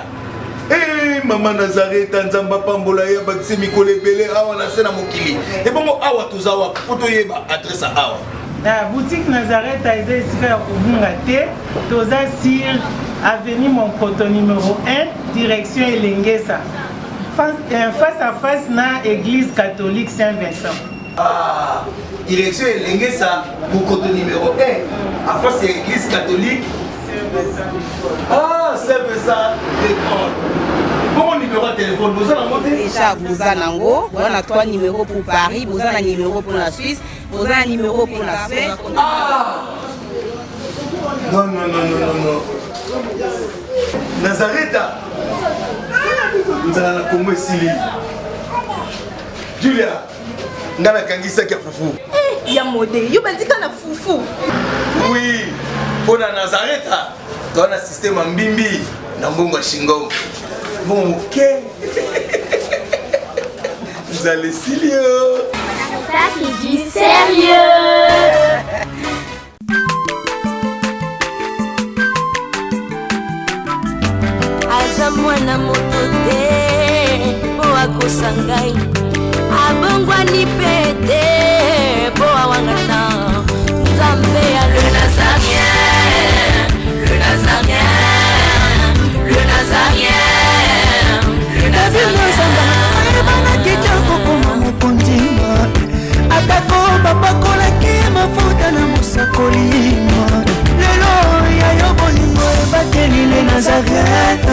Eh, mama Nazareta, Nzambe apambola ye, abakisi mikolo ebele awa na se na mokili. Ebongo awa toza wapi mpo toyeba adresse ya awa? Na boutique Nazareth eza esika ya kobunga te, toza sur avenue Monkoto numéro 1, direction Elengesa, face à face na église catholique Saint-Vincent. Ah, direction Elengesa, Mokoto numéro 1, à face ya église catholique. Ah, Saint-Vincent de Paul. Bongo numéro ya téléphone boza nango te? Déjà boza nango, boza na trois numéros pour Paris, boza na numéro pour la Suisse, boza na numéro pour la Suède. Ah! Non, non, non, non, non, non. Nazareta, nzala na Kongo esili. Julia, nga nakangisaki ya fufu. Eh, ya mode, yo bandika na fufu. Oui, mpo na Nazareta toa na systeme ya mbimbi na mbongo ya shingom, mbongo moke, nzala esili yo. Ça, c'est du sérieux. Aza mwana moto te mpo akosa ngai, abongwani mpe te mpo awangana Nzambe ya le Nazarien, le Nazarien, le Nazarien, le Nazarien. Ayebanaki te kokoma mokonzi, atako bapakolaki mafuta na mosakoli. Lelo ya yo bolingo ebateli le Nazaret,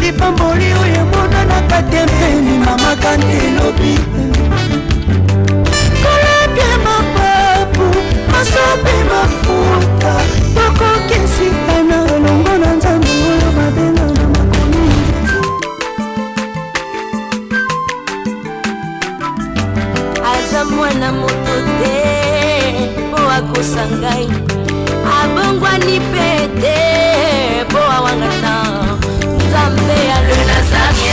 lipamboli oyo emonanaka te mpe limamaka te lobi. Kolapia mapapu, masopi mafuta, tokokisikana elongo na Nzambe oyo babenga na makomi. Aza mwana moto te mpo akosa ngai, abongwani mpe te mpo awangana Nzambe ya le Nazarien.